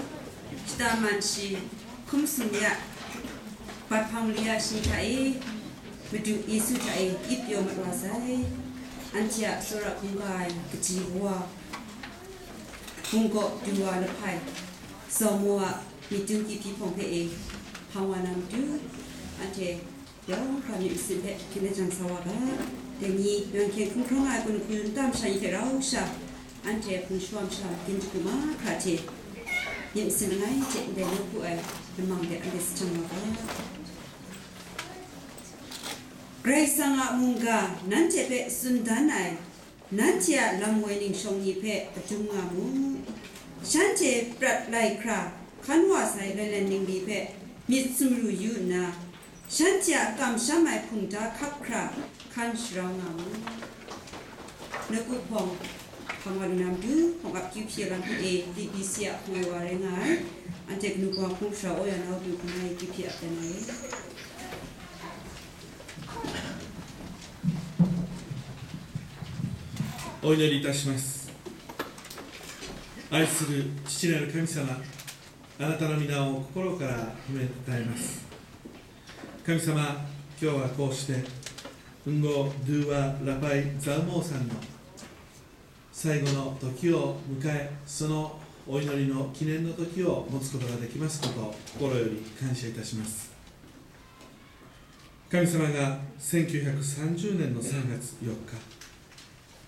shata man shi, hkum sumya, bat hpang mali ya shi hta e, Madu Yesu hta e ip pyaw mat wa sai. Anhte a tsawra hkungga ai kaji wa, munggaw du wa lahpai, zawn mu a myit du kihpyi hpawng hpe e hpang wa na matu, anhte yawng hkra myit masin hpe hkyen da jang sa wa ga. Dai ni, yawng hkyen hkungga hkrang ai gun hku nta masha ni hte rau sha, anhte hpung shawa masha ginjahku mahkra hte myit masin langai hte ndai nawku ai lamang de anhte sa jang wa ga. Karai Kasang a mungga nanhte hpe tsun dan ai, nanhte a lam woi ningshawng ni hpe adum nga mu. Shanhte prat lai hkra hkan wa sai lailen ningli hpe myit sumru yu nna, shanhte a kamsham ai hpungda hkap hkra hkan sharau nga mu. Nawku hpawng hpang wa lu na matu, hpawng ap kyu hpyi ai lam hpe e, B B C a hpung ai wa rai nga ai, anhte kanu hpawng hpung sara Oya Nawdu hpung ai kyu hpyi ap dan ai. お祈りいたします。愛する父なる神様、あなたの皆を心から褒めたたえます。神様、今日はこうして、運後ドゥーワ・ラパイ・ザウモーさんの最後の時を迎え、そのお祈りの記念の時を持つことができますことを心より感謝いたします。神様がせんきゅうひゃくさんじゅうねんのさんがつよっか、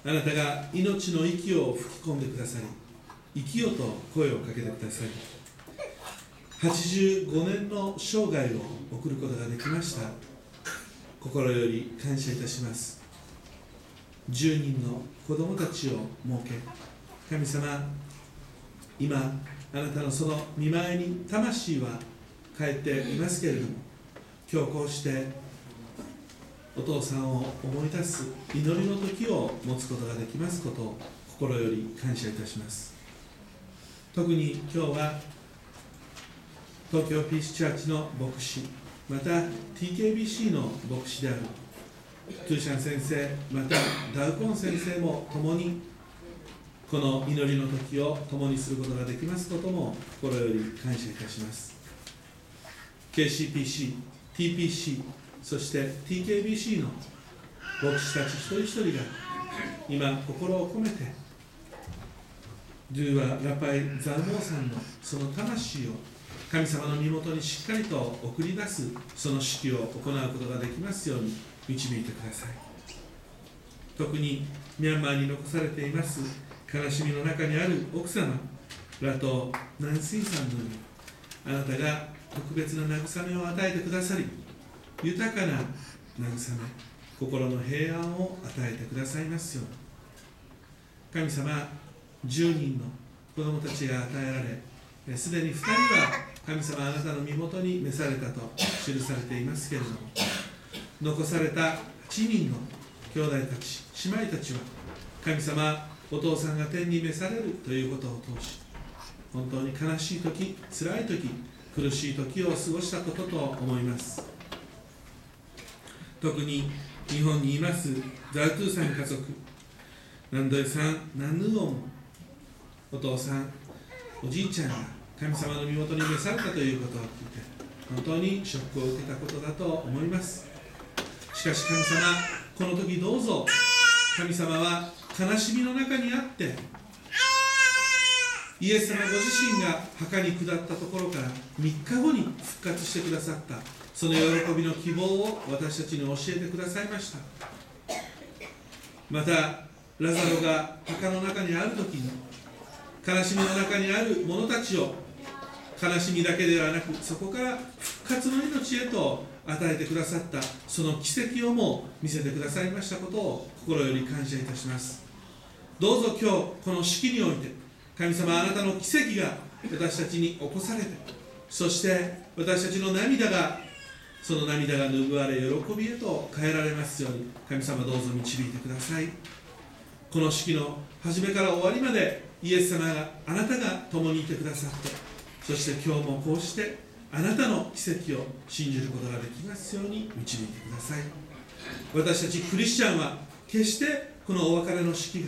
あなたが命の息を吹き込んでくださり、生きよと声をかけてくださり、はちじゅうごねんの生涯を送ることができました。心より感謝いたします。じゅうにんの子供たちを設け、神様、今、あなたのその御前に魂は帰っていますけれども、今日こうしてお父さんを思い出す祈りの時を持つことができますことを心より感謝いたします。特に今日は東京ピースチャーチの牧師、また ティーケービーシー の牧師であるトゥーシャン先生、またダウコン先生も共にこの祈りの時を共にすることができますことも心より感謝いたします。 ケーシーピーシー、 ティーピーシー、 そして ティーケービーシー の牧師たち一人一人が今心を込めて、ドーア・ラパイ・ザウモーさんのその魂を神様の身元にしっかりと送り出す、その式を行うことができますように導いてください。特にミャンマーに残されています悲しみの中にある奥様、ラトー・ナンシーさんのように、あなたが特別な慰めを与えてくださり、豊かな慰め、心の平安を与えてくださいますように。神様、じゅうにんの子供たちが与えられ、えすでにふたりは神様あなたの身元に召されたと記されていますけれども、残されたはちにんの兄弟たち、妹妹たちは、神様、お父さんが天に召されるということを通し、本当に悲しい時、辛い時、苦しい時を過ごしたことと思います。特に日本にいます、ダウトーさん家族、南土井さん、南土王も、お父さん、おじいちゃんが神様の身元に召されたということを聞いて、本当にショックを受けたことだと思います。しかし神様、この時どうぞ、神様は悲しみの中にあって、イエス様ご自身が墓に下ったところからみっかごに復活してくださった、その喜びの希望を私たちに教えてくださいました。また、ラザロが墓の中にある時に、悲しみの中にある者たちを、悲しみだけではなく、そこから復活の命へと与えてくださった、その奇跡をも見せてくださいましたことを心より感謝いたします。どうぞ今日この式において、神様あなたの奇跡が私たちに起こされて、そして私たちの涙が、その涙が拭われ喜びへと変えられますように、神様どうぞ導いてください。この式の始めから終わりまで、イエス様が、あなたが共にいてくださって、そして今日もこうしてあなたの奇跡を信じることができますように導いてください。私たちクリスチャンは決してこのお別れの式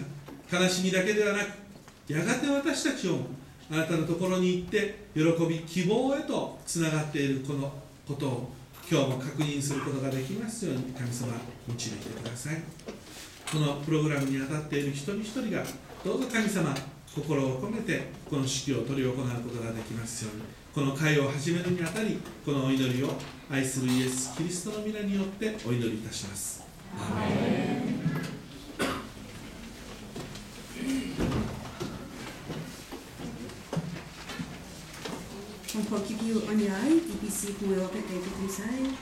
が悲しみだけではなく、やがて私たちをもあなたのところに行って喜び、希望へとつながっているこのことを今日も確認することができますように、神様導いてください。このプログラムに当たっている一人一人が、どうぞ神様、心を込めてこの式を執り行うことができますように、この会を始めるにあたり、このお祈りを愛するイエス・キリストの皆によってお祈りいたします。 Hpung hpaw kyu kyu awn ya ai, T B C hpung ai wa hpe tai hkrum sai.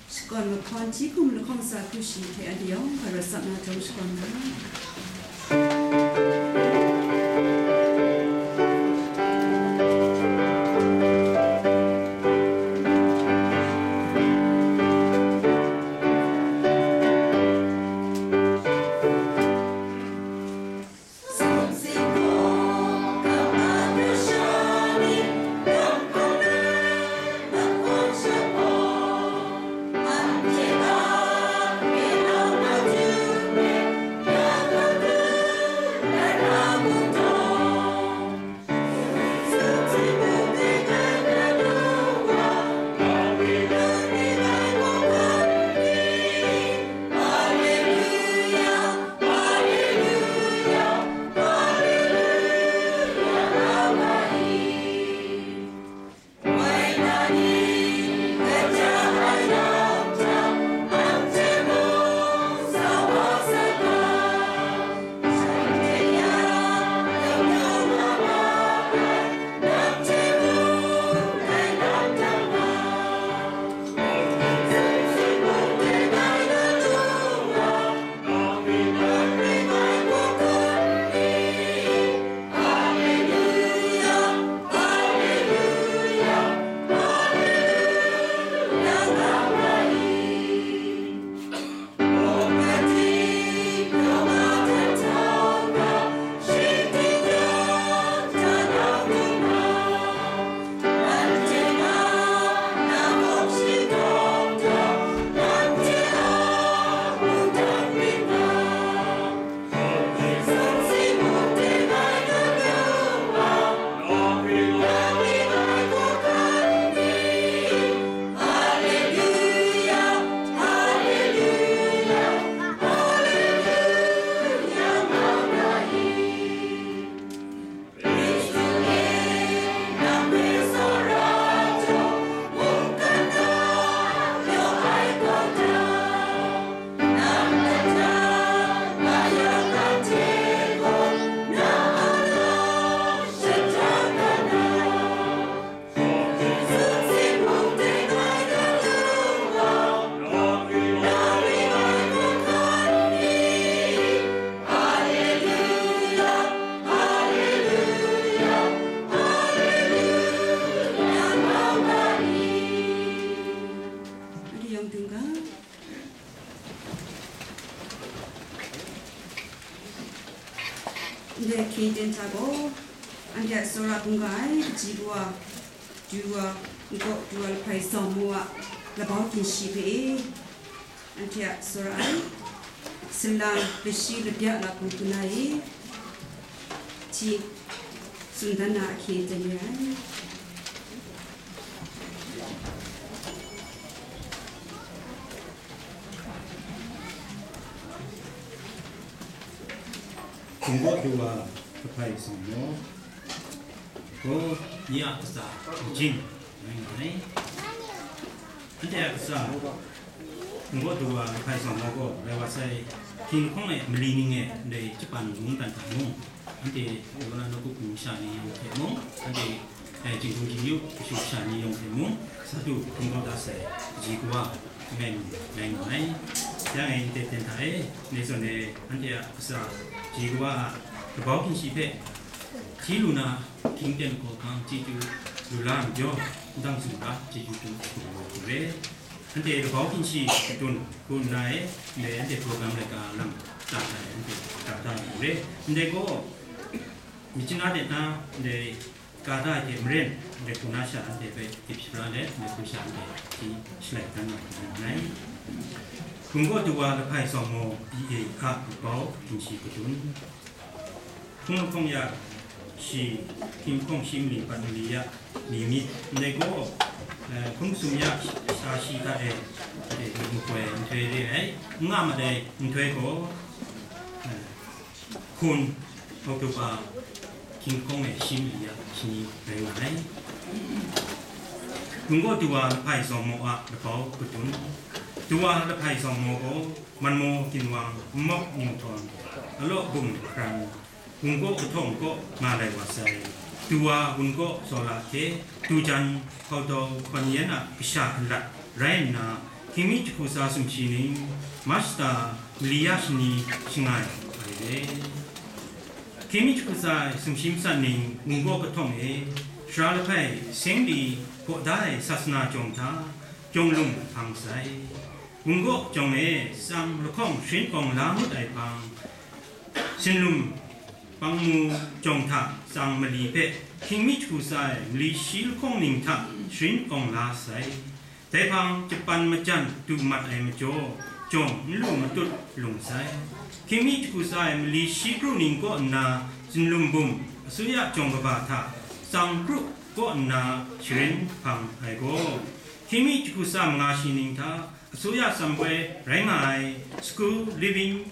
Shakawn lahkawn hti hkum lahkawng sa hkru shi hte anhte yawng hpa rawt tsap na jawng shakawn nga. Sa gaw, anhte a tsawra hkungga ai kaji kawa, du wa, nkaw du wa lahpai zawng maw a, labau ginshi hpe e, anhte a tsawra ai, sala lashi labya lagu hkuna e, hti tsun dan na ahkye jan re ai. Hpung gaw du wa lahpai zawng maw gaw, nye a kasa majing rai nga ai. Anhte a kasa hpung gaw du wa lahpai zawng maw gaw, rai wa sai, hkying lahkawng e mali ning e ndai chyapan mung dan hta mung, anhte Kawana nawku hpung masha ni yawng hte mung, anhte, eh, Jinghpaw Jin-yu kashu kasha ni yawng hte mung, sa du hpung kau da sai kaji kawa langai mi rai nga ai. Ya ngai n-, ten ten hta e, ndai zawn e, anhte a kasa kaji kawa a labau ginshi hpe hti lu na, hkying ten hkaw hkang chyeju lu la majaw, ndang sumga chyeju hpung hpung lu hku re. Anhte labau ginshi shadun hku nna e, ndai anhte program laika lam ta ai, anhte ta da ai hku re. Ndai gaw, myit chyanna de na, ndai ka da ai hte maren, ndai hku na sha anhte hpe dip shara let, ndai hku sha anhte hti shalai dan na hku nna ai. Hpung gaw du wa lahpai zawng maw, B A a labau ginshi shadun. Hpung lahkawng ya shi, hkying lahkawng shi mali pat mali ya, mi myit, ndai gaw, eh, hpung sum ya sha shi hta e, eh, myit makoi nhtoi re ai, n nga mat ai nhtoi gaw, eh, hkun, October, hkying lahkawng e shi mali ya shani rai nga ai. Hpung gaw du wa lahpai zawng maw a labau shadun. Du wa lahpai zawng maw gaw, Manmaw Ginwang, Nmawk Ninghtawng, Alaw Bum Hkran, Wungkaw Kahtawng kaw nga lai wa sai. Du wa Wunkaw Zawla hte Dujan Hkaudau Hkawn Yan a kasha alat rai nna, hkying mi jahku tsa sumshi ning, Mashta mali ya shani shangai ai re. Hkying mi jahku tsa sumshi matsat ning, Wungkaw Kahtawng e, Sara lahpai Sengli hpaw da ai sasana jawng hta, jawng lung hpang sai. Wungkaw jawng e tsang lahkawng sharin awng la ngut ai hpang, Sinlum Pangmu jawng hta tsang mali hpe hkying mi jahku tsa ai mali shi lahkawng ning hta sharin awng la sai. Dai hpang japan majan du mat ai majaw, jawng n lu matut lung sai. Hkying mi jahku tsa ai mali shi kru ning kaw nna Sinlum Bum Asuya jawng kaba hta tsang kru kaw nna sharin hpang ai gaw, hkying mi jahku tsa manga shi ning hta Asuya Samboi rai nga ai School Leaving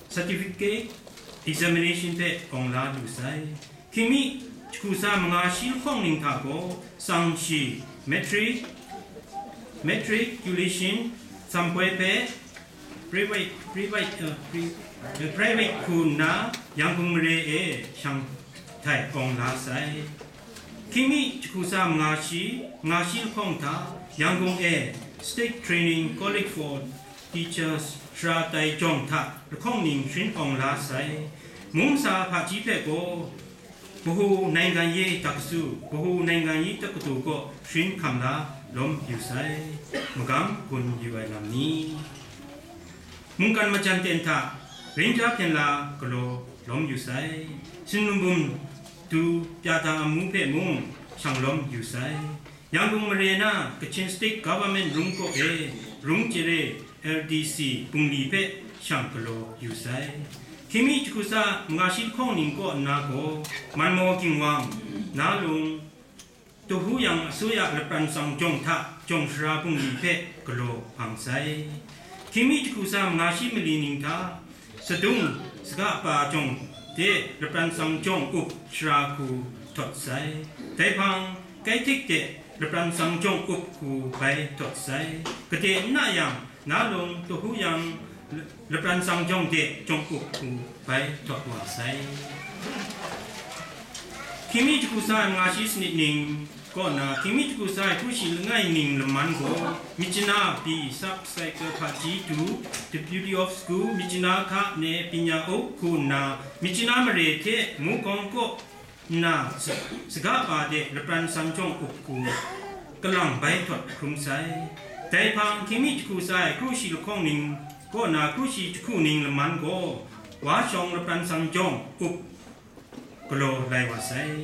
Certificate Examination hpe awng la lu sai. Hkying mi jahku tsa manga shi lahkawng ning hta gaw, tsang shi, Matric, Matriculation, Samboi hpe private, private, uh, pri-, uh, private hku nna Yangon mare e shang htai awng la sai. Hkying mi jahku tsa manga shi, manga shi lahkawng hta, Yangon e State Training College for Teachers Sara tai jawng hta lahkawng ning sharin awng la sai. Mung masa hpaji hpe gaw, Bahu Nainggan Ye Taksu, Bahu Nainggan Ye Taksu kaw sharin hkam la lawm yu sai. Magam gun yu ai lam ni, mungkan majan ten hta, Ranger hpyen la galaw lawm yu sai. Sinlum Bum du pyata amu hpe mung shang lawm yu sai. Yangon mare na Kachin State Government Rungkaw e Rung Jere L D C bungli hpe shang galaw yu sai. Hkying mi jahku tsa manga shi lahkawng ning kaw nna gaw, Manmaw Ginwang, Nalung, Tuhuyang Asuya lapran tsang jawng hta jawng sara bungli hpe galaw hpang sai. Hkying mi jahku tsa manga shi mali ning hta, Sadung Saga pa jawng de lapran tsang jawng up sara hku htawt sai. Dai hpang, Kaitik de lapran tsang jawng up hku bai htawt sai. Kade n na yang, Nalung Tuhuyang lapran tsang jawng de jawng up hku bai htawt wa sai. Hkying mi jahku tsa ai manga shi sanit ning kaw na, hkying mi jahku tsa ai kru shi langai ning laman gaw, Myitkyina B Sub-Cycle Hpaji Tu, Deputy of School, Myitkyina Hka ne Panya Uk hku nna, Myitkyina mare hte Mukong kaw nna sa-, saga pa de lapran tsang jawng up hku kalang bai htawt hkrum sai. Dai hpang hkying mi jahku tsa ai kru shi lahkawng ning kaw na kru shi jahku ning laman gaw, Wa shawng lapran tsang jawng up galaw lai wa sai.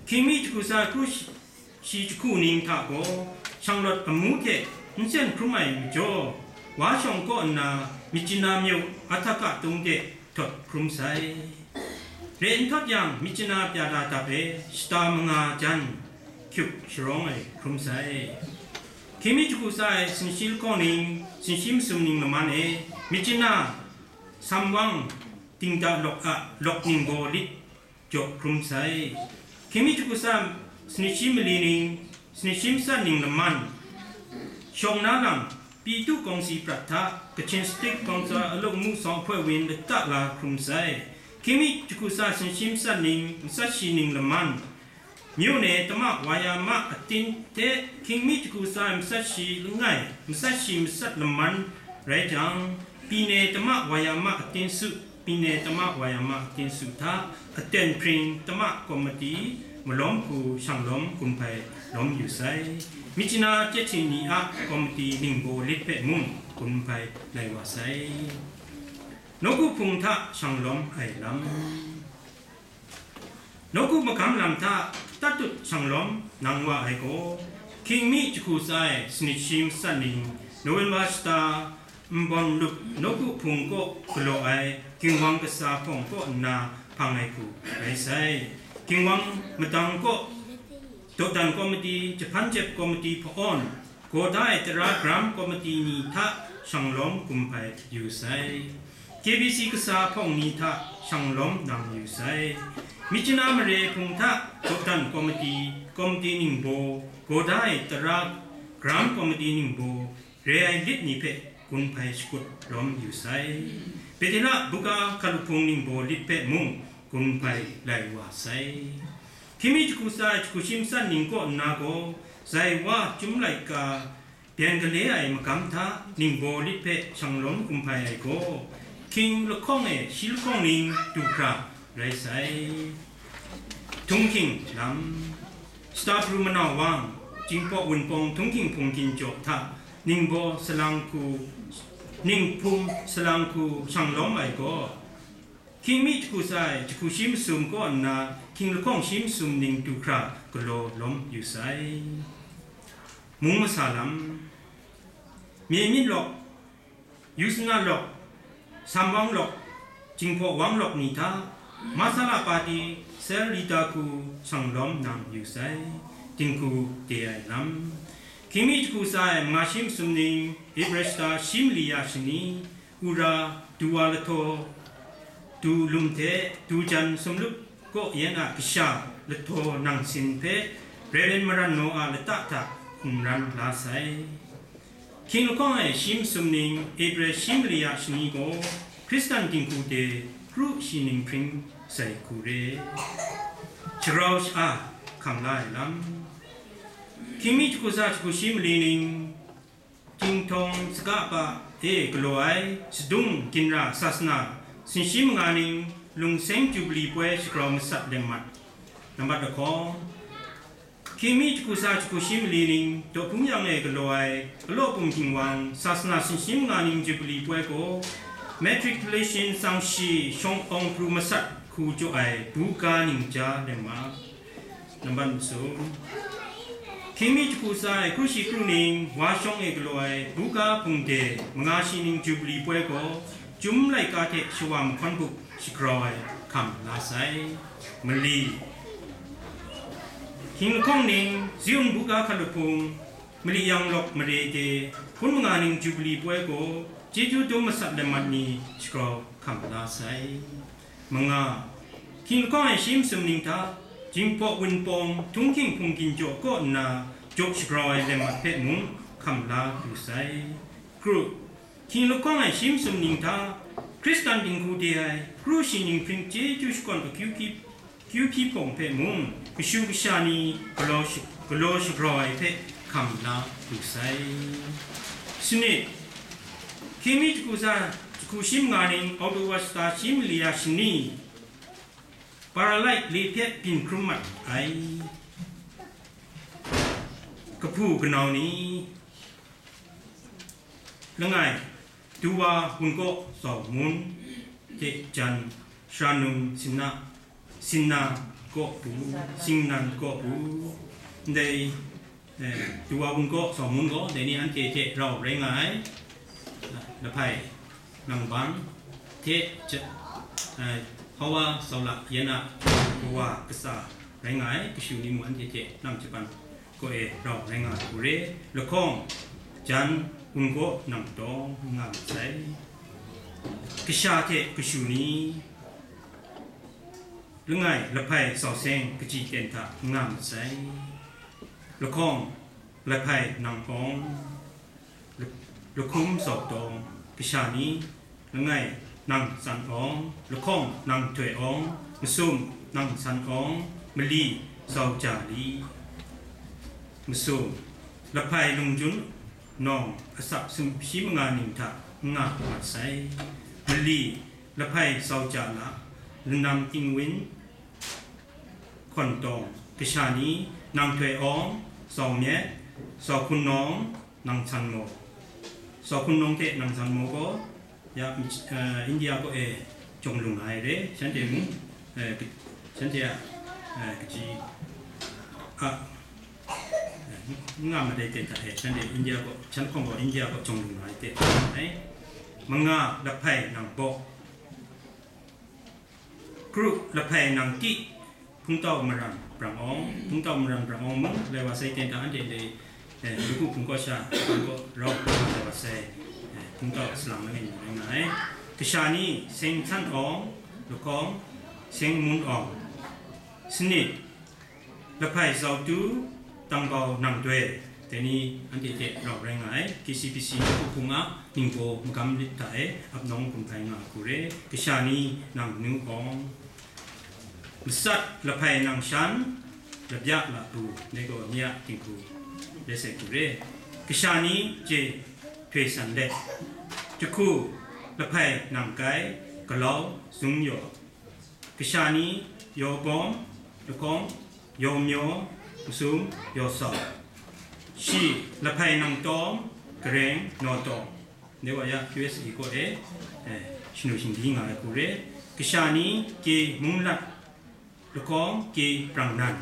Hkying mi jahku tsa kru shi, shi jahku ning hta gaw, shanglawt amu hte n sen hkrum ai majaw, wa shawng kaw nna Myitkyina myu Ahtaka tung de htawt hkrum sai. Re n htawt yang, Myitkyina pya da dap e shata manga jan hkyuk sharawng ai hkrum sai. Hkying mi jahku tsa ai sumshi lahkawng ning, sumshi masum ning laman e, Myitkyina samwang dingda lawk a lawk ningbaw lit jaw hkrum sai. Hkying mi jahku tsa sumshi mali ning, sumshi matsat ning laman, shawng na lam, Pitu kawng si prat hta, Kachin State kawng tsa aluk mu sawng hpoi win lata la hkrum sai. Hkying mi jahku tsa sumshi matsat ning, matsat shi ning laman, myu ne tama wa ya ma atin hte, hkying mi jahku tsa ai matsat shi langai, matsat shi matsat laman rai jang, pyi ne tama wa ya ma atin su, pyi ne tama wa ya ma atin su hta, aten hpring tama komati malawm hku shanglawm gun hpai lawm yu sai. Myitkyina chye hting ni a komati ningbaw lit hpe mung gun hpai lai wa sai. Nawku hpung hta shanglawm ai lam. Nawku magam lam hta tatut shanglawm nang wa ai gaw, hkying mi jahku tsa ai sanit shi matsat ning, November shata nbawm lup nawku hpung kaw galaw ai Ginwang kasa hpawng kaw nna hpang ai hku rai sai. Ginwang madang kaw dawdan komati, jahpan jep komati hpa-awn, gaw da ai tara gram komati ni hta shanglawm gun hpai yu sai. K B C kasa hpawng ni hta shanglawm nang yu sai. Myitkyina mare hpung hta dawdan komati, komati ningbaw, gaw da ai tara gram komati ningbaw, re ai lit ni hpe gun hpai shakut lawm yu sai. Bethela buga hkalup hpung ningbaw lit hpe mung gun hpai lai wa sai. Hkying mi jahku tsa ai jahku shi matsat ning kaw nna gaw, zai wa chyum laika byen gale ai magam hta ningbaw lit hpe shanglawm gun hpai ai gaw, hkying lahkawng e shi lahkawng ning du hkra rai sai. Htunghking lam. Shata pru manau wang, Jinghpaw Wunpawng htunghking hpungkin jaw hta ningbaw salang hku, ninghpum salang hku shanglawm ai gaw, hkying mi jahku tsa ai jahku shi masum kaw nna hkying lahkawng shi masum ning du hkra galaw lawm yu sai. Mung masa lam. Mye myit lawk, Yusna lawk, Samwang lawk, Jinghpaw Wang lawk ni hta, Masala Pati, Sel Rita hku shanglawm nang yu sai. Dinghku de ai lam. Hkying mi jahku tsa ai manga shi masum ning, Ebre shata shi mali ya shani, Ura, Duwa lahtaw, Du lum hte, Du jan sumlup kaw yan a kasha lahtaw nang sin hpe, Reverend Maran Naw a lata hta hkungran la sai. Hkying lahkawng e shi masum ning, Ebre shi mali ya shani gaw, Hkristan dinghku de kru shi ning hpring sai hku re. Shagrau sha-a hkam la ai lam. Hkying mi jahku tsa jahku shi mali ning, Tinghtawng saga pa e galaw ai Sadung Ginra Sasana, sumshi manga ning, lungseng Jubili poi shagrau masat lem mat. Nambat lahkawng. Hkying mi jahku tsa jahku shi mali ning, Dawhpung yang e galaw ai Alaw Pum Ginwang Sasana sumshi manga ning Jubili poi gaw, Matriculation tsang shi shawng awng pru masat hku jaw ai buga ningja lem ma. Nambat masum. Hkying mi jahku tsa ai kru shi kru ning, wa shawng e galaw ai buga hpung de manga shi ning Jubili poi gaw, Chyum laika hte shawa mahkawn bup shagrau ai hkam la sai. Mali. Hkying lahkawng ning, Ziun buga hkalup hpung, mali yang lawk mare de, hpun manga ning Jubili poi gaw, chyeju dum masat lem mat ni shagrau hkam la sai. Manga. Hkying lahkawng e shi masum ning hta, Jinghpaw Wunpawng htunghking hpungkin jaw kaw nna jaw shagrau ai lem mat hpe mung hkam la lu sai. Kru. Hkying lahkawng e shi masum ning hta, Hkristan dinghku de ai kru shi ning hpring chyeju shakawn akyu hpyi, akyu hpyi hpawng hpe mung, kashu kasha ni galaw sha-, galaw shagrau ai hpe hkam la lu sai. Sanit. Hkying mi jahku tsa, jahku shi manga ning, Oktoba shata shi mali ya shani, Paralyte le hpe byin hkrum mat ai kahpu kanau ni langai, Duwa Wunkaw Zau Mun hte jan, Sharanum Sinna, Sinna kaw bu, Singnan kaw bu, ndai, eh, Duwa gun kaw, Sawmun kaw, dai ni anhte hte rau rai nga ai, lahpai, nangbang, hte, ja-, eh, Hawa Saula yan a kawa kasa rai nga ai, kashu ni mung anhte hte nam japan kaw e rau rai nga ai hku re, lahkawng, jan, gun kaw, nang tawng nga masai. Kasha hte kashu ni, langai, lahpai, sau seng, kaji ten hta nga masai. Lahkawng, lahpai, nang awng, la-, lahkum, sau tawng, kasha ni, langai, nang tsan awng, lahkawng, nang htoi awng, masum, nang san awng, mali, sau ja li, masum, lahpai, lungjun, nawng, asak sumshi manga ning hta nga mat sai. Mali, lahpai, sau ja la, lanam tingwin, hkawn tawng, kasha ni, nang htoi awng, sau myet, sau hkun nawng, nang san maw. Sau hkun nawng hte nang san maw gaw, ya, eh, India kaw e jawng lung ai re, shanhte mung, eh, ka-, shanhte a, eh, kaji a, eh, n-, nga madai ten hta e, shanhte India kaw, shan hkawng gaw India kaw jawng lung ai hte ai. Manga, lahpai nang baw. Kru, lahpai nang ki, hpungtau maram brang awng, hpungtau maram brang awng mung, lai wa sai ten hta anhte ndai, eh, Luku hpung kaw sha, hpung kaw rau, lai wa sai, eh, hpungtau salang langai mi rai nga ai. Kasha ni, seng htan awng, lahkawng, seng mun awng, sanit, lahpai zau tu, tangbau nang doi, dai ni anhte hte rau rai nga ai, K C P C Luku hpung a ningbaw magam lit hta e, ap nawng gumhpai nga ai hku re, kasha ni, nang nu awng, masat, lahpai nang shan, labya labu, dai gaw nye a dinghku rai sai hku re, kasha ni, je, htoi san let, jahku, lahpai nang kai, galau, zung yaw, kasha ni, yaw bawm, lahkawng, yaw myaw, masum, yaw sau, shi, lahpai nang tawm, gareng, naw tawng, dai wa ya U S A kaw e, eh, shanu shingbyi nga ai hku re, kasha ni, ke munglat, lahkawng, ke prang nan,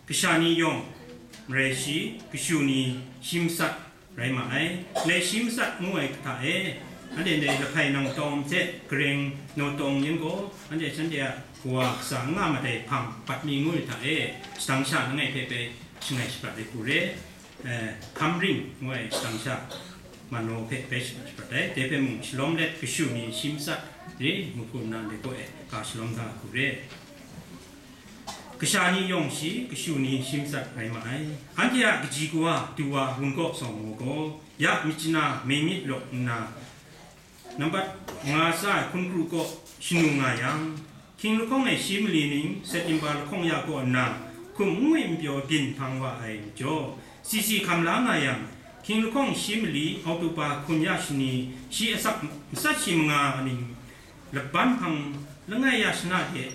kasha ni yawng, marai shi, kashu ni, shi masat rai ma ai. Ndai shi masat ngu ai hta e, anhte ndai lahpai nang tawm hte gareng naw tawng yan gaw, anhte shanhte a kawa kasa n nga madai hpang bat mi ngu ai hta e, shadang sha langai hpe bai shangai shaprat ai hku re, eh, hkam ring ngu ai shadang sha, mano hpe bai shaprat ai, dai hpe mung shalawm let kashu ni shi masat re ngu hku nna ndai kaw e ka shalawm da ai hku re. Kasha ni yawng shi, kashu ni shi masat rai ma ai. Anhte a kaji kawa, du wa, wun kaw sawng maw gaw, ya myit chana, mei myit lawk nna, nambat nga tsa ai hkun kru kaw shanu nga yang, hkying lahkawng e shi mali ning, September lahkawng ya kaw nna, hkum n ngwi n pyaw byin hpang wa ai majaw, si si hkam la nga yang, hkying lahkawng shi mali, October hkum ya shani, shi asak matsat shi manga ning, laban hpang langai ya shana hte,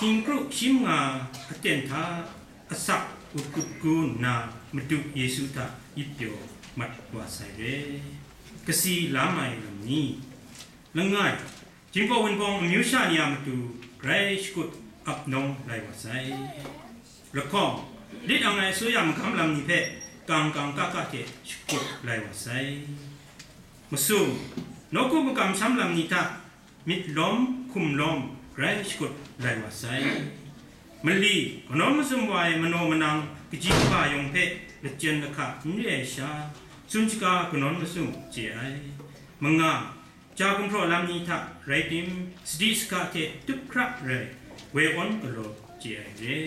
hkying kru shi manga aten hta asak ut kut gu nna, Madu Yesu hta yip pyaw mat wa sai re. Kasi lam ai lam ni? Langai, Jinghpaw Wunpawng amyu sha ni a matu grai shakut ap nawng lai wa sai. Lahkawng, lit ang ai asuya magam lam ni hpe kang kang ka ka hte shakut lai wa sai. Masum, nawku makam sham lam ni hta myit lawm hkum lawm grai shakut lai wa sai. Mali, kanawn mazum wa ai manaw manang kaji kaba yawng hpe lachyen lahka n re ai sha, tsun shaga kanawn mazum chye ai. Manga, ja gumhpraw lam ni hta rai tim, sadi sahka hte tup hkra rai, woi awn galaw chye ai re.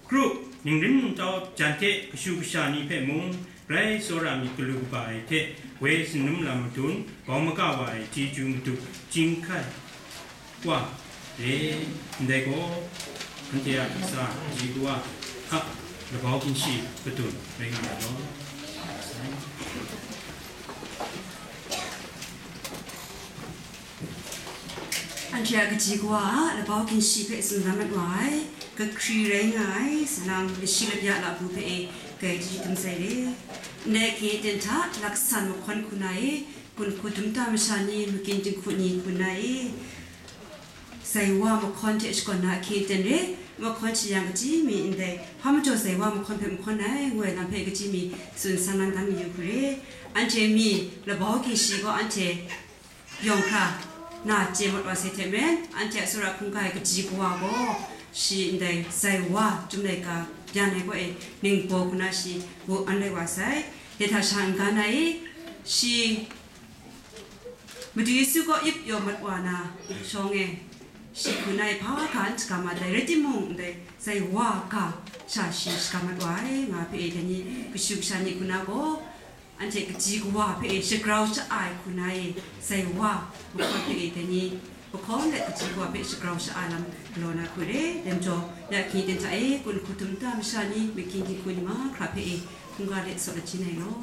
Kru, ningrin ningtau jan hte kashu kasha ni hpe mung, grai tsawra myit galu kaba ai hte, woi sanum lam madun, bau maga wa ai chyeju madu, chyinghkai wa re, ndai gaw, anhte a ntsa ji kawa a labau ginshi padun rai nga ai law. Anhte a kaji kawa a labau ginshi hpe tsun dan mat wa ai, kahkri rai nga ai, salang lashi labya labu hpe e, grai chyeju dum sai re. Ndai hkye ten hta, laksan mahkawn hku na e, gun hku dum ta masha ni, magin dinghku ni hku na e, Zai wa mahkawn hte shakawn na ahkying aten re, mahkawn shi yang kaji mi ndai, hpa majaw zai wa mahkawn hpe mahkawn ai, ngu ai lam hpe kaji mi tsun san nan dan mayu hku re. Anhte mi labau ginshi gaw anhte yawng hkra na chye mat wa sai hte maren, anhte a tsawra hkungga ai kaji kawa gaw shi ndai zai wa Chyum laika byan ai gaw e, ningbaw hku na shi wu an lai wa sai. Dai hta sha n-ga na e, shi Madu Yesu kaw ip yaw mat wa na shawng e, shi hku na e hpa ga n shaga mat ai, rai timung, ndai zai wa ga sha shi shaga mat wa ai, nga hpe e, dai ni kashu kasha ni hku na gaw, anhte kaji kawa hpe e shagrau sha-a ai hku na e, zai wa mahkawn hpe e, dai ni mahkawn let kaji kawa hpe shagrau sha-a lam galaw na hku re. Dai majaw, ya hkying aten hta e, kun hku htum nta masha ni, making hku ni mahkra hpe e hkungga let saw lajin ai law.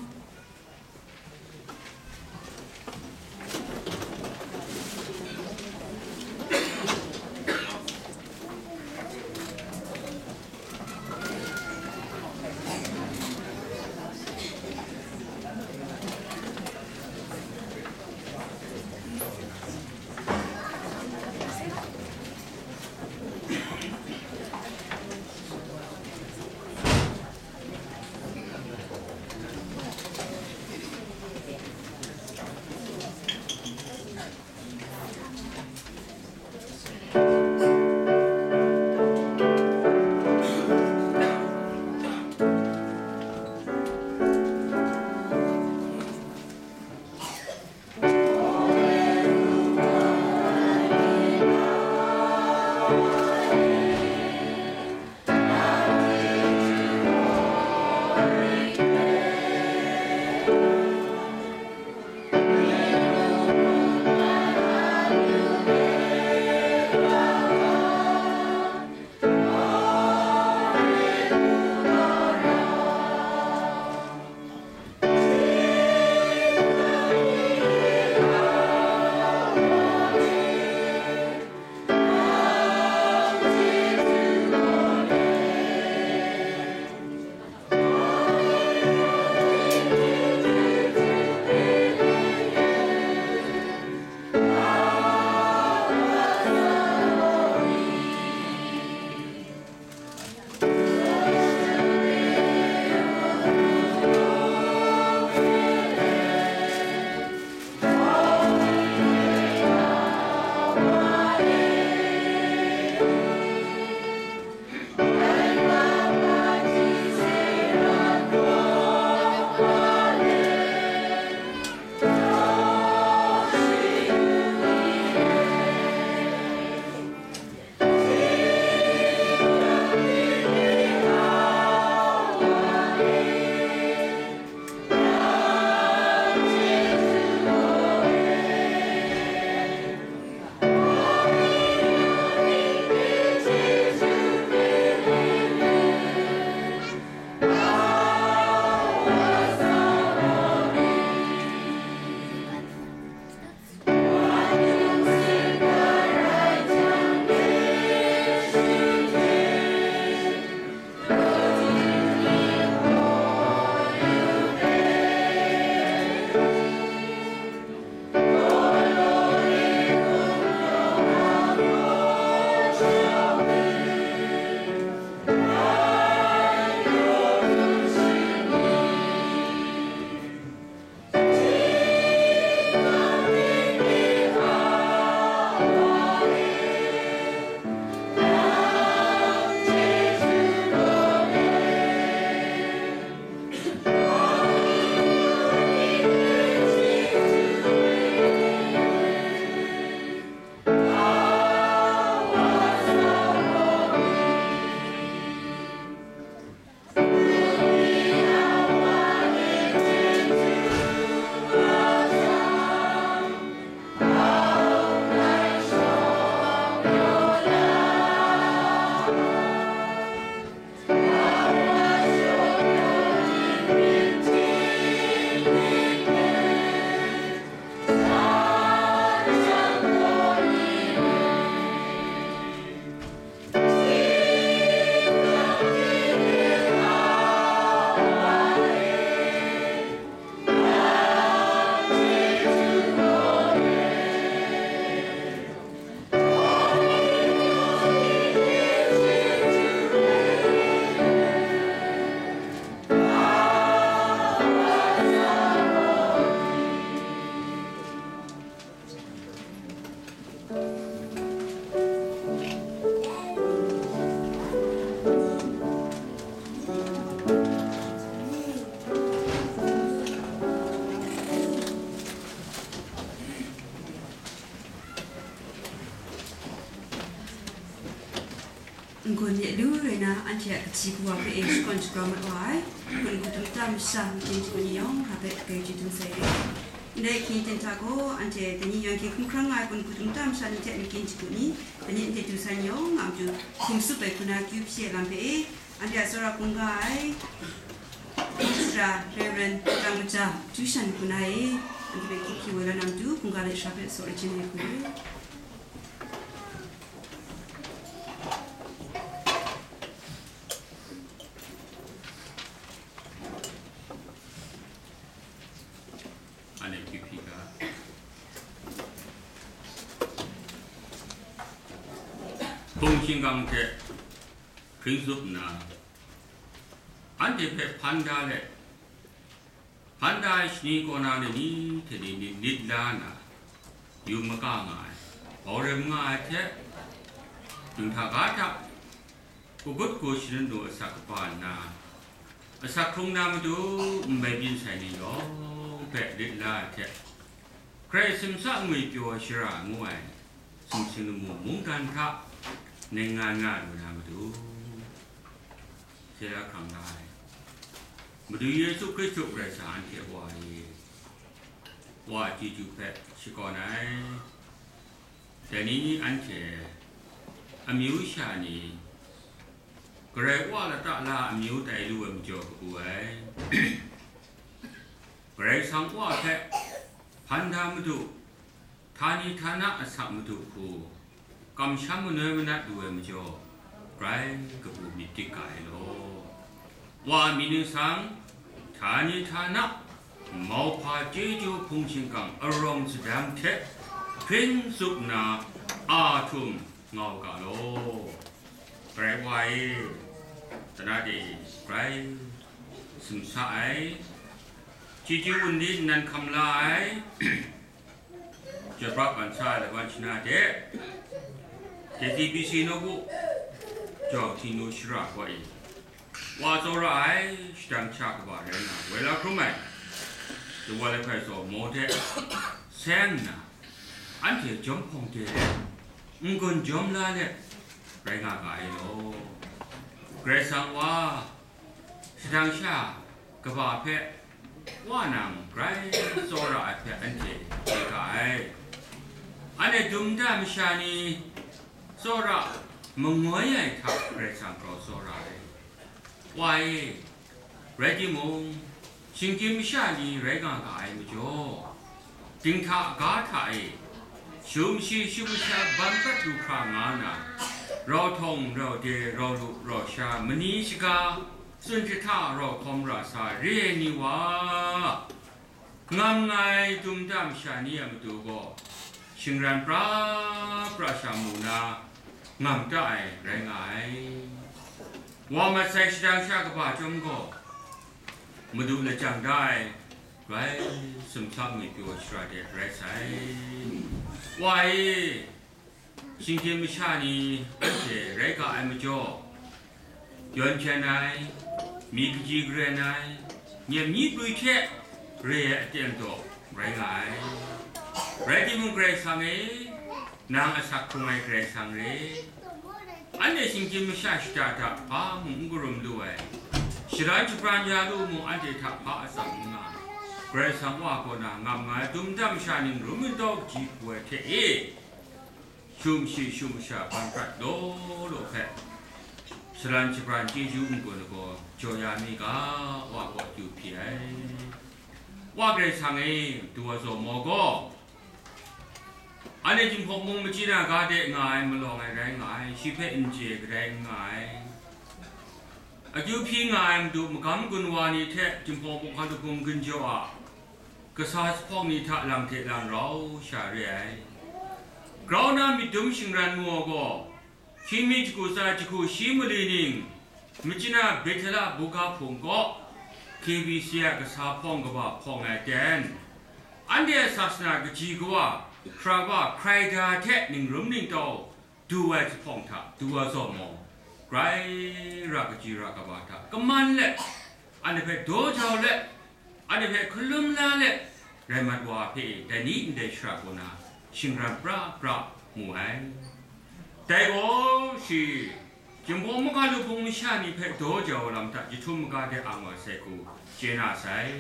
N-gun nye lu rai na, anhte a kaji kawa hpe e shakawn shagrau mat wa ai, n-gun hkut nta masha, majen shagun ni yawng hkra hpe grai chyeju dum sai re. Ndai hkying ten hta gaw, anhte dai ni yawng hkying hkungkhrang nga ai n-gun hkut nta masha ni hte majen shagun ni, dai ni ndai du san yawng a matu hkum tsup ai hku na akyu hpyi ai lam hpe e, anhte a tsawra hkungga ai, Sara Reverend Tang Kaja, Tushan hku na e, anhte hpe akyu hpyi woi la na matu, hkungga let sara hpe tsaw re chyen ai hku e. Anhte Q P ga hpung shingkang hte hpring zup nna, anhte hpe hpan da let, hpan da ai shani kaw na ni ni hte ni ni nit la nna, yu maka nga ai, bau rem nga ai hte, dinghta ga hta kagut ku shanun nu asak kaba nna, asak hkrung na matu nbai byin sai ni yawng hpe lit la ai hte, Karai simsa ngwi pyaw shara ngu ai sumsing lamu mungdan hta ning nga nga lu na matu, hkye la hkrang la ai Madu Yesu Hkristu Karai Kasang anhte Wa e, Wa a chyeju hpe shakawn ai. Dai ni anhte amyu sha ni, Karai Wa lata la amyu tai lu ai majaw kabu ai. Karai Kasang Wa hpe hpan da madu, htani htana asak madu hku, kamsham manoi manat lu ai majaw, grai kabu myit dik ga ai law. Wa a myit ningsang, htani htana, mauhpa chyeju hpung shingkang arawng sadang hte hpring zup nna, a htum ngau ga law. Karai Wa e, tana de grai simsa ai, chyeju wunli nnan hkam la ai, Jabrak bansa ai laban shana de, J C B C nawku, jawng htingnu shara kaw e, Wa tsawra ai shadang sha kaba rai nna, woi la hkrum ai, Dawa Lahpai Tsaw Maw hte seng nna, anhte jawm hpawng de let, n-gun jawm la let, rai nga ga ai law. Karai Kasang Wa, shadang sha kaba hpe Wa nang grai tsawra ai hpe anhte chye ga ai. Anhte dum nta masha ni tsawra mangoi ai hta Karai Kasang grau tsawra ai. Wa e, rai timung, shinggyim masha ni rai nga ga ai majaw, dinghta ga hta e, shumshi shumsha ban prat du hkra nga na, rau htawng rau de, rau lu rau sha, mani shaga, tsun jahta rau hkawm ra sa re ai ni wa, ngam nga ai dum nta masha ni a matu gaw, shingran pra pra sha mu na, ngam ta ai rai nga ai. Wa mat sai shadang sha kaba chyawm gaw, madu lajang da ai, grai sumsap ngwi pyaw shara de rai sai. Wa e, shinggyim masha ni anhte rai ga ai majaw, yawn hkyen ai, mi kaji karen ai, nyep myi prwi hte re ai aten daw rai nga ai. Rai timung, Karai Kasang e, nang asak hkrung ai Karai Kasang re, anhte shinggyim masha shada hta hpa mung n karum lu ai, sharan shapran ya lu mung, anhte hta hpa atsam n nga ai. Karai Kasang Wa kaw na ngam nga ai dum nta masha ni n rum n taw kaji hku ai hte e, shumshi shumsha ban prat law law hpe, sharan shapran chyeju n-gun ai gaw jaw ya mi ga, Wa kaw akyu hpyi ai. Wa Karai Kasang e, Dawa Tsaw Maw gaw, anhte Jinghpaw Mung machyi na ga de nga ai malawng ai rai nga ai, shi hpe n chye kadai n nga ai. Akyu hpyi nga ai madu magam gun wa ni hte Jinghpaw Mung hkang lahkung gun jaw a, kasa jahpawng ni hta lang hte lang rau sha re ai. Grau na myit dum shingran mu ai gaw, Hkying mi jahku tsa jahku shi mali ning, Myitkyina Bethela buga hpung kaw, K B C a kasa hpawng kaba hpawng ai ten, anhte a sasana kaji kawa, hkra ba hkrai da hte ningrum ningtau du ai jahpawng hta du wa zaw maw, grai ra kaji ra kaba hta kaman let, anhte hpe daw jau let, anhte hpe hkalum la let, rai mat wa hpe dai ni ndai shara kaw na shingran pra pra mu ai. Dai gaw shi, Jinghpaw mungga lu hpung masha ni hpe daw jau ai lam hta jahtum maga de ang wa sai hku chye na sai.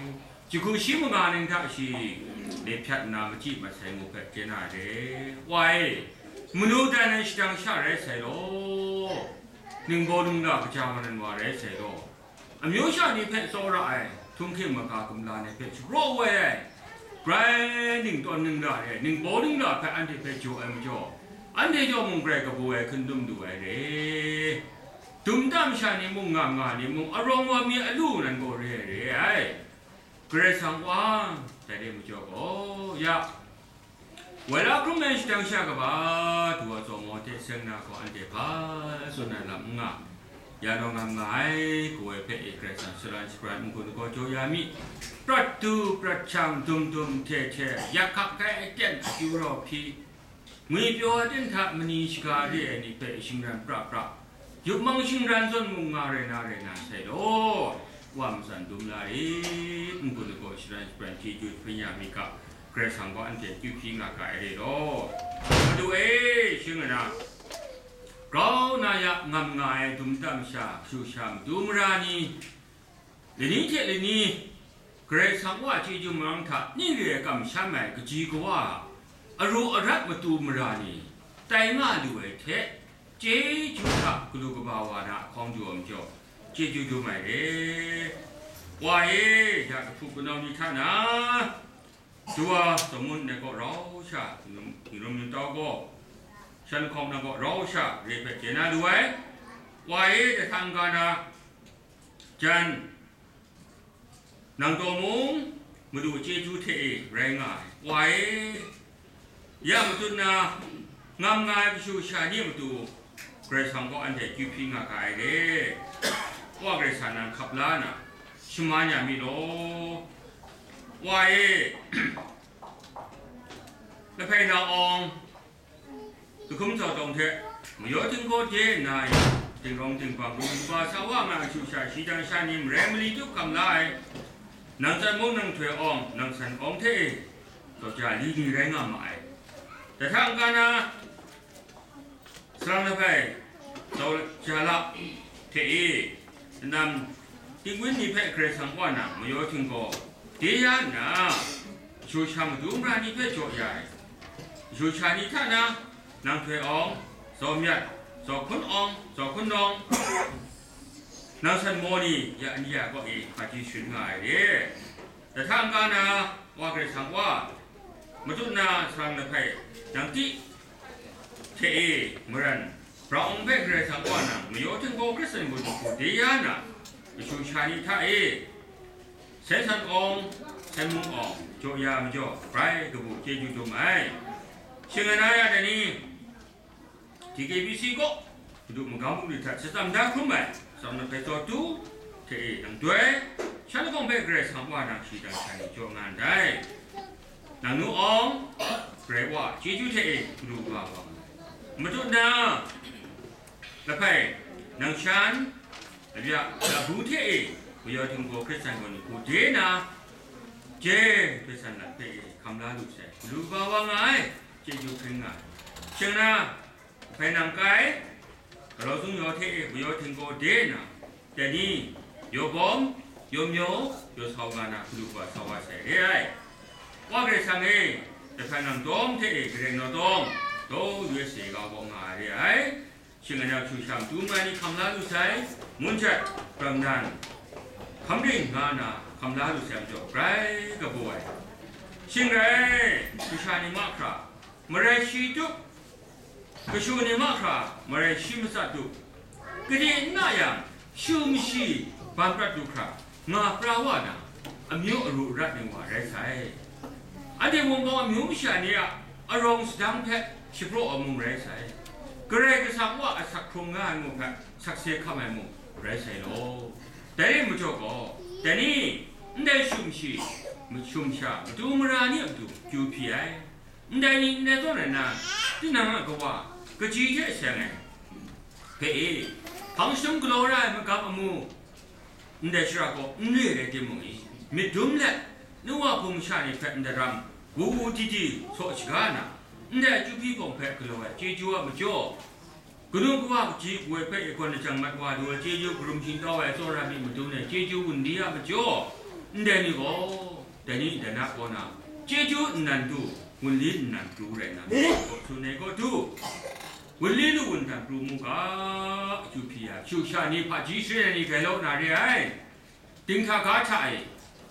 Jahku shi maga ning hta shi le hpyat nna machyi mat sai ngu hpe chye na re. Wa e, manu dan ai shadang sha rai sai law, ningbaw ningla kaja wa nan wa rai sai law, amyu sha ni hpe tsawra ai, htunghking maga kumla ni hpe shapraw woi ai, grai ningtawn ningla re ai, ningbaw ningla hpe anhte hpe jaw ai majaw, anhte jaw mung grai kabu ai hkun dum lu ai re. Dum tam sha ni mung, ngam nga ni mung, arawng wa mi alu nan gaw re ai re ai. Karai Kasang wa, dai re majaw gaw, ya, woi la hkrum ai shadang sha kaba, du wa tsaw maw hte seng na gaw anhte hpa tsun ai lam n nga, ya naw ngam nga ai, kaw ai hpe e Karai Kasang shalan shabran n-gun gaw jaw ya mi, prat du, prat shang, dum dum, hte hte, yak hkak kai aten akyu rau hpyi, ngwipyaw aten hta mani shaga re ai ni hpe shingran pra pra, yupmang shingran zawn mung nga rai na rai na sai law, wa matsan dum la rit, n-gun gaw shalan shabran chyeju hpring ya mi ga, Karai Kasang gaw anhte akyu hpyi nga ga ai re law. Madu e, shing ai na, grau na ya ngam nga ai dum tam sha, kashu sha matu mara ni, lani hte lani, Karai Kasang wa chyeju marang hta ning re ai kamsham ai kaji kawa a, aru arat matu mara ni, tai nga lu ai hte, chyeju hta galu kaba wa na hkawng du ai majaw, chyeju dum ai re. Wa e, ya kahpu kanau ni hta na, du wa tsaw mun ai kaw rau sha, ning rum ning tau gaw, shan hkawng na kaw rau sha, re hpe chye na lu ai. Wa e, jahta n-ga na, jan, nang taw mung, Madu chyeju hte e rai nga ai. Wa e, ya matut na, ngam nga ai kashu sha ni a matu, Karai Kasang gaw anhte akyu hpyi nga ga ai re. Wa Karai Kasang nang hkap la na, shaman ya mi law. Wa e, lahpai na awng, Lahkum tsawtawng hte mayaw htinggaw de nna yang, dingrawng dinghpang, kalu kaba sa wa nga ai kashu sha, shi jang sha ni marai mali tup hkam la ai, nang tsat mung nang htoi awng, nang san awng hte e, tsawt ja li ni rai nga ma ai. Jahta n-ga na, salang lahpai, tsawt ja la hte e, Nang, tingwun ni hpe Karai Kasang wa nang mayaw htinggaw de ya nna, kashu sha matu mara ni hpe jaw ya ai. Kashu sha ni hta na, nang htoi awng, zaw myat, zaw hkun awng, zaw hkun nawng, nang san maw ni ya ni ya kaw e hpaji sharin nga ai re. Jahta n-ga na, Wa Karai Kasang wa, matut na salang lahpai, nang ti hte e maran, brang awng hpe Karai Kasang wa nang, mayaw htinggaw Hkristan mung hku de ya na, kashu sha ni hta e, sen san awng, sen mung awng, jaw ya majaw, grai kabu chyeju dum ai. Shing ai na ya dai ni? D K B C kaw, Madu magam bungli hta shatsam da hkrum ai, tsawm na hpe tsawt tu, hte e nang doi, shan lahkawng hpe Karai Kasang wa nang shi jang sha ni jaw nga ndai. Nang nu awng, Karai wa chyeju hte e galu ga wa nga ai. Matut na, lahpai, nang shan, abya, labu hte e mayaw htinggaw Hkristan gaw ni hku de na, je, Hkristan lat hpe e hkam la lu sai, galu ga wa nga ai, chyeju hpring nga ai. Shing na, Hpai nang kai, galau zung yaw hte e mayaw htinggaw de nna, dai ni, yaw bawm, yaw myaw, yaw sau nga na, galu kaba sau wa sai re ai. Wa Karai Kasang e, jahpan nang dawng hte e gareng naw dawng, daw U S A ga bawng nga ai re ai. Shing ai nau htu sham tu mai ni hkam la lu sai, Munjat, Brangnan, Hkamring nga na hkam la lu sai majaw, grai kabaw ai. Shing rai, kashu sha ni mahkra, marai shi tup, kashu ni mahkra, marai shi matsat tup, gade n na yang, shu mashi ban prat du hkra, nga pra wa na, amyu aru arat ning wa rai sai. Anhte mung gaw amyu masha ni a arawng sadang hpe shapraw ai mung rai sai. Karai Kasang wa asak hkrung nga ai mung hpe sakse hkam ai mung rai sai law. Dai rai majaw gaw, dai ni, ndai shu mashi, shu masha, matu mara ni a matu kyu hpyi ai. Ndai ni ndai zawn rai nna, tinang a kawa, kaji hte seng ai hpe e, hpang shadum galaw ra ai magam amu, ndai shara kaw n re ai rai timung e, myit dum let, nu wa hpung masha ni hpe ndaram, wu wu di di saw shaga na, ndai akyu hpyi hpawng hpe galaw ai chyeju a majaw, Kanu kawa kaji kawoi hpe e gawn lajang mat wa lu ai chyeju karum shingtau ai tsawra myit madun ai chyeju wunli a majaw, ndai ni gaw, dai ni ndan a kaw na, chyeju nnan du, wunli nnan pru rai na, myit kaw tsun ai kaw du, wunli lu wundan pru mu ga, akyu hpyi ya, shu sha ni hpaji sharin ai ni grai law na re ai. Dinghta ga hta e,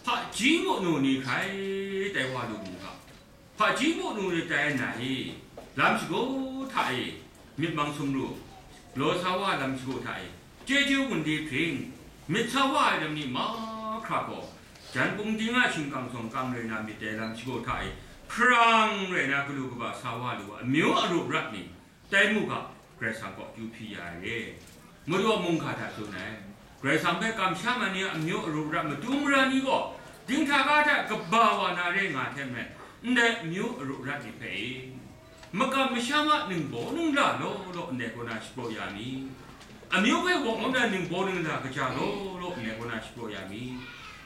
hpaji munu ni hkrai tai wa lu mu ga. Hpaji munu ni tai na e, lam shagu hta e, myit mang sumru, law sa wa ai lam shagu hta e, chyeju wunli hpring, myit sa wa ai lam ni mahkra gaw, jan pung ting a shingkang sawng kang rai na myit dai lam shagu hta e, hprang rai na galu kaba sa wa lu ai amyu aru rat ni, tai mu ga, Karai Kasang kaw akyu hpyi ya ai re. Madu a mungga hta tsun ai, Karai Kasang hpe kamsham ai ni a amyu aru rat matu mara ni gaw, dinghta ga hta kaba wa na re nga ai hte maren, ndai amyu aru rat ni hpe e, makam masham a ningbaw ningla law law ndai kaw na shapraw ya mi? Amyu hpe wawng ai ningbaw ningla kaja law law ndai kaw na shapraw ya mi?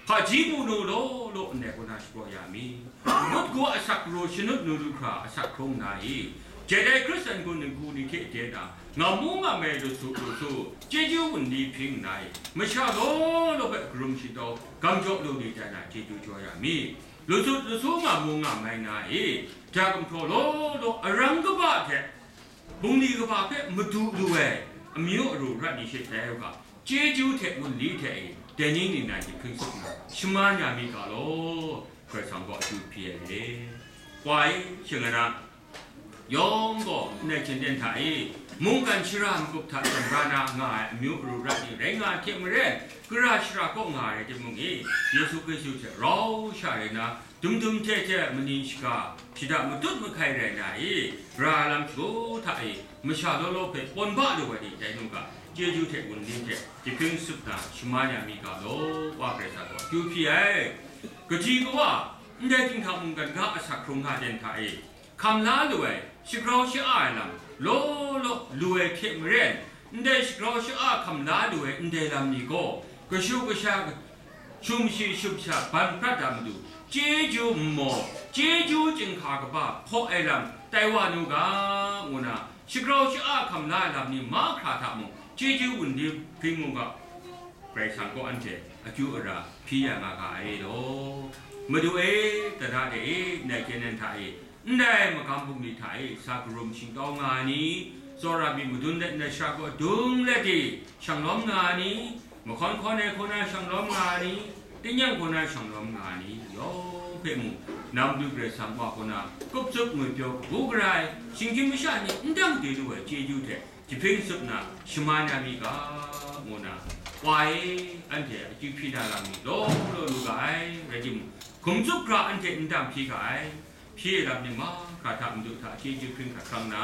Hpaji munu law law ndai kaw na shapraw ya mi? Ngut gaw asak garu shanut nu lu hkra asak hkrung na e, jai dai Hkristan hku ninghku ni hte de na, ngam mu ngam ai lu su lu su, chyeju wunli hpring nna e, masha law law hpe karum shingtau gam jaw lu ni tai na chyeju jaw ya mi? Lu su lu su ngam mu ngam ai na e, ja gumhpraw law law arang kaba hte bungli kaba hpe madu lu ai amyu aru rat ni she tai u ga, chyeju hte wunli hte e, dai ni ningnan jahpring sat nna shaman ya mi ga law, Karai Kasang gaw akyu hpyi ai re. Wa e, shing ai na, yawng gaw ndai hten ten hta e, mungkan shara magup hta tsun bra na nga ai amyu aru rat ni rai nga ai hte maren, gara shara kaw nga ai rai timung e, Yesu Hkristu hte rau sha rai na, dum dum hte hte maning shaga, shada matut mahkai rai na e, ra ai lam shagu hta e, masha law law hpe pawn ba lu ai ni tai nu ga, chyeju hte wunli hte jahpring sat na shaman ya mi ga law, Wa Karai Kasang gaw akyu hpyi ai. Kaji kawa, ndai dinghta mungkan ga asak hkrung nga ten hta e, hkam la lu ai, shagrau sha-a ai lam law law lu ai hte maren, ndai shagrau sha-a hkam la lu ai ndai lam ni gaw, kashu kasha, shum shi shum sha ban prat da madu, chyeju nmaw, chyeju chyinghka kaba hpaw ai lam tai wa nu ga, ngu na, shagrau sha-a hkam la ai lam ni mahkra hta mung, chyeju wunli hpring mu ga, Karai Kasang gaw anhte akyu ara hpyi ya nga ga ai law. Madu e, tara de e, ndai hkyen nan hta e, ndai magam bungli hta e, sa karum shingtau nga ai ni, tsawra myit madun let ndai shara kaw dung let e, shang lawm nga ai ni, mahkawn hkawn ai hku na shang lawm nga ai ni, tingnyang hku na shang lawm nga ai ni, yawng hpe mung, nang Madu Karai Kasang Wa hku na, kup tsup ngwi pyaw kabu gara ai, shinggyim masha ni n dang de lu ai chyeju hte, jahpring sat na shaman ya mi ga, ngu na, Wa e, anhte akyu hpyi na lam ni law law lu ga ai, rai timung, hkum tsup hkra anhte n dang hpyi ga ai, hpyi ai lam ni mahkra hta Madu hta chyeju hpring hkra hkrang na,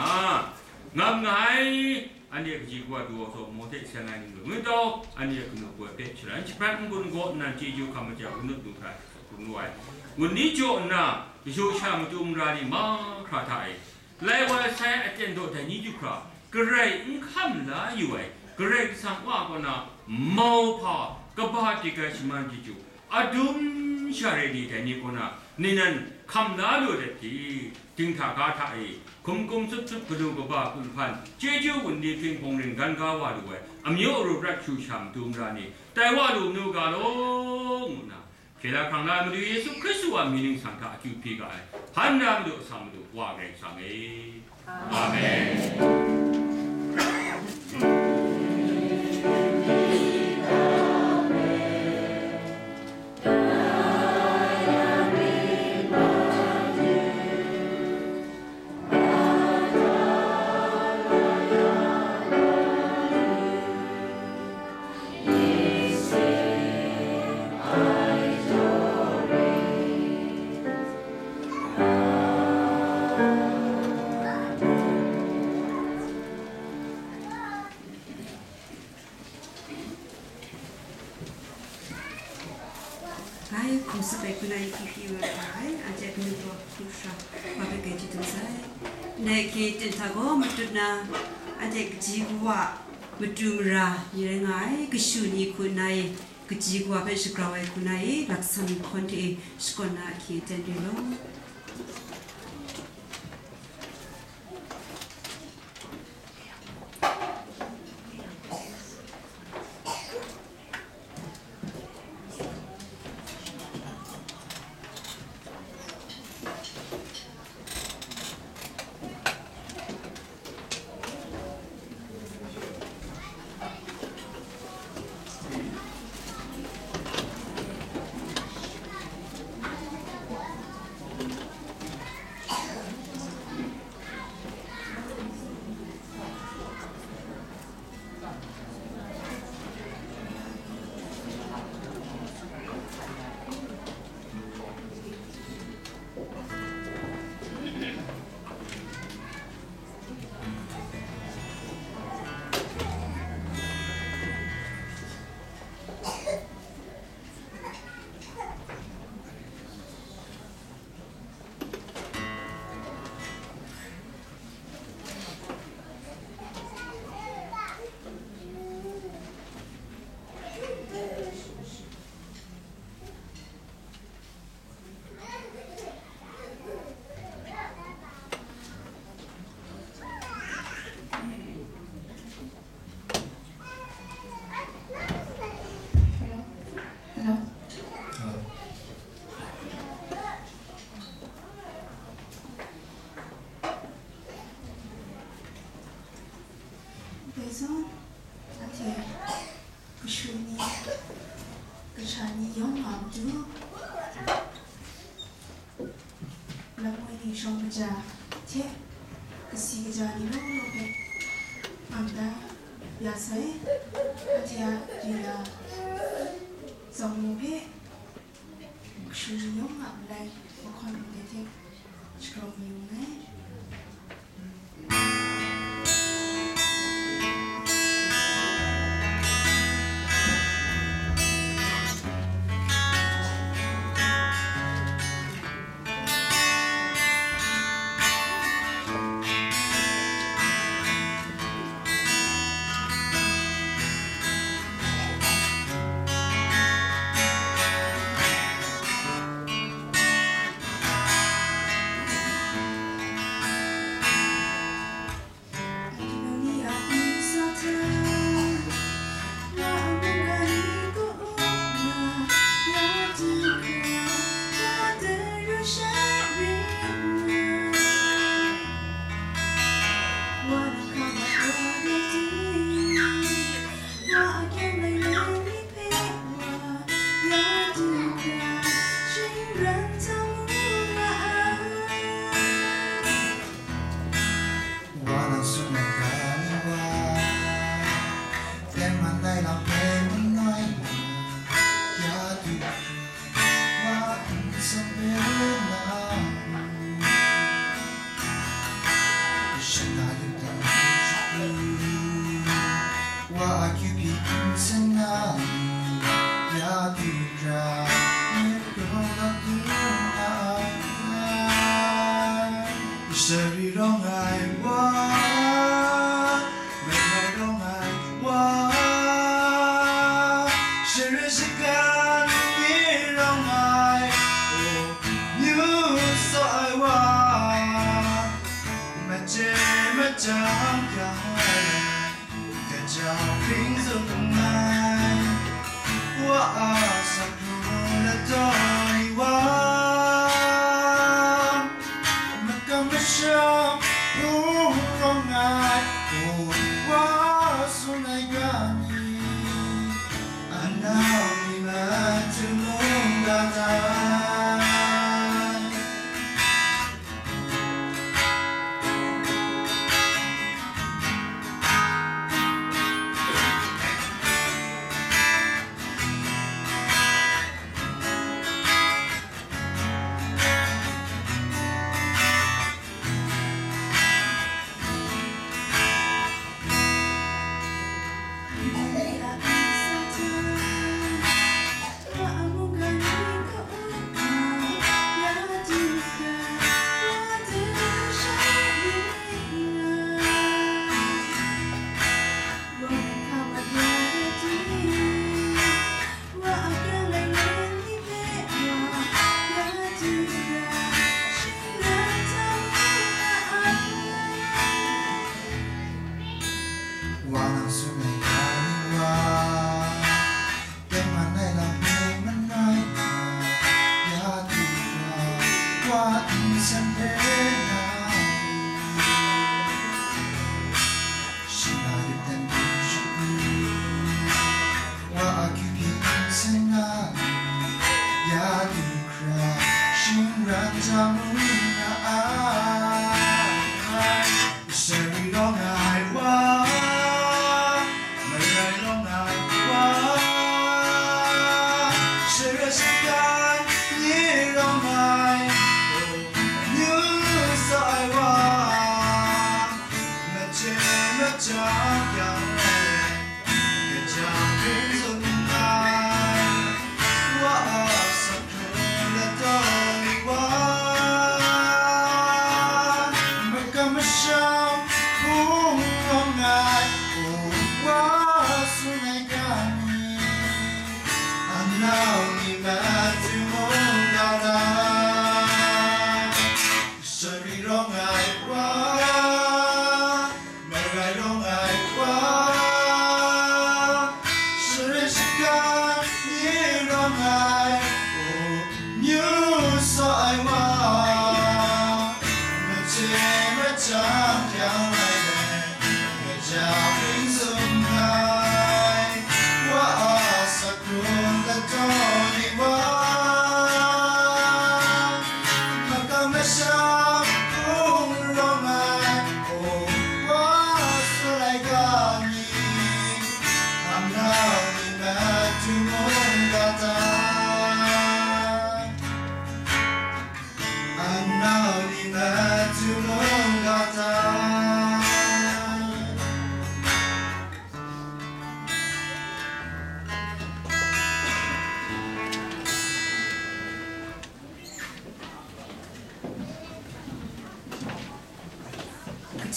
ngam nga ai, anhte kaji kawa du ai zawn, mo hte seng ai ninglen ngut dau, anhte kanu kawa hpe shalan jahprat n-gun gaw nnan chyeju hkam maja wunut lu hkra hkrum lu ai, wunli jaw nna, kashu kasha matu mara ni mahkra hta e, lai wa sai aten daw dai ni du hkra, Karai n hkam la yu ai, Karai Kasang Wa kaw na mauhpa kaba dik ai shaman chyeju, adum sha re ni dai ni kaw na, ningnan hkam la lu let hti, dinghta ga hta e, hkum hkum tsup tsup, kanu kaba kunhpan, chyeju wunli hpring hpawng ring gan ga wa lu ai, amyu aru prat shu sha matu mara ni, tai wa lu nu ga law, ngu na, hkye la hkrang la ai Madu Yesu Hkristu a mying ningsang hta akyu hpyi ga ai, hpan na Madu, asak Madu, Wa Karai Kasang e. Amen. Ngai hkum tsup ai hku na yu hpyi wa ai, anhte kanu gaw hkru hkra wa hpe grai chyeju sai. Ndai hkye ten hta gaw matut na, anhte kaji kawa, matu mara ni rai nga ai, kashu ni hku nna e, kaji kawa hpe shagrau ai hku na e, laksan hkawn hte e shakawn na ahkye ten re law. Kashu ni, kasha ni yawng a matu, lamwi ni shawng kaja hte kasi kaja ni law law hpe hpang da ya sai, anhte a ri ya tsawm mu hpe, kashu ni yawng a malai mahkawn ndai hte sharawng mayu nngai. Wa nang tsun ai ga ni wa, teng man ai lam hpe n ngai na, ya du wa n tsawm pe na, shana yu dan shakru, wa a kyu hpyi n tsen na ni, ya du ra, myit rawng na du na ai. Shari rawng ai wa, langai rawng ai wa, share shagan ni rawng ai, o, myu tsaw ai wa, maje majang kya ai. Kaja hpring zun nngai, wa a saphung ladaw ni wa, makam masham hpung rawng ai, wa tsun ai ga ni, anau ni man htum mung ga ai.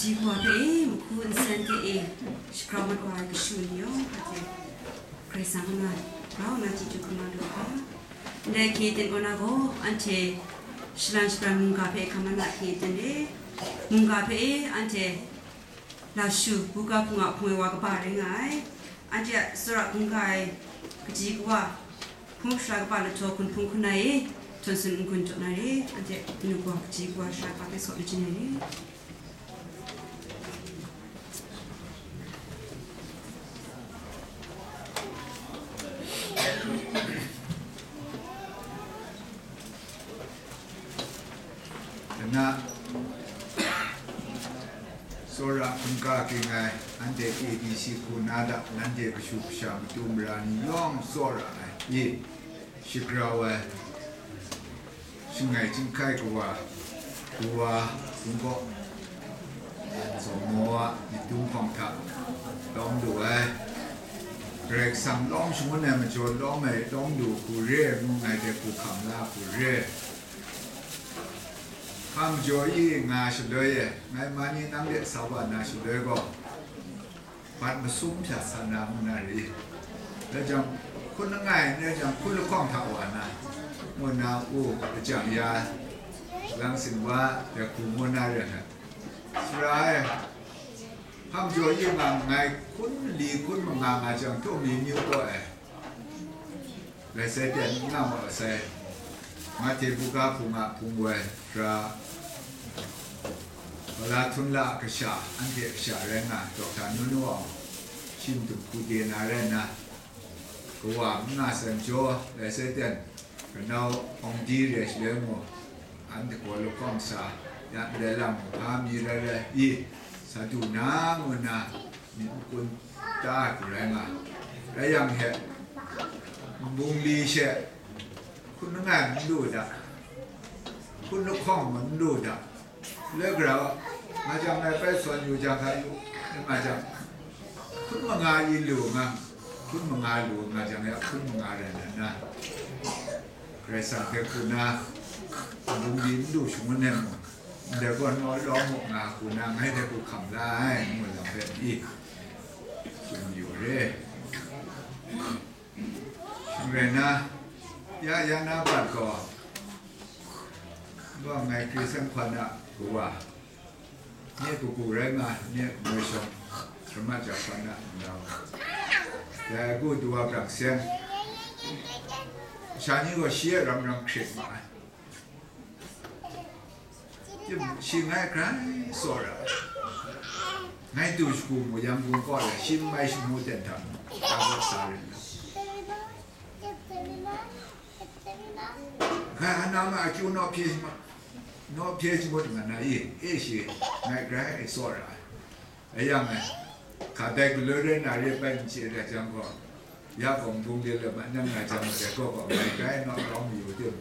Ji wa hpe e, mahku nsen hte e, shagrau mat wa ai kashu ni yawng hte, Karai Kasang a na, grau na chyeju hkam na lu ga. Ndai hkye ten kaw na gaw, anhte shalan shabran mungga hpe hkam na hkye ten re. Mungga hpe e, anhte lashu, buga hpunga hpung ai wa kaba rai nga ai. Anhte a tsawra hkungga ai kaji kawa, hpung sara kaba lahtaw hkun hpung hkun ai e, htawn tsun n-gun jaw na re, anhte kanu kawa kaji kawa sara kaba hpe saw lachyum ai re. Nna, tsawra hkungga ging ai, anhte A B C hku na da, nanhte kashu kasha matu mara ni yawng tsawra ai, i, shagrau ai, shangai chyinghkai kawa, kawa, hpung kaw, Sawmo a myit dum hpawng hta lawm lu ai, Karai Kasang lawm shangun ai majaw lawm ai lawm lu hku re ai ngu ngai hte hku hkam la hku re. Hpa majaw i nga shaloi e, ngai ma ni nang de sa wa na shaloi gaw, bat masum hpya sa na ngu na re i. Dai jang, hkun langai, dai jang, hkun lahkawng hta wa na, ngu na u, lajang ya, lang sin wa, dai hku ngu na re ai. Sara e, hpang jaw yi nga nngai hkun mali hkun manga nga jang htaw mi myu gaw e, lai sai pyan n nga ma sai, Mahte buga hpung a hpung woi hkra, Wala Htunla a kasha, anhte a kasha rai nga, Dokta Nunu Awng, shi matu hku de na rai nna, kawa n nga sai majaw, lai sai pyan, Kanau Awng Di re shaloi mung, anhte gaw lahkawng sa, ya ndai lam mung hpa mi rai rai i, sa du na ngu nna, myit makun ta ai hku rai nga. Rai yang hte, nbungli she, hkun langai n lu da, hkun lahkawng n lu da, Loi gara, nga jang ngai bai sawn yu jang hta yu, nga jang, hkun manga yin lu nga, hkun manga lu nga jang ya, hkun manga rai na na, Karai Kasang hpe hku na, bungli n lu shangun ai mung, ndai gaw naw lawm mu nga hku na, ngai hpe hku hkam la ai, ngu lam hpe i, tsun yu re. Shing rai na, ya ya na bat gaw, Wa ngai Hkristu hkwan a kawa, nye kagu rai nga, nye kamoi shawng, Ramat ja hkwan a nau, dai agu du wa brang seng, sha ni gaw shi e ram ram hkrit ma ai. Tim, shi ngai grai tsawra ai. Ngai du shagu mu, Yangon kaw ai, shi n mai shamu ten hta mu, ta gaw sa rin na. Ngai a na ma akyu naw hpye ma, naw hpye shangut nga na i, e shi, ngai grai tsawra ai. Ayang ai, hka dai galoi rai na re bai n chye ra jang gaw, ya gaw nbung de le ma, nang nga jang ma dai gaw gaw, ngai grai naw rawng mayu tim,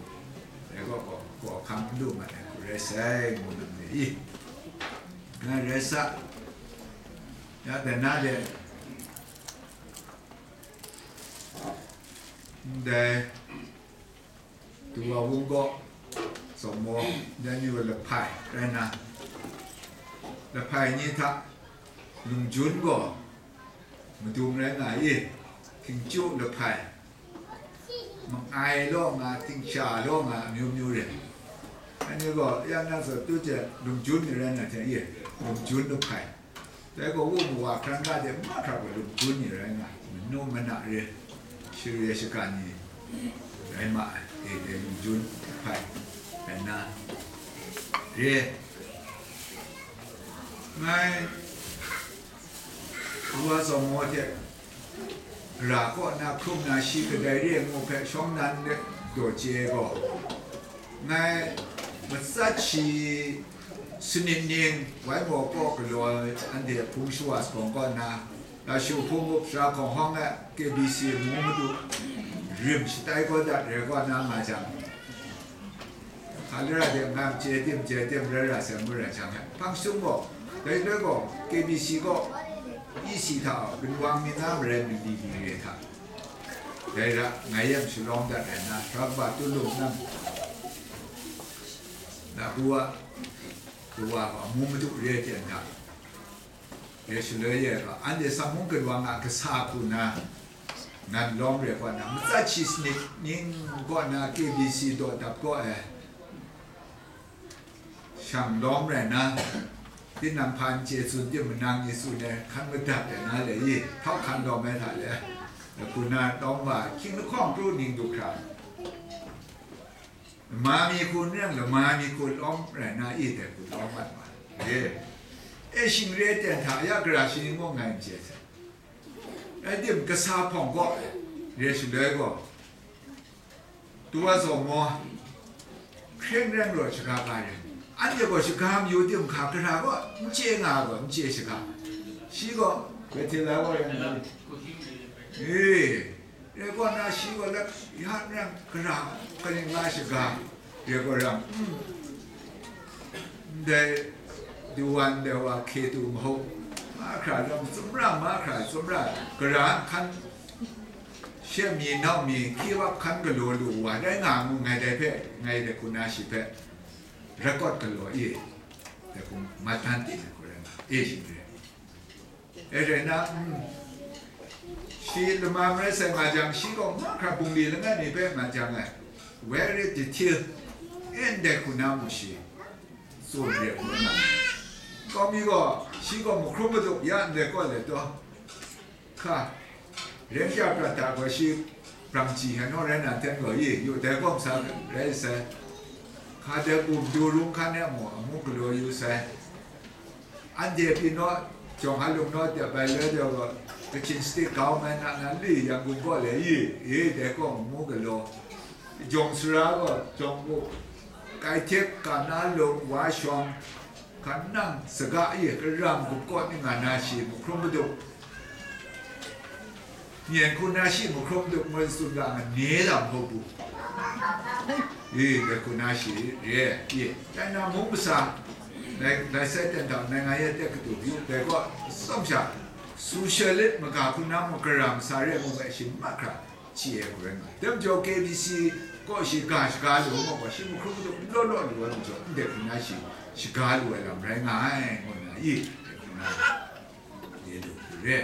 dai gaw gaw, gaw hkang n lu ma ai hku rai sai, ngu nang ni i. Ngai rai sa, ya dai na de, ndai, Tuwa wung gaw, Sawmo, dai ni gaw lahpai rai na, lahpai ni hta, Lungjun gaw, madung rai nga i, htingchyu lahpai, mangai law nga, htingsha law nga, amyu myu rin. Anhte gaw, ya na zaw tu hte, Lungjun ni rai na hte i, Lungjun lahpai. Dai gaw, wu mawa hkran ga de mahkra gaw Lungjun ni rai nga, manu mana re, share shaga ni rai ma ai, e, e, Lungjun hpai rai na re. Ngai, Wa Sawmo hte ra kaw na hkrum na shi kadai re ngu hpe shawng nan de daw chye gaw, ngai matsat shi sanit ning, wai maw kaw galaw ai anhte hpung shawa sagawng kaw na, Lashu hpung up sara hkawng hkawng e K B C mung madu rim shatai kau dat re kaw na nga jang, hka lira de ngan chye tim chye tim rai ra sai ngu ra jang e, hpang sung gaw, dai loi gaw K B C gaw E C hta gaw ginwang mi na marai mali li re hta, dai ra ngai yang shalawng dat ai na, hkra kaba tu lung nang, na bu a, Kawa gaw amu madu re ai ten hta, Re shaloi ye ga, anhte Samung Gun Wang a kasa hku na, nan lawm re kaw na, matsat shi sanit ning kaw na K B C daw dap kaw ai, shang lawm rai na, tinang hpa n chye tsun tim manang ni tsun ai, hkan madat ai na le i, htau hkan lawm ai hta le, hku na lawm wa, hkying lahkawng pru ning du hkra, lama mi hku n reng, lama mi hku lawm rai na i, dai hku lawm mat wa. E, e shing re ten hta ya gara shi ni mung ngai n chye sai. Rai tim, kasa hpawng gaw, re shaloi gaw, tu wa zaw maw, hkren reng rawt shaga ga ring. Anhte gaw shaga mayu tim hka, gara gaw n chye nga gaw, n chye shaga. Shi gaw, Bethela gaw ring, e, re gaw na shi gaw lak ya n reng, gara kaning nga shaga. Re gaw ram, mm, ndai duwan dai wa hkye tu mahaw, mahkra lam tsumra, mahkra tsumra, gara hkan, she mi nau mi hkye wap hkan galaw lu wa rai nga ngu, ngai dai hpe, ngai dai hku na shi hpe, rakawt galaw i, dai hku matan ti dai hku rai nga, e shing re. E rai na, mm, shi lama marai sai nga jang, shi gaw mahkra bungli langai mi hpe nga jang ai, very detail, e ndai hku na mu shi, tsun re hku na. Kau mi gaw, shi gaw mahkrum madup ya ndai kaw le taw, hka, ren sha prat hta gaw shi, Brangji hkra naw rai na hten gaw, i, yu dai kawng sa rai sai. Hka dai bum du rung hkan e mu, amu galaw yu sai. Anhte pyi naw, jawng a lung naw dep ai loi de gaw, Kachin State government a nan li Yangon kaw le i, i, dai kawng amu galaw. Jawng sara gaw, jawng bu, kai htek, ka na lung, wa shawng, hkan nang saga i, karam gupkaw ni nga na shi, mahkrum madup. Nyen hku na shi mahkrum duk ngun tsun ga nga ne lam hkau bu. I, dai hku na shi re, i, dai na mung masa, dai, dai sai ten hta ngai nga ye tek katu yu, dai gaw tsawm sha, socialist maga hku na mung, karam sa re mung, bai shi mat hkra, chye ai hku rai nga ai. Dai majaw K B C kaw shi ga shaga lu ai maw, shi mahkrum duk law law lu ai majaw, ndai hku na shi shaga lu ai lam rai nga ai, ngu na, i, dai hku na. Ye lu hku re.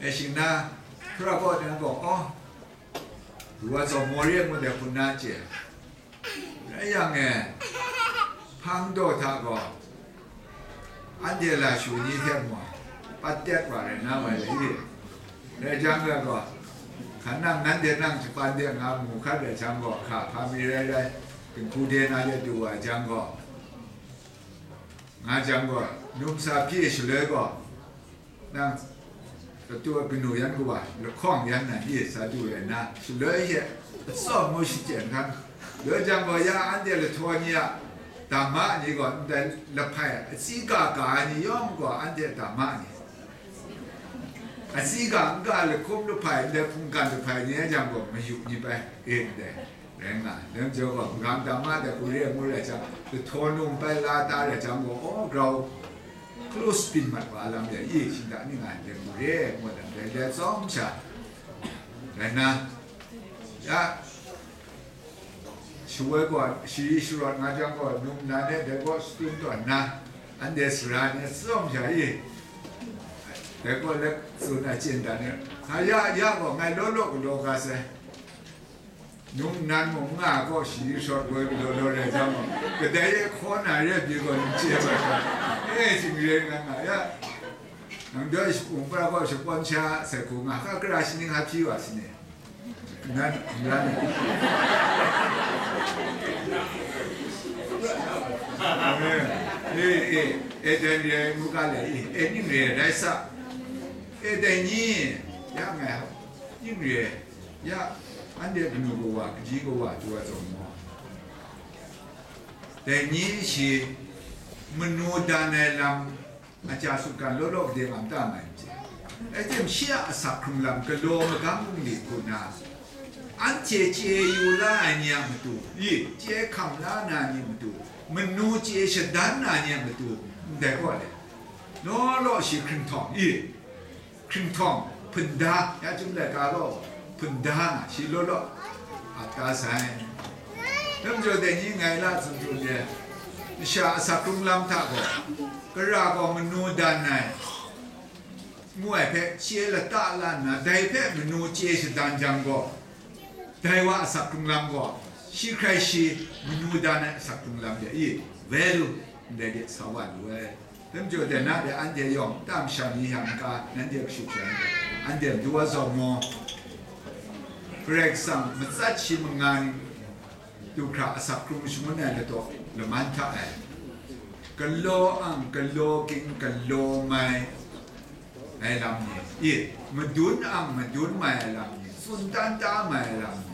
E shing na, hkra gaw dan gaw, oh, wa zaw maw re ngu de hpun na chye. Rai yang e, hpang daw hta gaw, anhte lashu ni hte mung, pat tet wa rai na wa le i. Rai jang ga gaw, hkan nang nanhte nang shapan de nga mu hkat rai jang gaw, hka hpa mi rai rai, dinghku de na de du wa jang gaw, nga jang gaw, numsa hpyi shaloi gaw, nang, katu a kanu yan kawa, lahkawng yan nan e sa du ai na, shaloi she, atsawm ngu shachyen hkan, loi jang gaw, ya anhte lahtaw ni a, dama ni gaw, ndai lahpai, atsi ga ga ai ni yawng gaw, anhte dama ni, atsi ga n ga lahkum lahpai, ndai hpunggan lahpai ni a jang gaw, mayu ni bai, e ndai. Rai nga, dai majaw gaw, magam dama de hku re ngu rai jang, lahtaw num bai la ta rai jang gaw, aw, grau, close byin mat wa lam de, i, shinta ning a de hku re ngu lam de, de tsawm sha. Rai na, ya, shawoi gaw, shari sharawt nga jang gaw, num na de, de gaw shadum tawn na, anhte sara ni tsawm sha i, de gaw lek tsun a chyen dan ni, hka ya, ya gaw, ngai law law galaw ga sai. Num nnan mung nga gaw shi shawt woi galaw law rai jang gaw, kadai e hkaw na re pyi gaw n chye ai hta, e, shing re nga nga ya. Nang doi shapung pra gaw shakawn sha sai hku nga, hka gara shaning ha hpyi wa sini? Nan, nan. Amen. E, e, e, dai re ai ngu ga le, e, e, ning re ai rai sa. E, dai ni, ya ngai, ning re ai. Ya, anhte kanu kawa, kaji kawa, tu wa zawn maw? Dai ni shi manu dan ai lam, aja sutgan law law de ngam ta mai n chye. Rai tim, shi a asak hkrung lam galaw magam bungli hku na, anhte chye yu la ai ni a matu, i, chye hkam la na ni a matu, manu chye shadan na ni a matu, ndai kaw le, law law shi hkringhtawng, i, hkringhtawng, hpunda, ya chyum laika gaw, hpunda, shi law law, ap ta sai. Dai majaw dai ni ngai la tsun tsun de, masha asak hkrung lam hta gaw, gara gaw manu dan ai, ngu ai hpe chye lata la nna, dai hpe manu chye shadan jang gaw, dai wa asak hkrung lam gaw, shi hkrai shi manu dan ai asak hkrung lam de i, value ndai de sa wa lu ai. Dai majaw de na de anhte yawng tam sha ni yang ka, nanhte kashu sha ni, anhte madu wa zawn maw, Karai Kasang matsat shi mangan du hkra asak hkrung shangun ai ladaw laman hta e, galaw ang galaw ging galaw mai ai lam ni, i, madun ang madun mai ai lam ni, tsun tan ta mai ai lam ni,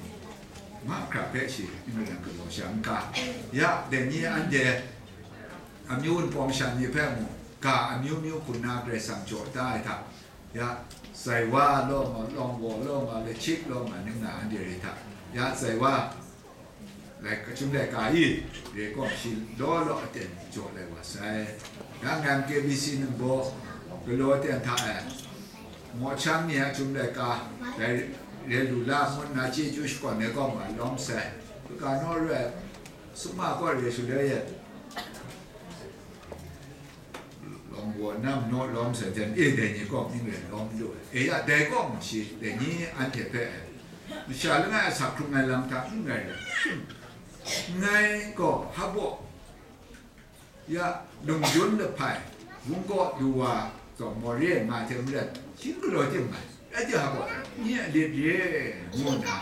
mahkra hpe shi n rai yang galaw sha n ga. Ya, dai ni anhte amyu wunpawng sha ni hpe mu, ga amyu myu hku na Karai Kasang jaw da ai hta, ya, Zaiwa law nga, Lawngwaw law nga, Lachik law nga, ning na anhte re hta, ya, Zaiwa, lai, Chyum Laika i, re gaw shi law law aten jaw lai wa sai. Ya, ngan K B C ningbaw galaw aten hta e, Mawchang ni a Chyum Laika, dai re lu la ngut na chyeju shakawn ai kaw ma lawm sai. Kaga naw re ai, suma kaw re shaloi e, Lawngwaw nam naw lawm sai jan, e, dai ni kaw mying rai lawm lu ai. E ya, dai kaw shi dai ni anhte hpe ai. Masha langai asak hkrung ai lam hta n rai ai. Ngai gaw hpabaw ya, lungdun lahpai, wungkaw du wa, zawn maw re ai nga hte maren, shi n galaw tim ai. Rai hte hpabaw, nye a lit re, ngu nna,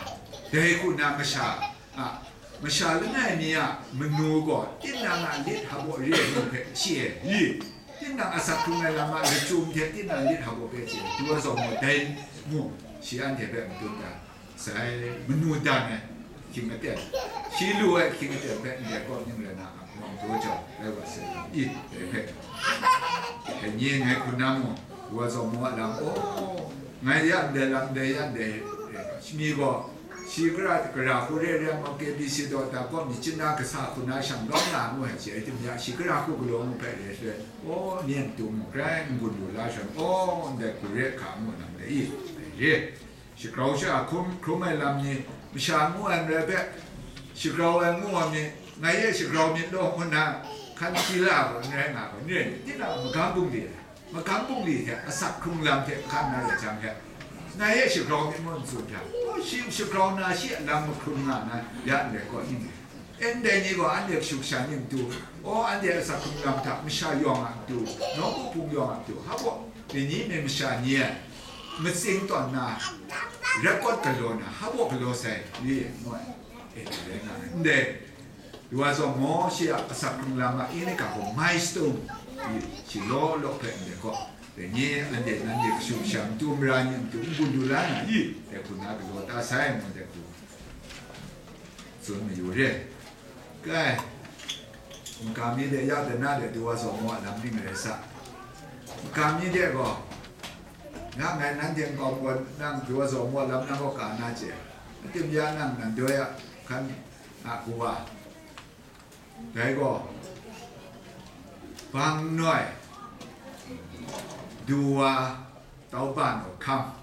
dai hku na masha a, masha langai mi a manu gaw, tinang a lit hpabaw re ai nu hpe chye ai, i, tinang asak hkrung ai lam a lachyum hte tinang lit hpabaw hpe chye ai, du wa zawn maw, dai mu, shi anhte hpe madun da sai, manu dan ai, hkying aten, shi lu ai hkying aten hpe ndai kaw ning rai na, Wang daw jau, rai wa sai, i, dai hpe, dai ni ngai hku na mu, wa zaw mu a lam, oh, ngai ya ndai lam, ndai ya ndai, eh, shani gaw, shi gara, gara hku re ai ram, K B C daw ta gaw, myit chyen na kasa hku na shang rawng na ngu ai, shi ai tim ya, shi gara hku galaw ngu hpe re ai, oh, nian tum mu, grai n gun lu la shan, oh, ndai hku re hka ngu lam dai i, dai re. Shagrau sha hkrum, hkrum ai lam ni, masha ngu ai n rai hpe, shagrau ai ngu ai mi, ngai e shagrau myit law ngu nna, hkan hpyi la ai gaw n rai nga gaw, ni rai ni, tinang magam bungli ai, magam bungli hte asak hkrung lam hte hkan na rai jang hte, ngai e shagrau myit ngu n tsun hta, gaw shi shagrau na shi a lam mahkrum nga na, ya ndai gaw, ning e. Ndai ni gaw anhte kashu kasha ni matu, aw, anhte asak hkrung lam hta masha yawng a matu, nawku hpung yawng a matu, hpa baw, ni ni myit masha ni e, matsing tawn na, ret kawt galaw na, hpa baw galaw sai, ni ngu ai, e, rai nga ai. Ndai, du wa zawn maw, shi a asak hkrung lam a ini ga gaw milestone, i, shi law law hpe ndai gaw, dai ni anhte nanhte kashu kasha matu mara ni matu n gun lu la na, i, dai hku na galaw ta sai, ngu dai hku. Tsun mayu re. Kai, n-ga mi de ya de na de du wa zaw maw a lam ning rai sa. N-ga mi de gaw, na ngai nanhte nkau gaw nang du wa zaw maw a lam nang gaw ka na chye. Atim ya nang nan doi a hkan a ku wa. Dai gaw, bang noi, du wa, tau ban wa hkam,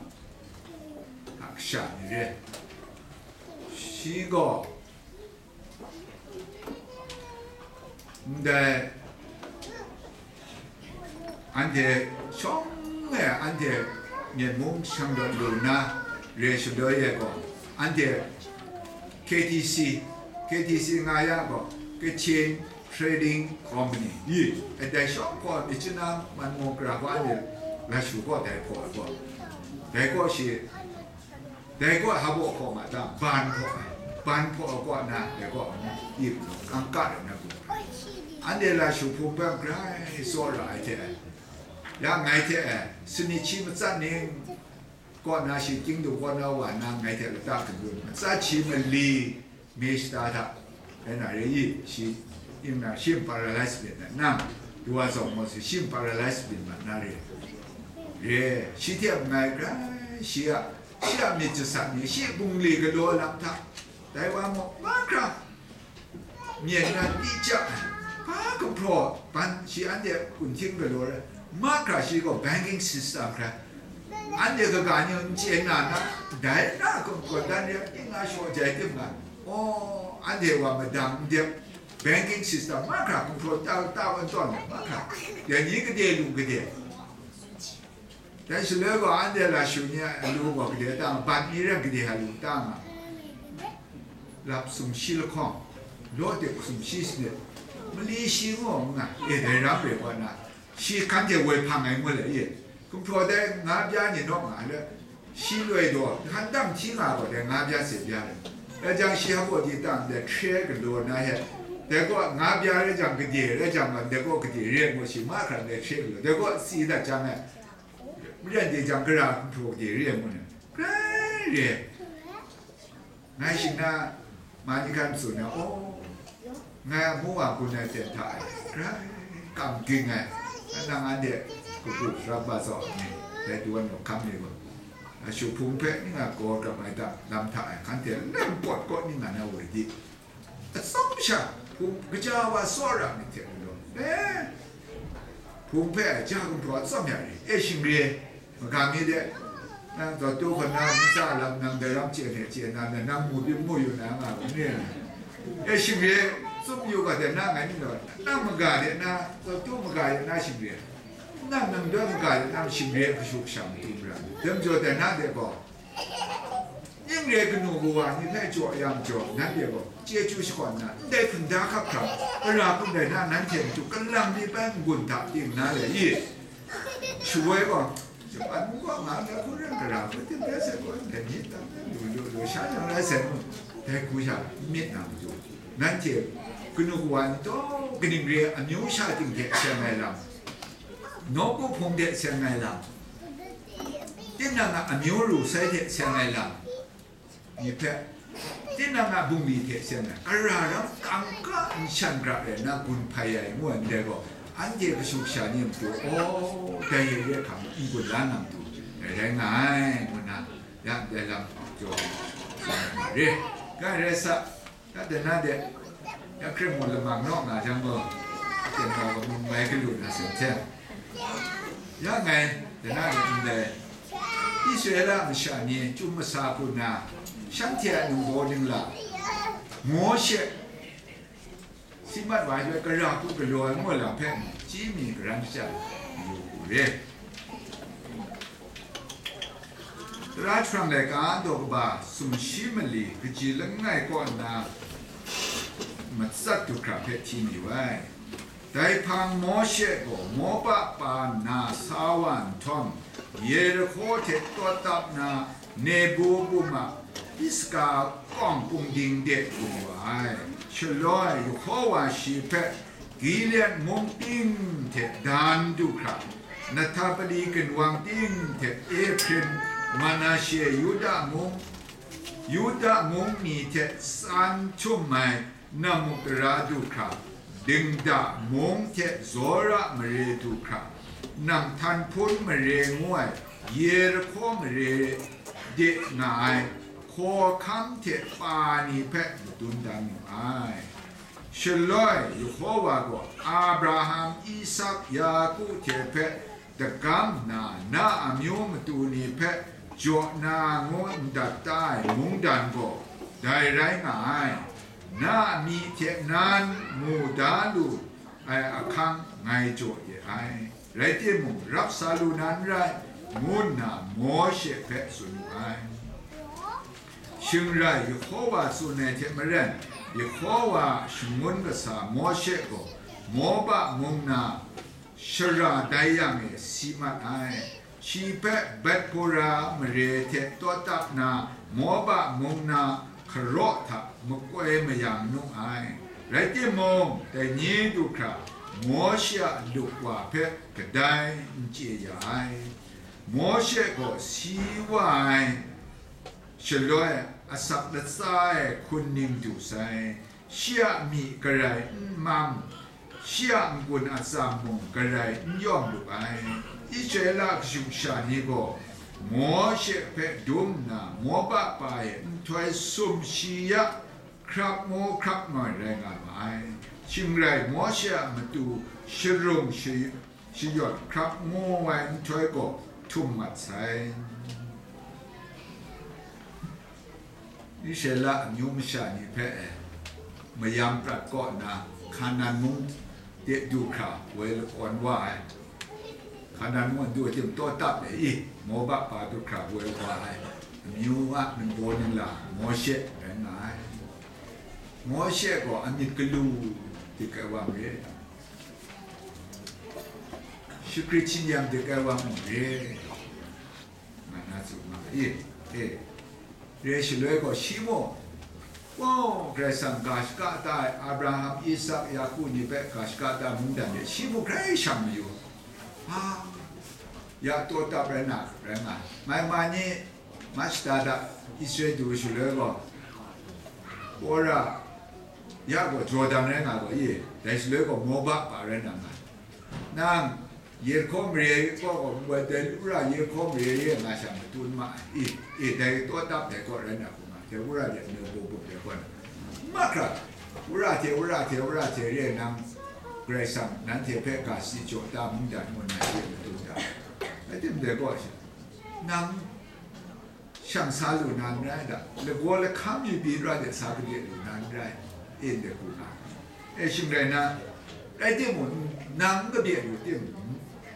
a kasha ni re. Shi gaw, ndai, anhte shawng e, anhte Myen mung shang dawn lu nna re shaloi e gaw, anhte K T C, K T C nga ya gaw, Kachin Trading Company, i, dai shawng gaw, myit chyen na man mung gara gaw anhte lashu gaw dai hpaw ai gaw, dai gaw shi, dai gaw hpa baw hpaw ma ta, ban hpaw ai, ban hpaw ai gaw na, dai gaw, i, kangka rai na gaw, anhte lashu hpung hpe grai tsawra ai hte, ya ngai hte, sumit shi matsat ning, kaw na shi, Kingdom kaw na wa na ngai hte lata hkun gun, matsat shi mali, me shata hta, rai na re i, shi, ing na, shi paralyze byin na, nang, du wa zawn maw si, shi paralyze byin mat na re, re, shi hte ngai grai, shi a, shi a myit jasat ni, shi bungli galaw lam hta, dai wa maw, mahkra, myen na di ja ai, hpa gumhpraw ban shi anhte kunhting galaw ai, mahkra shi gaw banking system hkra, anhte kaga ni n chye na na, dai na gaw gawdan ya, ning a shaw jai tim nga, aw, anhte wa madang n dep, banking system mahkra gumhpraw ta, ta wan tawn ai mahkra, ya ni gade lu gade. Dai shaloi gaw, anhte lashu ni a alu gaw gade tang, bat mi ren gade a lu tang a, lap sumshi lahkawng, law de sumshi sanit, mali shi ngu nga, e, dai ram rai kaw na, shi hkan hte woi hpang ai ngu le, e, gumhpraw dai nga bya ni naw nga le, shi loi daw, hkan dang hti nga gaw dai nga bya se bya le. Rai jang, shi hpa di tang de hkre galaw na he, dai gaw nga bya rai jang, gade rai jang, dai gaw gade re ngu, shi mahkra dai hkre galaw, dai gaw si dat jang e, maren de jang, gara gumhpraw gade re ngu na, grai re. Ngai shing na, ma ni hkan tsun na, oh, ngai a mu wa gun ai ten hta e, grai kam ging ai, nang anhte kagu rap ba zaw ni, dai duwan nu hkam ni gaw, a shu hpung hpe ning a gaw gam ai ta lam hta e, hkan hte lem pawt kaw ning a na woi di, atsawm sha, hpung kaja wa tsawra myit hte mung, eh, hpung hpe ja gumhpraw atsawm ya ri, e, shing re, maga mi de, nang zaw tu hkawna ntsa lam nang dai ram chye hte chye na, nang mu byin mu yu na nga lu ni? E, shing re, tsup yu ga de, nang ngai ni law, nang maga de na, zaw tu maga de na shing re, nang nang doi maga de na shing re, kashu kasha matu mara, dai majaw dai na de gaw, ning re kanu kawa ni hpe jaw yang jaw, nanhte gaw chyeju shakawn na, ndai hpunda hkap hkam, gara hkum rai na, nanhte matu kalang mi bai n-gun hta ting na le i? Shawoi gaw, Japan mung gaw nga na hku ren, gara hku ting rai sai gaw, dai myit dang lu lu lu sha yang rai sai nu, dai hku sha n myit na matu, nanhte kanu kawa ni taw kaning re amyu sha ting hte seng ai lam, nawku hpung hte seng ai lam, tinang a amyu ru sai hte seng ai lam ni hpe, tinang a bungli hte seng ai, gara ram kangka n shan gra rai na gun hpai ai ngu ai ndai gaw, anhte kashu kasha ni a matu, aw, dai re hkam n-gun la na matu, dai rai nga ai, ngu na, ya ndai lam jaw, tsun ai ma re. Ga rai sa, ya de na de, ya hkrit mu lamang naw nga jang gaw, ya gaw mu mai galu na sen hte, ya ngai, de na de ndai, Israela masha ni chyum masa hku na, shanhte a ningbaw ningla, Mawshe, si mat wa ai gara hku galaw ai ngu lam hpe, chyi mi garan shajang yu u re. Tara jahprang laika daw kaba sumshi mali kaji langai kaw nna matsat du hkra hpe hti mayu ai. Dai hpang Mawshe gaw Moba pa na sa wa nhtawm, Yerihko hte tawt ap nna, Nebo bum a Pisga kawng kungding de gun wa ai. Shaloi Yehowa shi hpe Gilead mung ting hte Dan du hkra, Nahtapali ginwang ting hte Ehprim, Manashe, Yuda mung, Yuda mung ni hte tsan htum ai namuk tara du hkra, Dingda mung hte Zora mare du hkra, Namhtan hpun mare ngu ai Yerihko mare de nga ai hkawhkam hte pa ni hpe madun dan mu ai. Shaloi Yehowa gaw Abraham, Isak, Yaku hte hpe dagam nna, na amyu matu ni hpe jaw na ngu ndat ta ai mungdan gaw dai rai nga ai. Na a myi hte nan mu da lu ai ahkang ngai jaw de ai, rai timung, rap sa lu na n rai, ngu nna Mawshe hpe tsun wu ai. Shing rai, Yehowa tsun ai hte maren, Yehowa shangun kasa Mawshe gaw Moba mung na shara dai yang e si mat ai. Shi hpe Bet-pora mare hte tawt ap na Moba mung na hkaraw hta makoi mayang nu ai. Rai timung, dai ni du hkra Mawshe a lup wa hpe kadai n chye ya ai. Mawshe gaw si wa ai shaloi, asak latsa e hkun ning du sai, shi a myi garai n mang, shi a n-gun atsam mung garai n yawm lu ai. Israela kashu kasha ni gaw Mawshe hpe dum nna, Moba pa e nhtoi sum shi ya hkrap ngu hkrap noi rai nga ma ai. Shing rai, Mawshe a matu sharung shi- shayawt hkrap ngu ai nhtoi gaw htum mat sai. Israela amyu masha ni hpe e, mayam prat kaw nna Hkanan mung de du hkra woi lakawn wa ai. Hkanan mung du tim taw tap ai i, Moba pa du hkra woi wa ai, amyu a ningbaw ningla Mawshe rai nga ai. Mawshe gaw amyit galu dik ai wa n re, shakrit shinyam dik ai wa n re, nga na tsun nga ai. E, re shaloi gaw shi mung, gaw Karai Kasang ga shaka ta ai, Abraham, Isak, Yaku ni hpe ga shaka ta ai mungdan de shi mung grai shang mayu. Ha, ya taw tap rai na, rai nga ai. Mai ma ni, Mashta hta Israel du shaloi gaw, Bora, ya gaw Jordan rai nga gaw i, dai shaloi gaw Moba pa rai na nga. Nang Yerihko mare kaw gaw, nboi dai wora Yerihko mare re nga sha matun ma ai, i, i, dai taw tap dai kaw rai na hku nga, dai wora de nboi bum dai kaw na. Mahkra, wora hte, wora hte, wora hte re nang, Karai Kasang nanhte hpe ga si jaw ta mungdan ngu na shi matun da. Rai tim dai kaw sha, nang shang sa lu na n rai da, lagaw lahkam yu pyi ra de sa gade lu na n rai, e ndai hku nga. E shing rai na, rai timung, nang n gade lu tim,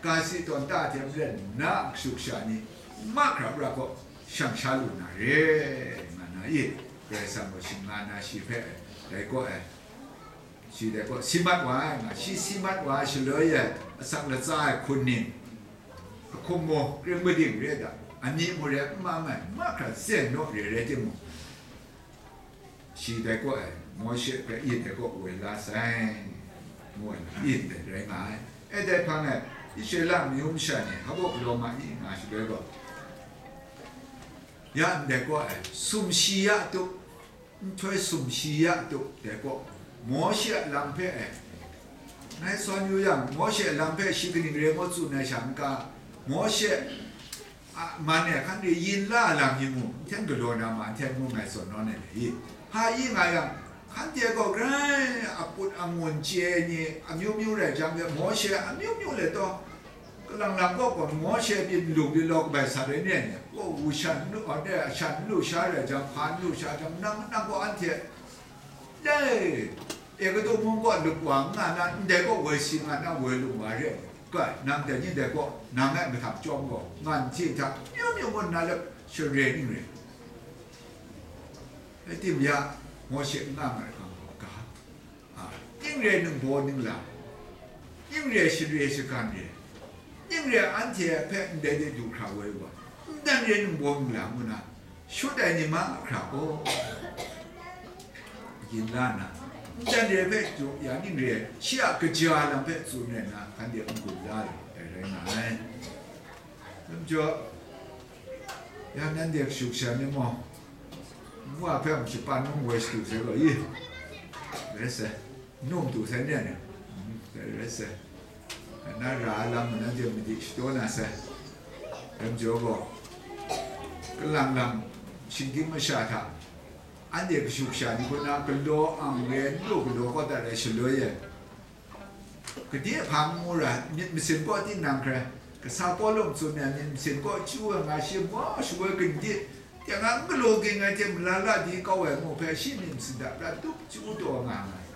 ga si tawn ta hte maren na a kashu kasha ni, mahkra pra gaw shang sha lu na re, nga na i, Karai Kasang gaw shing nga na shi hpe, dai kaw e, shi dai kaw si mat wa ai, nga shi si mat wa ai shaloi e, asak latsa ai hkun ning, ahkum mu, kring mading re ai da, ani mu re n mang ai, mahkra zen naw re rai timung, shi dai kaw e, Mawshe hpe yin dai kaw woi la sai, ngu ai yin dai rai nga ai. E dai hpang e, Israela amyu masha ni hpa galaw ma i nga shaloi gaw, ya ndai kaw e, sumshi ya tup, nhtoi sumshi ya tup dai kaw, Mawshe a lam hpe e, ngai sawn yu yang, Mawshe a lam hpe shi kaning re ngu tsun ai sha n ga, Mawshe a man e hkan re yin la lam yin mu, nhten galaw na ma nhten ngu ngai sawn nawn ai le i? Hpa i nga yang, hkanhte gaw grai aput angun chye ai ni amyu myu rai jang de, Mawshe amyu myu le taw, kalang lang kaw gaw Mawshe byin nlung byin law kabai sat ai ni, gaw wu shan n lu, a, de, shan n lu sha rai jang, hpa n lu sha jang, nang, nang gaw anhte, dai, Egutu mung kaw lup wa n nga na, ndai kaw woi si nga na, woi lu wa re, kai, nang dai ni dai kaw, nang e mahtang chyawm gaw, ngan hti hta, myu myu ngun na lep, share ning re. Rai tim ya, Mawshe n nga ai hkang gaw, ga, a, ning re ningbaw ningla, ning re share shagan re, ning re anhte hpe ndai de du hkra woi wa, ndan re ningbaw ningla ngu na, shut ai ni mahkra gaw, yin la na, ndan re hpe jaw ya ning re, shi a kaja lam hpe tsun ai na, hkan de n gun la ai, dai rai nga ai. Dum jaw, ya nanhte kashu kasha ni maw, nwa hpe mung shapan num woi shadu sai gaw i, rai sai, num du sai ni a ni, mm, rai sai. Na ra ai lam nanhte madi shadaw na sai. Dum jaw gaw, kalang lang shinggyim masha hta, anhte kashu kasha ni kaw na galaw ang re, n lu galaw kau dat ai shaloi e, gade hpang ngu ra, myit masin kaw tinang hkrai, kasa Pawlu tsun ai myit masin kaw chyu ai nga shi maw, shawoi gindit, teng a n galaw ging ai hte malala di kau ai ngu hpe shi myit masin hta prat tup chyu taw nga nga ai.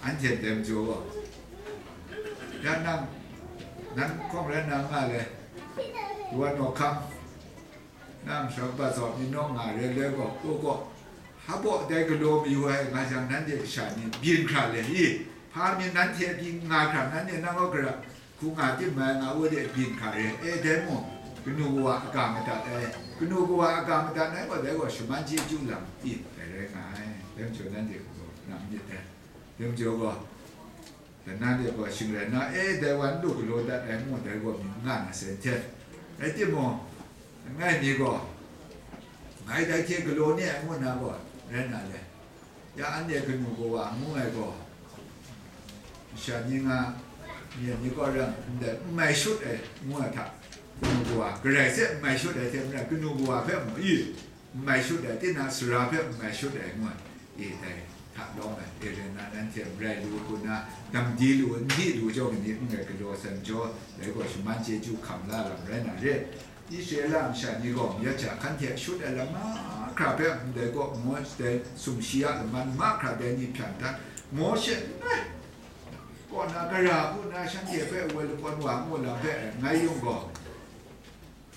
Anhte ndai majaw gaw, ya nang, nan hkawng rai na nga le, wa naw hkam, nang shawng bat zaw mi naw nga re le gaw, u gaw, hpa baw dai galaw mayu ai nga jang, nanhte kasha ni byin hkra le i? Hpa mi nanhte byin nga hkra, nanhte nang gaw gara hku nga tim mai nga, u de byin hkra re. E, dai mung, kanu kawa a ga madat ai, kanu kawa a ga madat ai gaw, dai gaw shaman chyeju lam i, dai rai nga ai. Dai majaw nanhte gaw nang myit ai. Dai majaw gaw, dan na de gaw shing rai nna, e, dai wa n lu galaw dat ai ngu dai gaw myit nga na sai hte. Rai timung, langai mi gaw, ngai dai hte galaw ni ai ngu na gaw, rai na le, ya anhte kanu kawa ngu ai gaw, masha ni nga, myen ni kaw rai ndai, n mai shut ai ngu ai hta, kanu kawa, Karai hte n mai shut ai hte maren, kanu kawa hpe mung i, n mai shut ai, tinang sara hpe n mai shut ai ngu ai, e, dai hta lawm ai, e, rai nna nanhte n rai lu, hku nna dam di lu, n di lu, jaw manit n rai galaw ai majaw, dai gaw shaman chyeju hkam la lam rai na re. Israela masha ni gaw mayat hta hkan hte shut ai lam mahkra hpe, ndai kaw Mawshe dai sumshi a laman mahkra dai ni hpyan htan, Mawshe n rai, Kaw na, gara hku na shanhte hpe woi lakawn wa ngu lam hpe ngai yung gaw,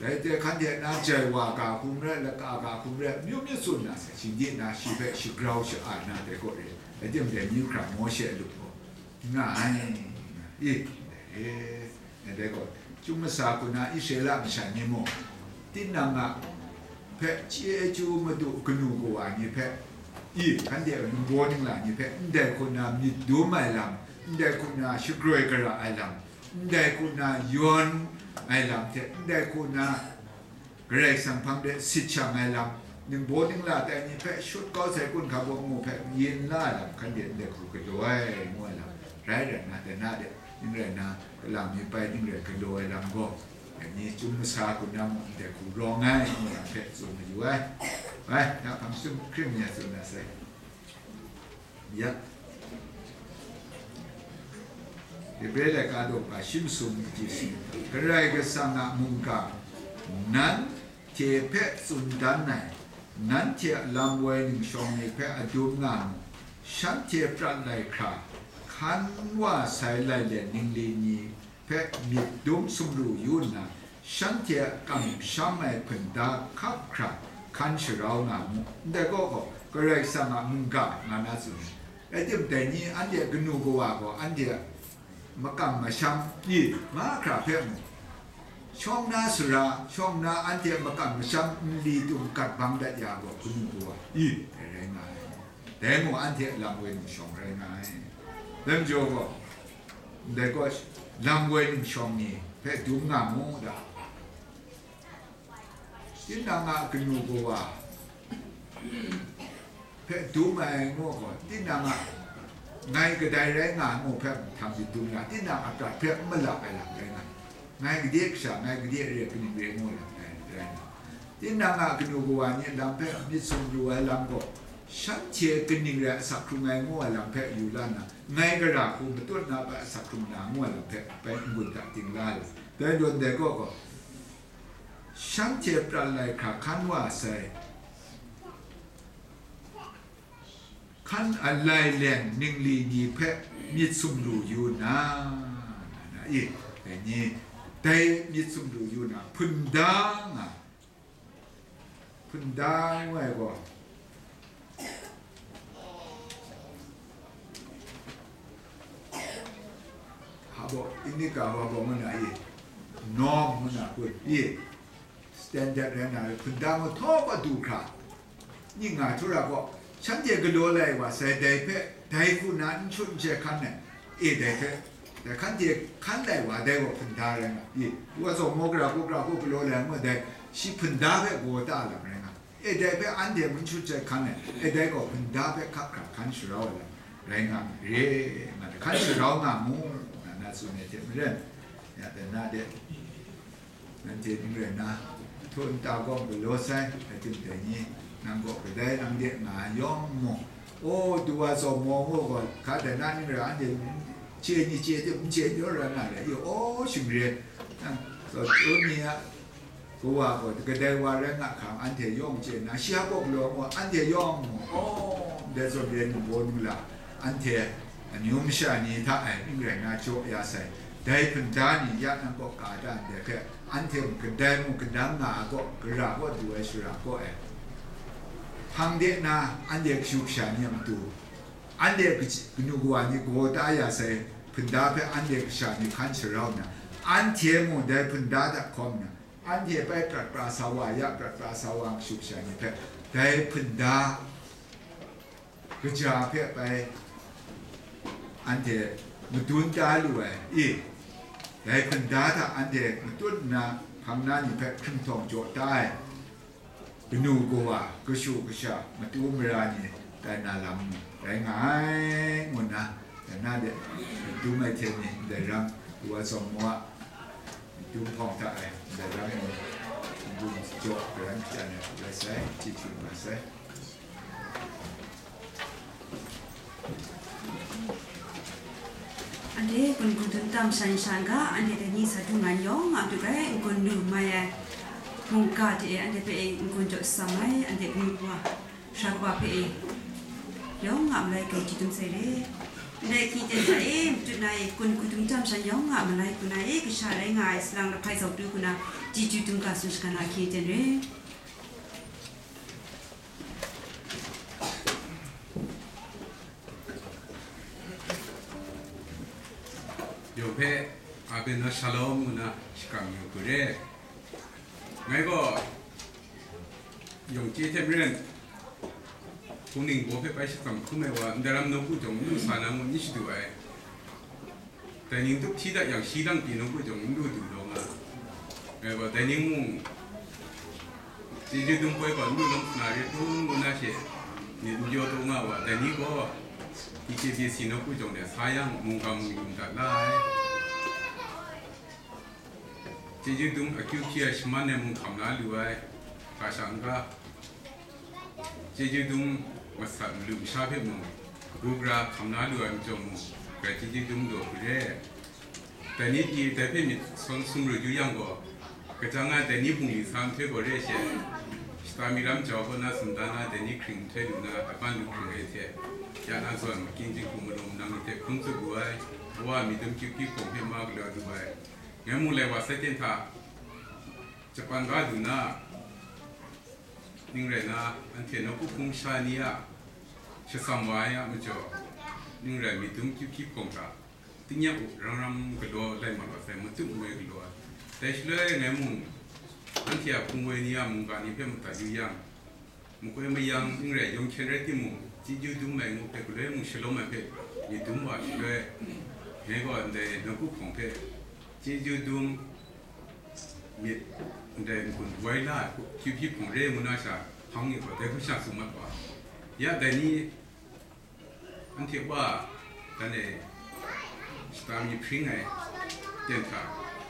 dai hte hkan de na jai wa ga hku marai, laka ga hku marai, myu myu tsun na sai, shinggyi na shi hpe shagrau sha-, ai na dai gaw re, dai tim dai myu hkra Mawshe a lup gaw nga ai, nga i, dai re. Dai gaw, chyum masa hku na Israela masha ni mung, tinang a hpe chyeju madu kanu kawa ni hpe, i, hkan de ningbaw ningla ni hpe, ndai hku na myit dum ai lam, ndai hku na shagroi gara ai lam, ndai hku na yawn ai lam hte, ndai hku na Karai Kasang hpang de sit shang ai lam, ningbaw ningla tai ni hpe shut kau sai kun hkap wa ngu hpe yin la ai lam, hkan de ndai hku galaw ai ngu ai lam, rai rai na, dai na de, ning rai na, kalang mi pai ning rai galaw ai lam gaw, dai ni chyum masa hku na mung ndai hku rawng ai ngu lam hpe tsun mayu ai. Bai, na hpang sum hkring mi a tsun na sai. Ya. Hebre laika daw hpa shi masum iji sing, Karai Kasang a mungga nanhte hpe tsun dan ai, nanhte a lam woi ningshawng ni hpe adum nga mu, shanhte prat lai hkra, hkan wa sai lailyen ningli ni hpe myit dum sumru yu nna, shanhte a kamsham ai hpunda hkap hkra hkan sharau nga mu. Ndai gaw gaw, Karai Kasang a mungga nga na tsun ai. Rai tim, dai ni anhte a kanu kawa gaw anhte a makam masham i mahkra hpe mu, shawng na sara, shawng na anhte a makam masham nli tum gat bang dat ya gaw, kanu kawa i dai rai nga ai. Dai mung anhte a lam woi ningshawng rai nga ai. Dai majaw gaw, ndai gaw, lam woi ningshawng ni hpe dum nga mu da. Tinang a kanu kawa hpe dum ai ngu gaw, tinang a ngai kadai rai nga ai ngu hpe mahtang myit dum na, tinang a prat hpe n malap ai lam rai nga ai. Ngai gade kasha, ngai gade re, kaning re ngu lam rai, rai nga ai. Tinang a kanu kawa ni lam hpe myit sumru ai lam gaw, shanhte kaning rai asak hkrung ai ngu ai lam hpe yu la nna, ngai gara hku matut na hpe asak hkrung na ngu ai lam hpe bai n-gun hta ting la ai lam. Dai yawn dai gaw gaw, shanhte prat lai hkra hkan wa sai, hkan a lailyen ningli ni hpe myit sumru yu na, na, na i, dai ni, dai myit sumru yu na, hpunda nga, hpunda ngu ai gaw, hpa baw, English ga hpa baw ngu na i, norm ngu na kun i, standard rai na, hpunda ngu htaw gaw du hkra, ning nga htura gaw, shanhte galaw lai wa sai, dai hpe, dai hku na n shut n shai hkan ai, e, dai hpe, dai hkan de hkan lai wa, dai gaw hpunda rai nga, i, wa zaw maw, gara hku, gara hku galaw lai ngu, dai shi hpunda hpe gaw ta lam rai nga, e, dai hpe anhte n shut shai hkan ai, e, dai gaw hpunda hpe hkap hkra hkan sharau ai lam rai nga myit re, nga hkan sharau nga mu, nga na tsun ai hte maren, ya, dai na de. Nanhte ning rai na, htu nta gaw galaw sai, ating dai ni, nang gaw kadai nang de nga ai yawng mung, o, du wa zaw maw ngu gaw, hka dai na ning rai, anhte chye ni chye tim, n chye ni rai nga rai, i, o, shingre, nang, so, tu ni a, kawa gaw, kadai wa rai nga hkang, anhte yawng chye na, shi a gaw galaw ngu, anhte yawng mung, o, ndai zawn re ningbaw ningla, anhte, amyu masha ni hta e ning rai na jaw ya sai, dai hpunda ni ya nang kaw ka da ndai hpe, anhte mung kadai mung kadang nga ai kaw, gara kaw du ai shara kaw e, hpang de na anhte kashu kasha ni a matu, anhte kaji-, kanu kawa ni gaw ta ya sai hpunda hpe anhte kasha ni hkan sharau nna, anhte mung dai hpunda hta hkawm nna, anhte bai prat pra sa wa ya, prat pra sa wa kashu kasha ni hpe dai hpunda kaja hpe bai anhte madun da lu ai i? Dai hpunda hta anhte matut nna hpang na ni hpe hkringhtawng jaw da ai kanu kawa, kashu kasha, matu mara ni tai na lam rai nga ai, ngu nna, dai na de, dum ai hte ni ndai ram, wa tsawm wa, dum hpawng hta e, ndai ram ni, dum jaw, garan hkyan ai, rai sai, chyeju mat sai. Anhte n-gun hkun dun tam shan shan ga, anhte dai ni sa dung an yawng a du ai, n-gun lu mai ai, mungga hte e anhte hpe e n-gun jaw sam ai, anhte kanu kawa, sara kawa hpe e yawng a malai kai chyeju dum sai re. Ndai hkying ten hta e, matut na e, kun hku dum tam shan yawng a malai hku na e, kasha rai nga ai salang lahpai zau tu hku na, chyeju dum ga tsun shaga na hkying ten re. Yawng hpe, Abena Shalom ngu na shakram yu hku re. Ngai gaw, yawng chye hte maren, hpung ning baw hpe bai shatsam hkrum ai wa, ndaram nawku jawng n lu sa na ngu n shadu ai. Dai ning tup hti dat yang, shi lang pyi nawku jawng n lu du law nga. Ngai gaw, dai ning mung, chyeju dum poi gaw n lu law sa na re tung ngu na she, myit n jaw taw nga wa, dai ni gaw, T K B C nawku jawng de sa yang, mungga mung yum dat la ai. Chyeju dum akyu hpyi ai shaman ai mung hkam la lu ai, hkra sha n-ga, chyeju dum masat malu masha hpe mung, kabu gara hkam la lu ai majaw mung, grai chyeju dum lu ai hku re. Dai ni pyi dai hpe myit sawn sumru yu yang gaw, kajang ai dai ni bungli sa nhtoi gaw re ai she, shata mi ram jau kaw na sumdan ai dai ni hkring nhtoi lu na, aban lu hkring ai hte, ya na zawn, makyin jinghku malum nang ni hte hkrum tsup lu ai, Kawa a myit dum kyu hpyi hpawng hpe ma galaw lu ai, ngai mu lai wa sai ten hta, Japan ga du na, ning rai na, anhte nawku hpung sha ni a shatsam wa ai a majaw, ning rai myit dum kyu hpyi hpawng hta, tingnyang u rang ram galaw lai mat wa sai, matut ngoi galaw ai. Dai shaloi ngai mung, anhte a hpung woi ni a mungga ni hpe madat yu yang, makoi mayang ning rai yawng hkyen rai timung, chyeju dum ai ngu hpe galoi mung shalawm ai hpe myit dum wa shaloi, ngai gaw ndai nawku hpawng hpe chyeju dum myit ndai n-gun woi la ai hku, kyu hpyi hpawng re ngu na sha, hpang ni gaw dai hku sha tsun mat wa. Ya dai ni, anhte wa, dan e, shata mi hpring ai ten hta,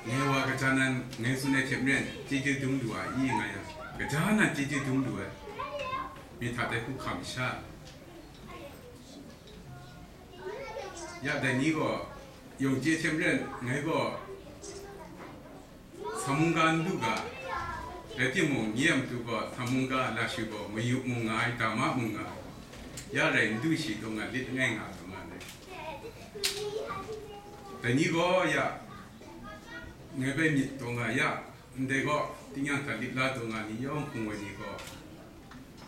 ngai wa kaja nan ngai tsun ai hte maren, chyeju dum lu ai i nga yang, kaja nan chyeju dum lu ai, myit hta dai hku hkam sha. Ya dai ni gaw, yawng chye hte maren, ngai gaw, sa mungga n du ga, rai timung, nye a matu gaw sa mungga lashu gaw mayu mung nga ai, dama mung nga ai, ya rai n du shi taw nga lit langai nga taw nga ai. Dai ni gaw ya, ngai bai myit taw nga ya, ndai gaw, tingnyang hta lit la taw nga ni yawng hpung woi ni gaw,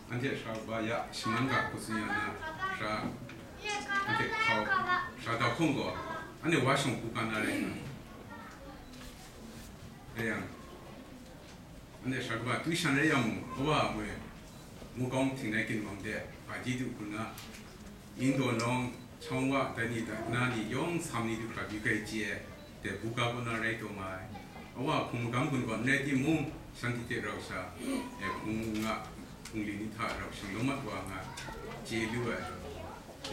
anhte sara kaba ya shaman ga hku tsun ya na, sara, anhte hkau, sara dau hkawng gaw, anhte wa shawng hku ga na rai nga. Rai yang, anhte sara kaba tu shan rai yang mung, kawa a moi, Mukawng Htingnai Ginwang de, hpaji du hku na, Ning daw nawng, Chawngwa, dai ni, dai na ni yawng sam ni du hkra byu kai chye ai, dai buga kaw na rai taw nga ai. Awa hpung magam gun gaw n rai timung, shanhte hte rau sha, e, hpung nga, hpung li ni hta rau shanglawm mat wa nga, chye lu ai.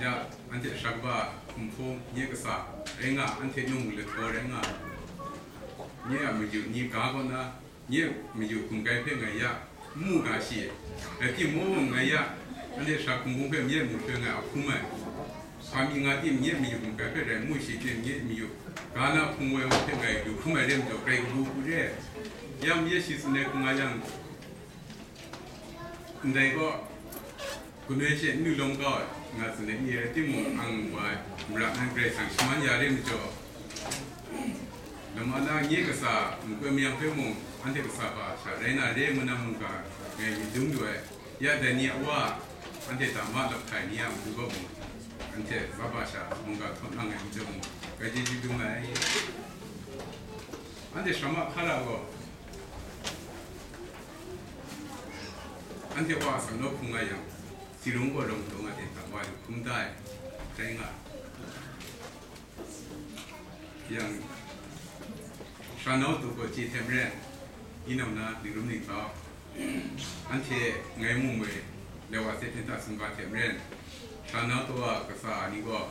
Ya, anhte sara kaba, hkum hpung, nye kasa, rai nga, anhte num lahtaw rai nga, nye a mayu ni ga kaw na, nye mayu hkum kai hpe ngai ya, n mu ga shi, rai timung, ngai ya, anhte sara hkum hpung hpe nye mu hpe ngai a hkum ai. Hpa mi nga tim, nye mayu hkum kai hpe rai mu shi tim, nye mayu ga na hpung woi wa hpe ngai lu hkum ai re majaw, grai kabu hku re. Ya, nye shi tsun ai hku nga yang, ndai gaw, Gunoi she n lu lawm kau ai, nga tsun ai, i rai timung, ang wa ai, mara nan Karai Kasang shaman ya re majaw, lama na nye kasa, makoi mayang hpe mung, anhte kasa ba sha rai na re ngu na mungga ngai myit dum lu ai. Ya dai ni a wa, anhte dama lahpai ni a matu gaw mung, anhte kasa ba sha mungga htaw nang ai majaw mung, grai chyeju dum ai. Anhte sara mahkra gaw, anhte wa a atsam nawku nga yang, Sirung gaw rawng daw nga ten hta wa lu hkrum da ai, rai nga. Yang, sara nau tu gaw chye hte maren, inau na ningrum ningtau, anhte ngai mu moi, lai wa se hten hta sumga hte maren, sara nau tu a kasa ni gaw,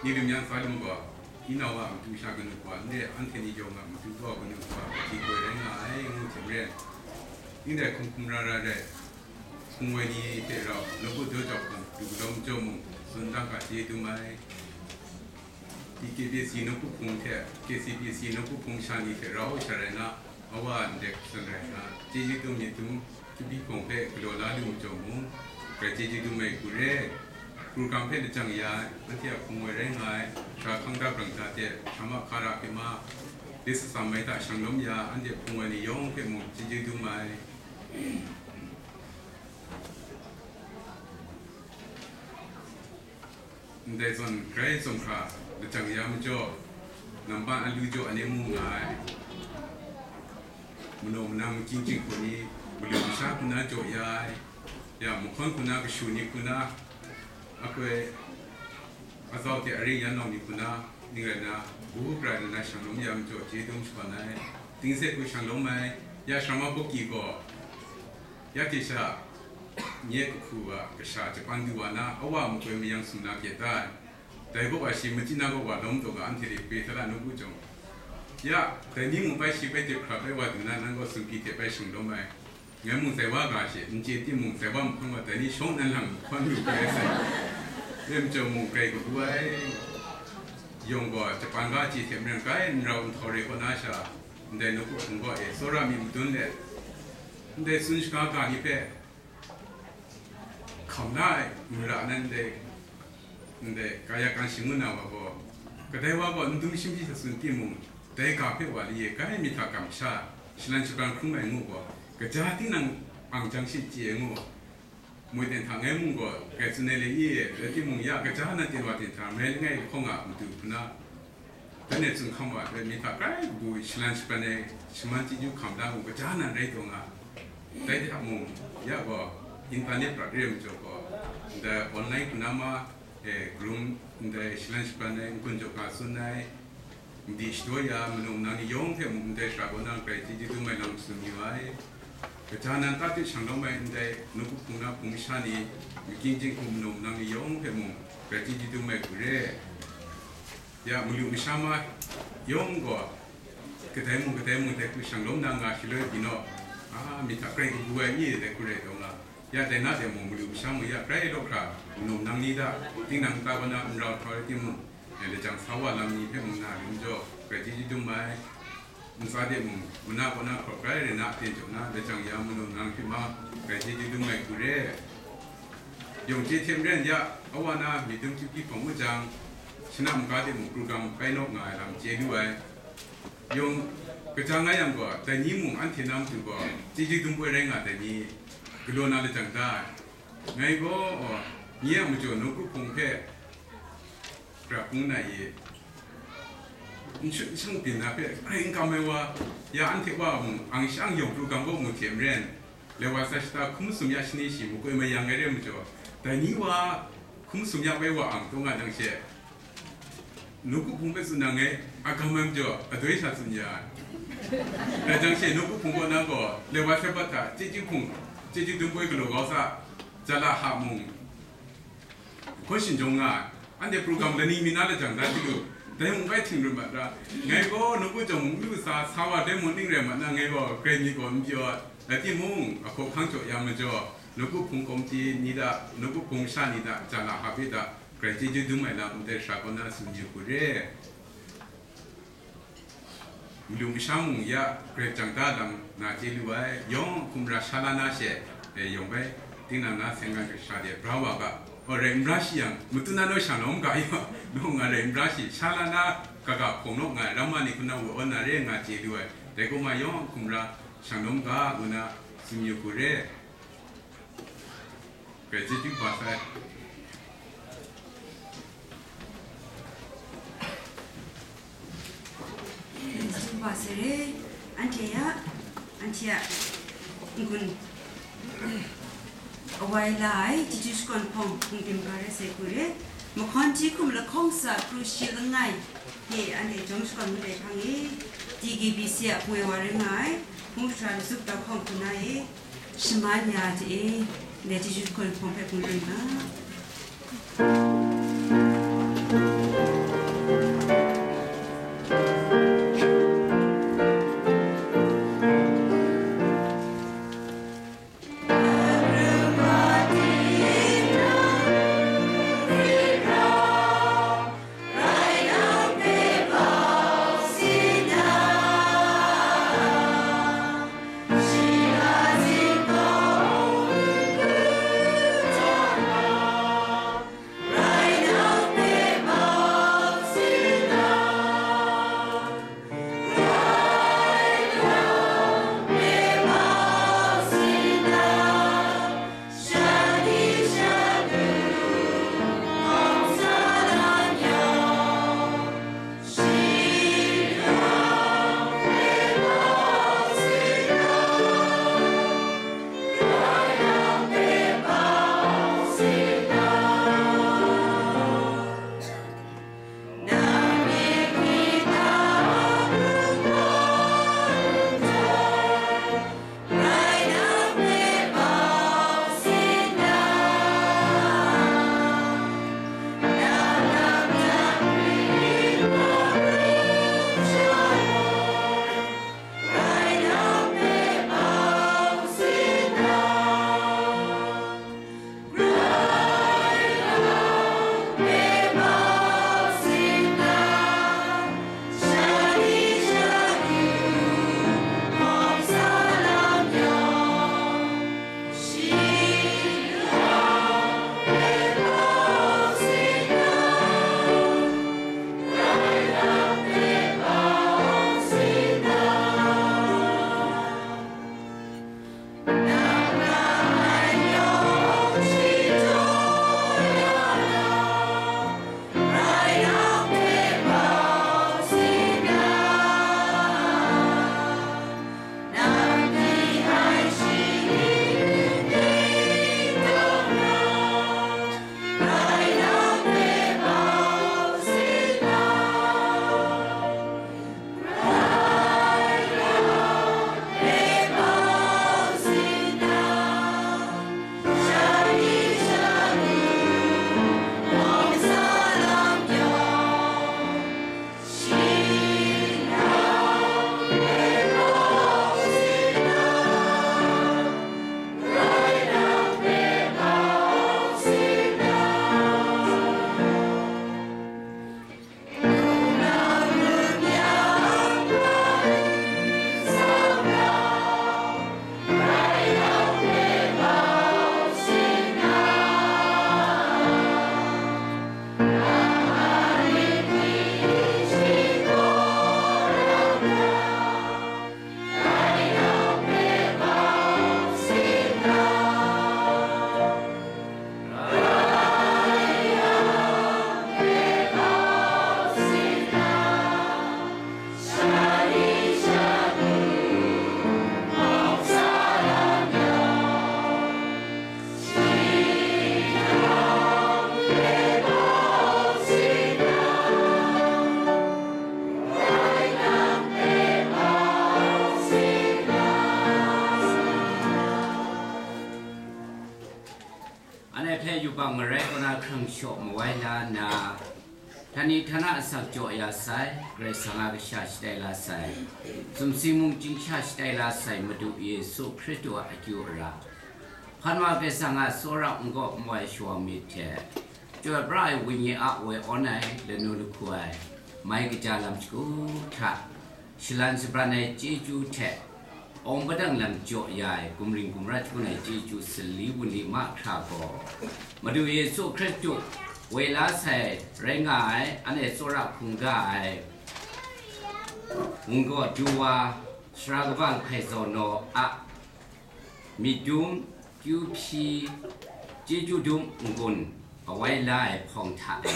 ni lum yang sa lum gaw, inau a matu sha kanu gaw, n re, anhte ni yawng a matu gaw kanu gaw, hti koi rai nga ai, ngu hte maren, ning dai hkum hkum ra ra rai, hpung woi ni hte rau, nawku daw jau hpung du galaw majaw mung, tsun da ga chye dum ai. T K B C nawku hpung hte, K C B C nawku hpung sha ni hte rau sha rai na, awa ndai hku tsun rai nna, chyeju dum myit dum, Tupi hpawng hpe galaw la lu majaw mung, grai chyeju dum ai hku re. Program hpe lajang ya ai, anhte a hpung ai rai nga ai, Sara Hkang Da Brang Da hte Sara Mahkara hpe ma, lit satsam ai hta shanglawm ya, anhte hpung ai ni yawng hpe mung chyeju dum ai. Ndai zawn grai zawn hkra lajang ya majaw, nampan alu jaw ane mu nga ai. Manaw manang, makying jinghku ni, malu masha hku na jaw ya ai, ya mahkawn hku na, kashu ni hku na, akoi azau hte aring yan nau ni hku na, ning rai na, bu gara rai na shanglawm ya majaw, chyeju dum shakawn ai. Tingse hku shanglawm ai, ya Sara Mahkara gaw, ya hte sha, nye kahku a kasha japan du wa na, awa makoi mayang sum na pye ta ai. Dai kaw wa shi machyi na kaw wa lawm taw ga, anhte hte pe sa la nu gu jawng. Ya, dai ni mung bai shi bai dep hkra bai wa du na, nang gaw sumpi hte bai shanglawm ai. Ngai mung zai wa ga she, n chye timung, zai wa mahkawn wa, dai ni shawng nan lang hkawn lu bai sai. Rem jaw mung grai kabu ai. Yawng gaw, japan ga chye hte maren grai n rau nhtau re kaw na sha, ndai nawku hpung gaw e, tsawra mi madun let, ndai tsun shaga ga ni hpe, hkam la ai mara nan dai, ndai kaya kan shangun na wa gaw, kadai wa gaw n dum shim shi sa tsun timung, dai ga hpe wa li e, grai myit hta kam sha, shalan shabran hkrum ai ngu gaw, kaja tinang ang jang shi chye ai ngu, moi ten hta ngai mung gaw, grai tsun ai le i, rai timung, ya kaja nan ten wa ten hta, mai langai lahkawng a matu hpuna, Dai ni tsun hkam wa, dai myit hta grai kabu shalan shaban ai, shaman chyeju hkam da mu, kaja nan rai taw nga. Dai hta mung, ya gaw, internet prat re ai majaw gaw, ndai online hku na ma, eh, groom, ndai shalan shaban ai, n-gun jaw ga tsun ai, n di shadaw ya, manu manang ni yawng hpe mung ndai sara kaw na grai chyeju dum ai lam tsun yu ai. Kaja nan ta hte shanglawm ai ndai nawku hpung na hpung masha ni, makying jinghku manu manang ni yawng hpe mung grai chyeju dum ai hku re. Ya, malu masha ma yawng gaw, kadai mung kadai mung dai hku shanglawm na nga shaloi byin naw, a, myit hta grai kabu ai ni dai hku rai taw nga. Ya, dai na dai mung malu masha mung ya grai law hkra, manu manang ni hta, tinang nta kaw na n rau htau rai timung, eh, lajang sa wa lam ni hpe mung na rim jaw, grai chyeju dum ai. Ntsa de mung, mana kaw na hkawp rai rai na, aten jaw na, lajang ya manu manang hpe ma, grai chyeju dum ai hku re. Yawng chye hte maren ya, awa na myit dum chyu hpyi hpawng ngut jang, shana maga de mung program kai naw nga ai lam chye lu ai. Yawng kaja nga yang gaw, dai ni mung anhte na matu gaw, chyeju dum poi rai nga dai ni, galaw na lajang da ai. Ngai gaw, nye a majaw nawku hpung hpe, Pra hpung na i, n shut n shang byin na hpe grai n kam ai wa, ya anhte wa mung, ang sha ang yawng pru gam kaw mu hte maren, lai wa sa shata hkum sum ya shani shi makoi mayang ai re majaw, dai ni wa hkum sum ya bai wa ang taw nga jang she, nawku hpung hpe tsun na ngai a gam ai majaw, adoi sha tsun ya ai. Dai jang she, nawku hpung kaw na gaw, lai wa sa bat hta, chyeju hpung, chyeju dum poi galaw kau sa, jala ha mung, Hkaw shingjawng nga ai, anhte program lani mi na lajang da hti lu, dai mung bai hting rum mat ra. Ngai gaw nawku jawng mung lu sa, sa wa dai mung ning rai mat na, ngai gaw grai myit gaw n pyaw ai. Rai timung, ahkaw hkang jaw ya majaw, nawku hpung komiti ni hta, nawku hpung masha ni hta, jala ha hpe hta, grai chyeju dum ai lam ndai sara kaw na tsun yu hku re. Madu masha mung ya, Karai Kasang da lam na chye lu ai, yawng hkum ra sha la na she, e, yawng bai, tinang na seng ai kasha de bra wa ga, o, rai n bra shi yang, matun na naw shang naw n ga yaw, naw nga rai n bra shi, sha la na ga ga hpawng naw nga ai, ramma ni hku na wa awn na re nga chye lu ai, dai gaw ma yawng hkum ra shang naw n ga, ngu na tsun yu hku re. Grai chyeju ba sai. Chyeju ba sai re, anhte ya, anhte a n-gun awai la ai, chyeju shakawn hpawng hpung dim ga rai sai hku re, mahkawn hti hkum lahkawng sa kru shi langai hpe anhte jawm shakawn ngut ai hpang e, D K B C a hpung ai wa rai nga ai, hpung sara lazup dau hkawng hku na e, Shaman ya hte e, ndai chyeju shakawn hpawng hpe hpung rim nga. Anhte hpe yubak marai kaw na hkrang shaw mawai la nna, htani htana asak jaw ya sai, Karai Kasang a kasha shatai la sai, sumsing mung chying sha shatai la sai Madu Yesu Hkristu a akyu ara, hpan wa Karai Kasang a tsawra n-gaw n-wai shawang myit hte, chyoi pra ai Wenyi a woi awn ai lanu lahku ai mai kaja lam shagu hta, shalan shabran ai chyeju hte, awng padang lam jaw ya ai gumring gumrat hkun ai chyeju sali wunli mahkra gaw, Madu Yesu Hkristu woi la sai rai nga ai, anhte tsawra hkungga ai, wunggaw du wa, sara kaba nhkai zawn naw a, myit dum, kyu hpyi, chyeju dum n-gun awai la ai hpawng hta e,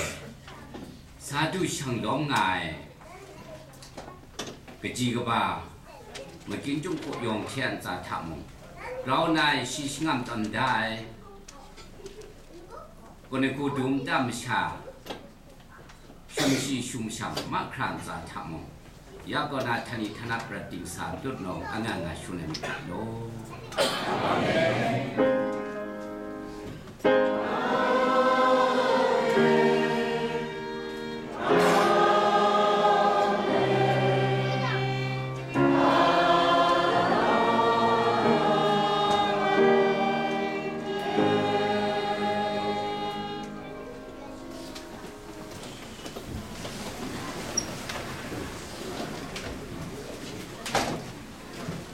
sa du shang lawm nga ai, kaji kaba, makyin chyum hku yawng hte a ntsa hta mung, grau nna ai shi shangam tawn da ai, kawniku dum nta masha, shum shi shum sham mahkra ntsa hta mung, ya kaw na htani htana prat dingsa dut nawng anga nga shun ai myit ga law.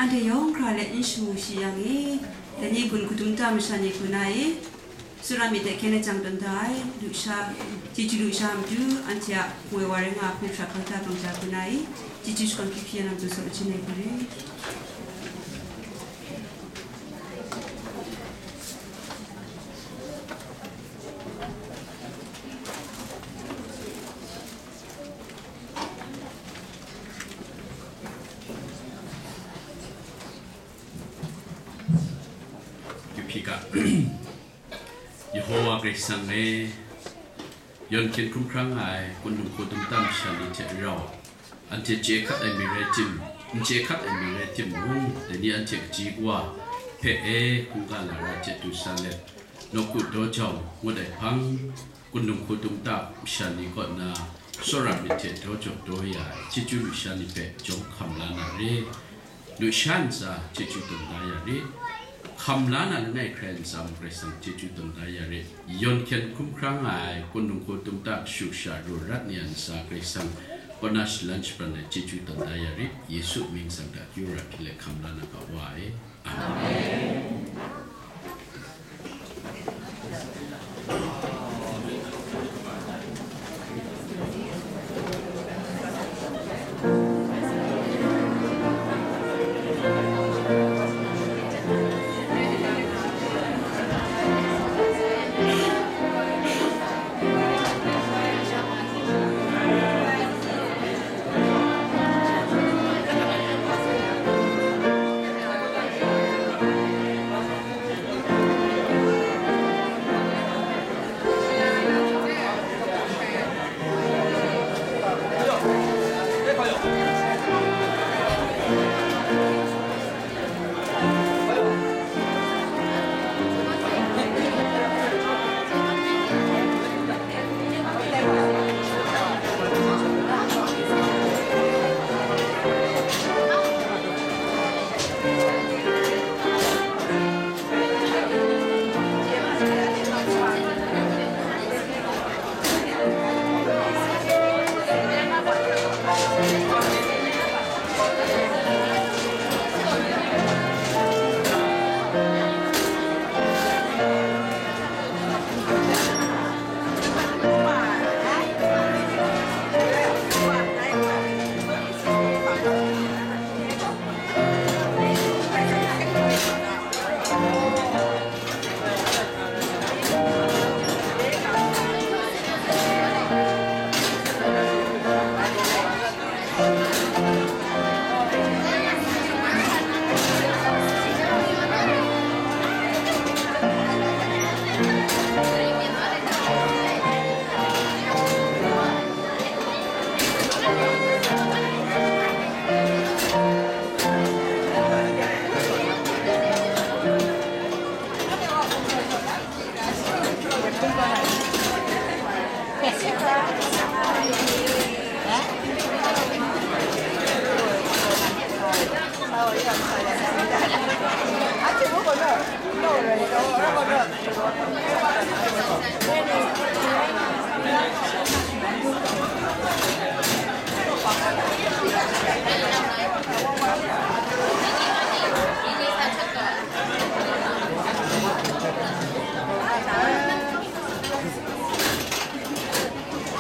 Anhte yawng hkra let n shamu shi yang e, dai ni gun kadum ta masha ni hku na e, tsawra myit hte hkyen lajang tawn da ai, lusha, chyeju lusha a matu, anhte a woi wa rai nga a hpe hkra hkang hta hkang hta hku na e, chyeju shakawn hpyi hpyi ya na matu saw lachyum ai hku re. Dipika. Yehowa Karai Kasang e, yawn hkyen hkrum hkra nga ai kunung hku dum ta masha ni hte rau, anhte chye hkat ai mi rai tim, n chye hkat ai mi rai timung, dai ni anhte kaji kawa hpe e, hkungga lara hte du sa let, nawku daw jau ngut ai hpang, kunung hku dum ta masha ni kaw na tsawra myit hte daw jau daw ya ai chyeju lusha ni hpe jawm hkam la na re. Lusha ntsa chyeju tawn da ya rit. Hkam la na langai hkrai ntsa mung Karai Kasang chyeju tawn da ya rit. Yawn hkyen hkrum hkra nga ai kunung hku dum ta kashu kasha ru rat ni a ntsa Karai Kasang kaw na shalan shabran ai chyeju tawn da ya rit. Yesu mying tsang hta akyu ara hkye let hkam la na ga wa ai. Amen.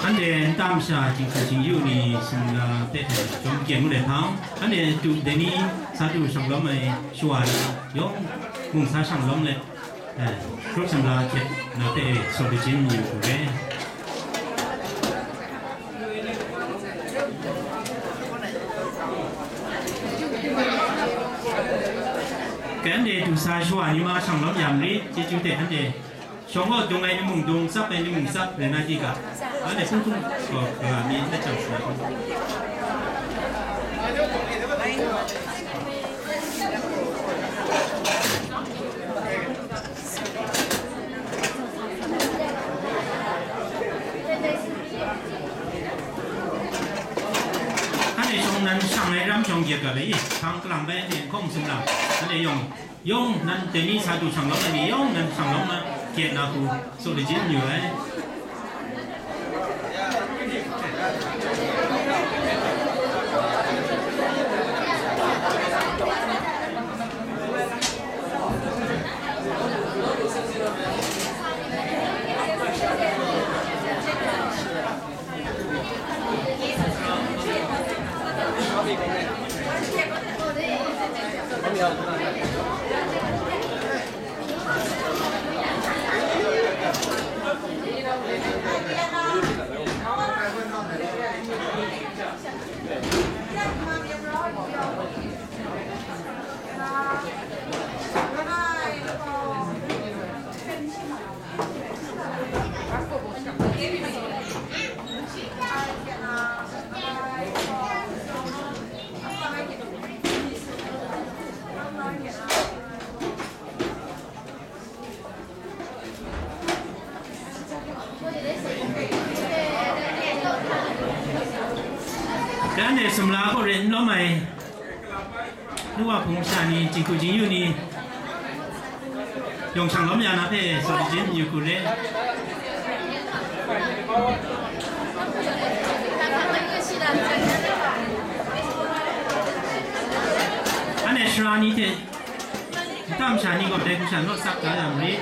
อันเดนตามชาจิงคือจิงอยู่นี่สมลาเตะจอมเกียงเลยพัง อันเดนจุดเดนี้สาธุสังล้อมไอชวาลยงมุงสาสังล้อมเลย Hkrup sumla hkyet na hpe e, sawt lachyim yu u re. Kei anhte du sa shawa ni ma shang lawm ya marit, chyeju hte anhte shawng gaw dung ai ni mung dung, tsap ai ni mung tsap, rai na di ga, anhte hpung hpung gaw, ga mi n jang shawa. Hane shawng nan shang ai ram shawng gyet ga lai, hpang kalang bai hte hkawng sumlang, hane yawng, yawng nan dai ni sa du shang lawm ai ni, yawng nan shang lawm na, gyet na hku, tsun lachyim yu ai. Dan e sumla kaw re n lawm ai, nu wa hpung masha ni, jinghku jingyu ni, yawng shang lawm ya na hpe, saw jin yu ku re. Anhte sara ni hte nta masha ni gaw dai hpung sha naw sak da ya marit.